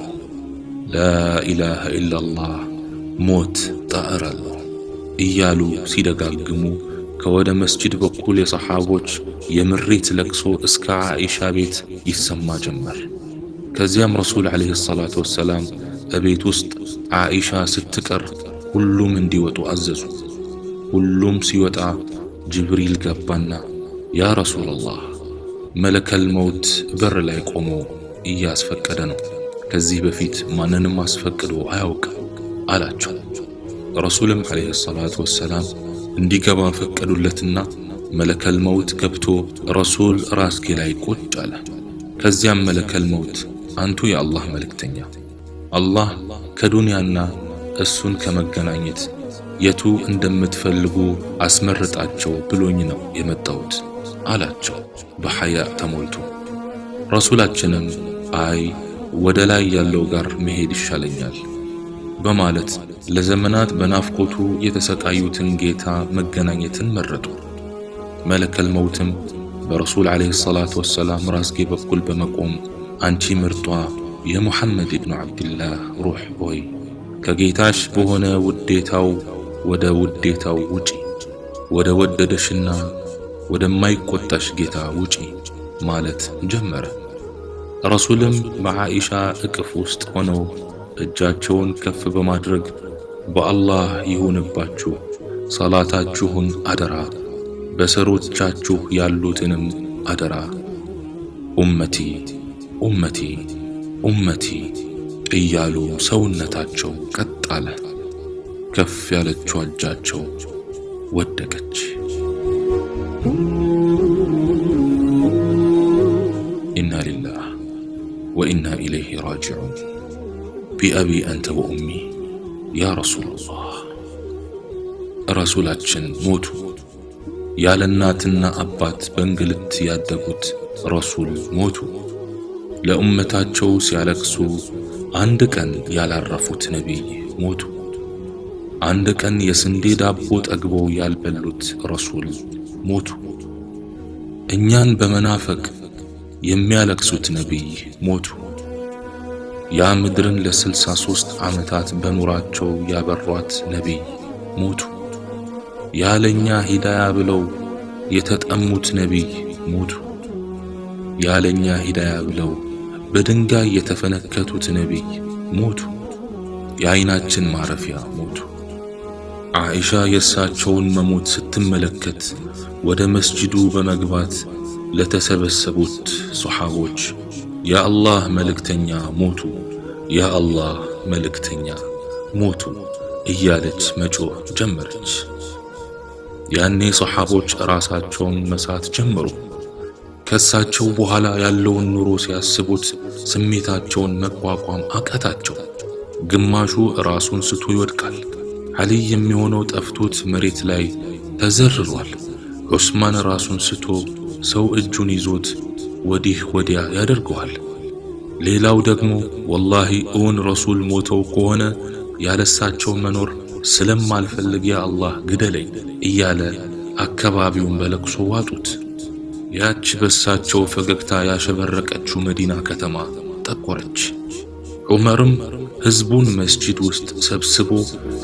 S1: ላኢላሃ ኢላላህ ሞት ጣዕር አለው እያሉ ሲደጋግሙ ከወደ መስጂድ በኩል የሰሓቦች የምሬት ለቅሶ እስከ ዓኢሻ ቤት ይሰማ ጀመር። ከዚያም ረሱል ዓለይሂ ሰላቱ ወሰላም እቤት ውስጥ ዓኢሻ ስትቀር ሁሉም እንዲወጡ አዘዙ። ሁሉም ሲወጣ ጅብሪል ገባና ያ ረሱላላህ መለከል መውት በር ላይ ቆሞ እያስፈቀደ ነው፣ ከዚህ በፊት ማንንም አስፈቅዶ አያውቅም አላቸው። ረሱልም ዓለይሂ ሰላቱ ወሰላም እንዲገባ ፈቀዱለትና መለከል መውት ገብቶ ረሱል ራስጌ ላይ ቁጭ አለ። ከዚያም መለከል መውት አንቱ የአላህ መልእክተኛ፣ አላህ ከዱንያና እሱን ከመገናኘት የቱ እንደምትፈልጉ አስመርጣቸው ብሎኝ ነው የመጣሁት አላቸው በሐያ ተሞልቶ። ረሱላችንም አይ ወደ ላይ ያለው ጋር መሄድ ይሻለኛል በማለት ለዘመናት በናፍቆቱ የተሰቃዩትን ጌታ መገናኘትን መረጡ። መለከል መውትም በረሱል ዓለይሂ ሰላቱ ወሰላም ራስጌ በኩል በመቆም አንቺ ምርጧ የሙሐመድ ኢብኑ ዓብድላህ ሩህ ሆይ ከጌታሽ በሆነ ውዴታው ወደ ውዴታው ውጪ፣ ወደ ወደደሽና ወደማይቆጣሽ ጌታ ውጪ ማለት ጀመረ። ረሱልም በዓኢሻ እቅፍ ውስጥ ሆነው እጃቸውን ከፍ በማድረግ በአላህ ይሁንባችሁ፣ ሰላታችሁን አደራ፣ በሰሮቻችሁ ያሉትንም አደራ፣ ኡመቲ ኡመቲ ኡመቲ እያሉ ሰውነታቸው ቀጥ አለ። ከፍ ያለችው እጃቸው ወደቀች። إنا لله وإنا إليه راجعون። بأبي أنت وأمي يا رسول الله። ረሱላችን ሞቱ። ያለ እናትና አባት በእንግልት ያደጉት ረሱል ሞቱ። ለኡመታቸው ሲያለቅሱ አንድ ቀን ያላረፉት ነቢይ ሞቱ። አንድ ቀን የስንዴ ዳቦ ጠግበው ያልበሉት ረሱል ሞቱ። እኛን በመናፈቅ የሚያለቅሱት ነቢይ ሞቱ። ያ ምድርን ለ63 ዓመታት በኑራቸው ያበሯት ነቢይ ሞቱ። ያለኛ ሂዳያ ብለው የተጠሙት ነቢይ ሞቱ። ያለኛ ሂዳያ ብለው በድንጋይ የተፈነከቱት ነቢይ ሞቱ። የዓይናችን ማረፊያ ሞቱ። ዓኢሻ የእሳቸውን መሞት ስትመለከት ወደ መስጂዱ በመግባት ለተሰበሰቡት ሶሓቦች የአላህ መልእክተኛ ሞቱ፣ የአላህ መልእክተኛ ሞቱ እያለች መጮህ ጀመረች። ያኔ ሶሓቦች ራሳቸውን መሳት ጀመሩ። ከእሳቸው በኋላ ያለውን ኑሮ ሲያስቡት ስሜታቸውን መቋቋም አቃታቸው። ግማሹ ራሱን ስቶ ይወድቃል። ዓሊይ የሚሆነው ጠፍቶት መሬት ላይ ተዘርሯል። ዑስማን ራሱን ስቶ ሰው እጁን ይዞት ወዲህ ወዲያ ያደርገዋል። ሌላው ደግሞ ወላሂ እውን ረሱል ሞተው ከሆነ ያለሳቸው መኖር ስለማልፈልግ ያ አላህ ግደለኝ እያለ አካባቢውን በለቅሶ ዋጡት። ያች በሳቸው ፈገግታ ያሸበረቀችው መዲና ከተማ ጠቆረች። ዑመርም ሕዝቡን መስጂድ ውስጥ ሰብስቦ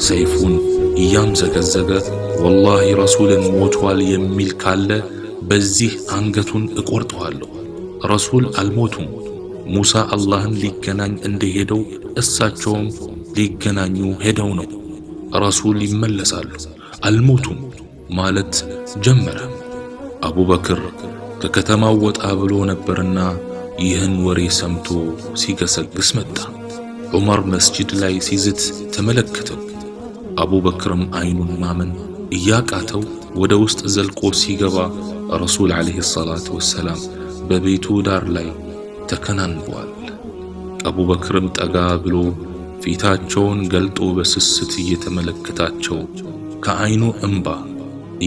S1: ሰይፉን እያምዘገዘገ ወላሂ ረሱልን ሞቷል የሚል ካለ በዚህ አንገቱን እቆርጠዋለሁ። ረሱል አልሞቱም። ሙሳ አላህን ሊገናኝ እንደሄደው እሳቸውም ሊገናኙ ሄደው ነው። ረሱል ይመለሳሉ፣ አልሞቱም ማለት ጀመረ። አቡበክር ከከተማው ወጣ ብሎ ነበርና ይህን ወሬ ሰምቶ ሲገሰግስ መጣ። ዑመር መስጂድ ላይ ሲዝት ተመለከተው። አቡበክርም አይኑን ማመን እያቃተው ወደ ውስጥ ዘልቆ ሲገባ ረሱል ዓለይሂ ሰላቱ ወሰላም በቤቱ ዳር ላይ ተከናንበዋል። አቡበክርም ጠጋ ብሎ ፊታቸውን ገልጦ በስስት እየተመለከታቸው ከአይኑ እምባ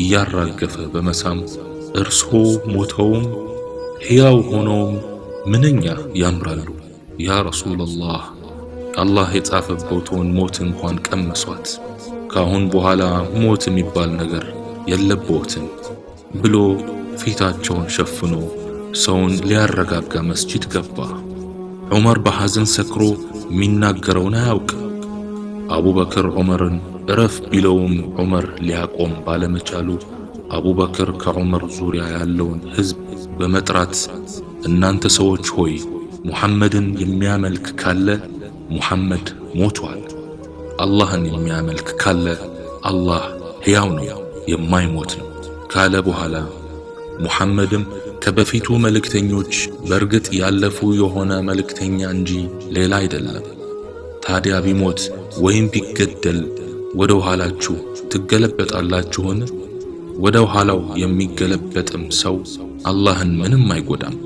S1: እያራገፈ በመሳም እርስዎ ሞተውም ሕያው ሆነውም ምንኛ ያምራሉ ያ ረሱለላህ፣ አላህ የጻፈበትን ሞት እንኳን ቀመሷት። ካሁን በኋላ ሞት የሚባል ነገር የለብዎትም ብሎ ፊታቸውን ሸፍኖ ሰውን ሊያረጋጋ መስጂድ ገባ። ዑመር በሐዘን ሰክሮ የሚናገረውን አያውቅም። አቡበክር ዑመርን እረፍ ቢለውም ዑመር ሊያቆም ባለመቻሉ አቡበክር ከዑመር ዙሪያ ያለውን ሕዝብ በመጥራት እናንተ ሰዎች ሆይ፣ ሙሐመድን የሚያመልክ ካለ ሙሐመድ ሞቷል፣ አላህን የሚያመልክ ካለ አላህ ሕያው ነው፣ የማይሞት ነው ካለ በኋላ ሙሐመድም ከበፊቱ መልእክተኞች በእርግጥ ያለፉ የሆነ መልእክተኛ እንጂ ሌላ አይደለም። ታዲያ ቢሞት ወይም ቢገደል ወደ ኋላችሁ ትገለበጣላችሁን? ወደ ኋላው የሚገለበጥም ሰው አላህን ምንም አይጎዳም፣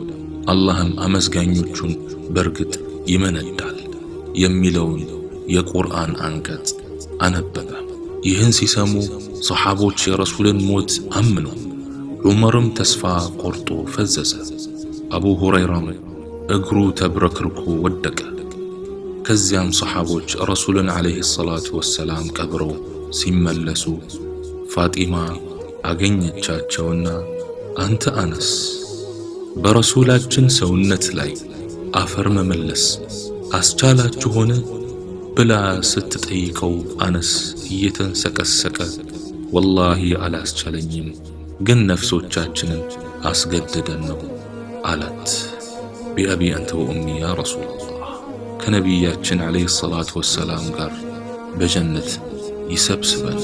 S1: አላህም አመስጋኞቹን በእርግጥ ይመነዳል የሚለውን የቁርአን አንቀጽ አነበበ። ይህን ሲሰሙ ሰሓቦች የረሱልን ሞት አምኑ። ዑመርም ተስፋ ቆርጦ ፈዘዘ። አቡ ሁረይራም እግሩ ተብረክርኮ ወደቀ። ከዚያም ሰሓቦች ረሱልን ዓለይሂ ሰላቱ ወሰላም ቀብረው ሲመለሱ ፋጢማ አገኘቻቸውና አንተ አነስ፣ በረሱላችን ሰውነት ላይ አፈር መመለስ አስቻላችሁን? ብላ ስትጠይቀው አነስ እየተንሰቀሰቀ ወላሂ አላስቻለኝም፣ ግን ነፍሶቻችንን አስገድደን ነው አላት። بأبي أنت وأمي يا رسول الله፣ ከነቢያችን عليه الصلاة والسلام ጋር በጀነት ይሰብስበን።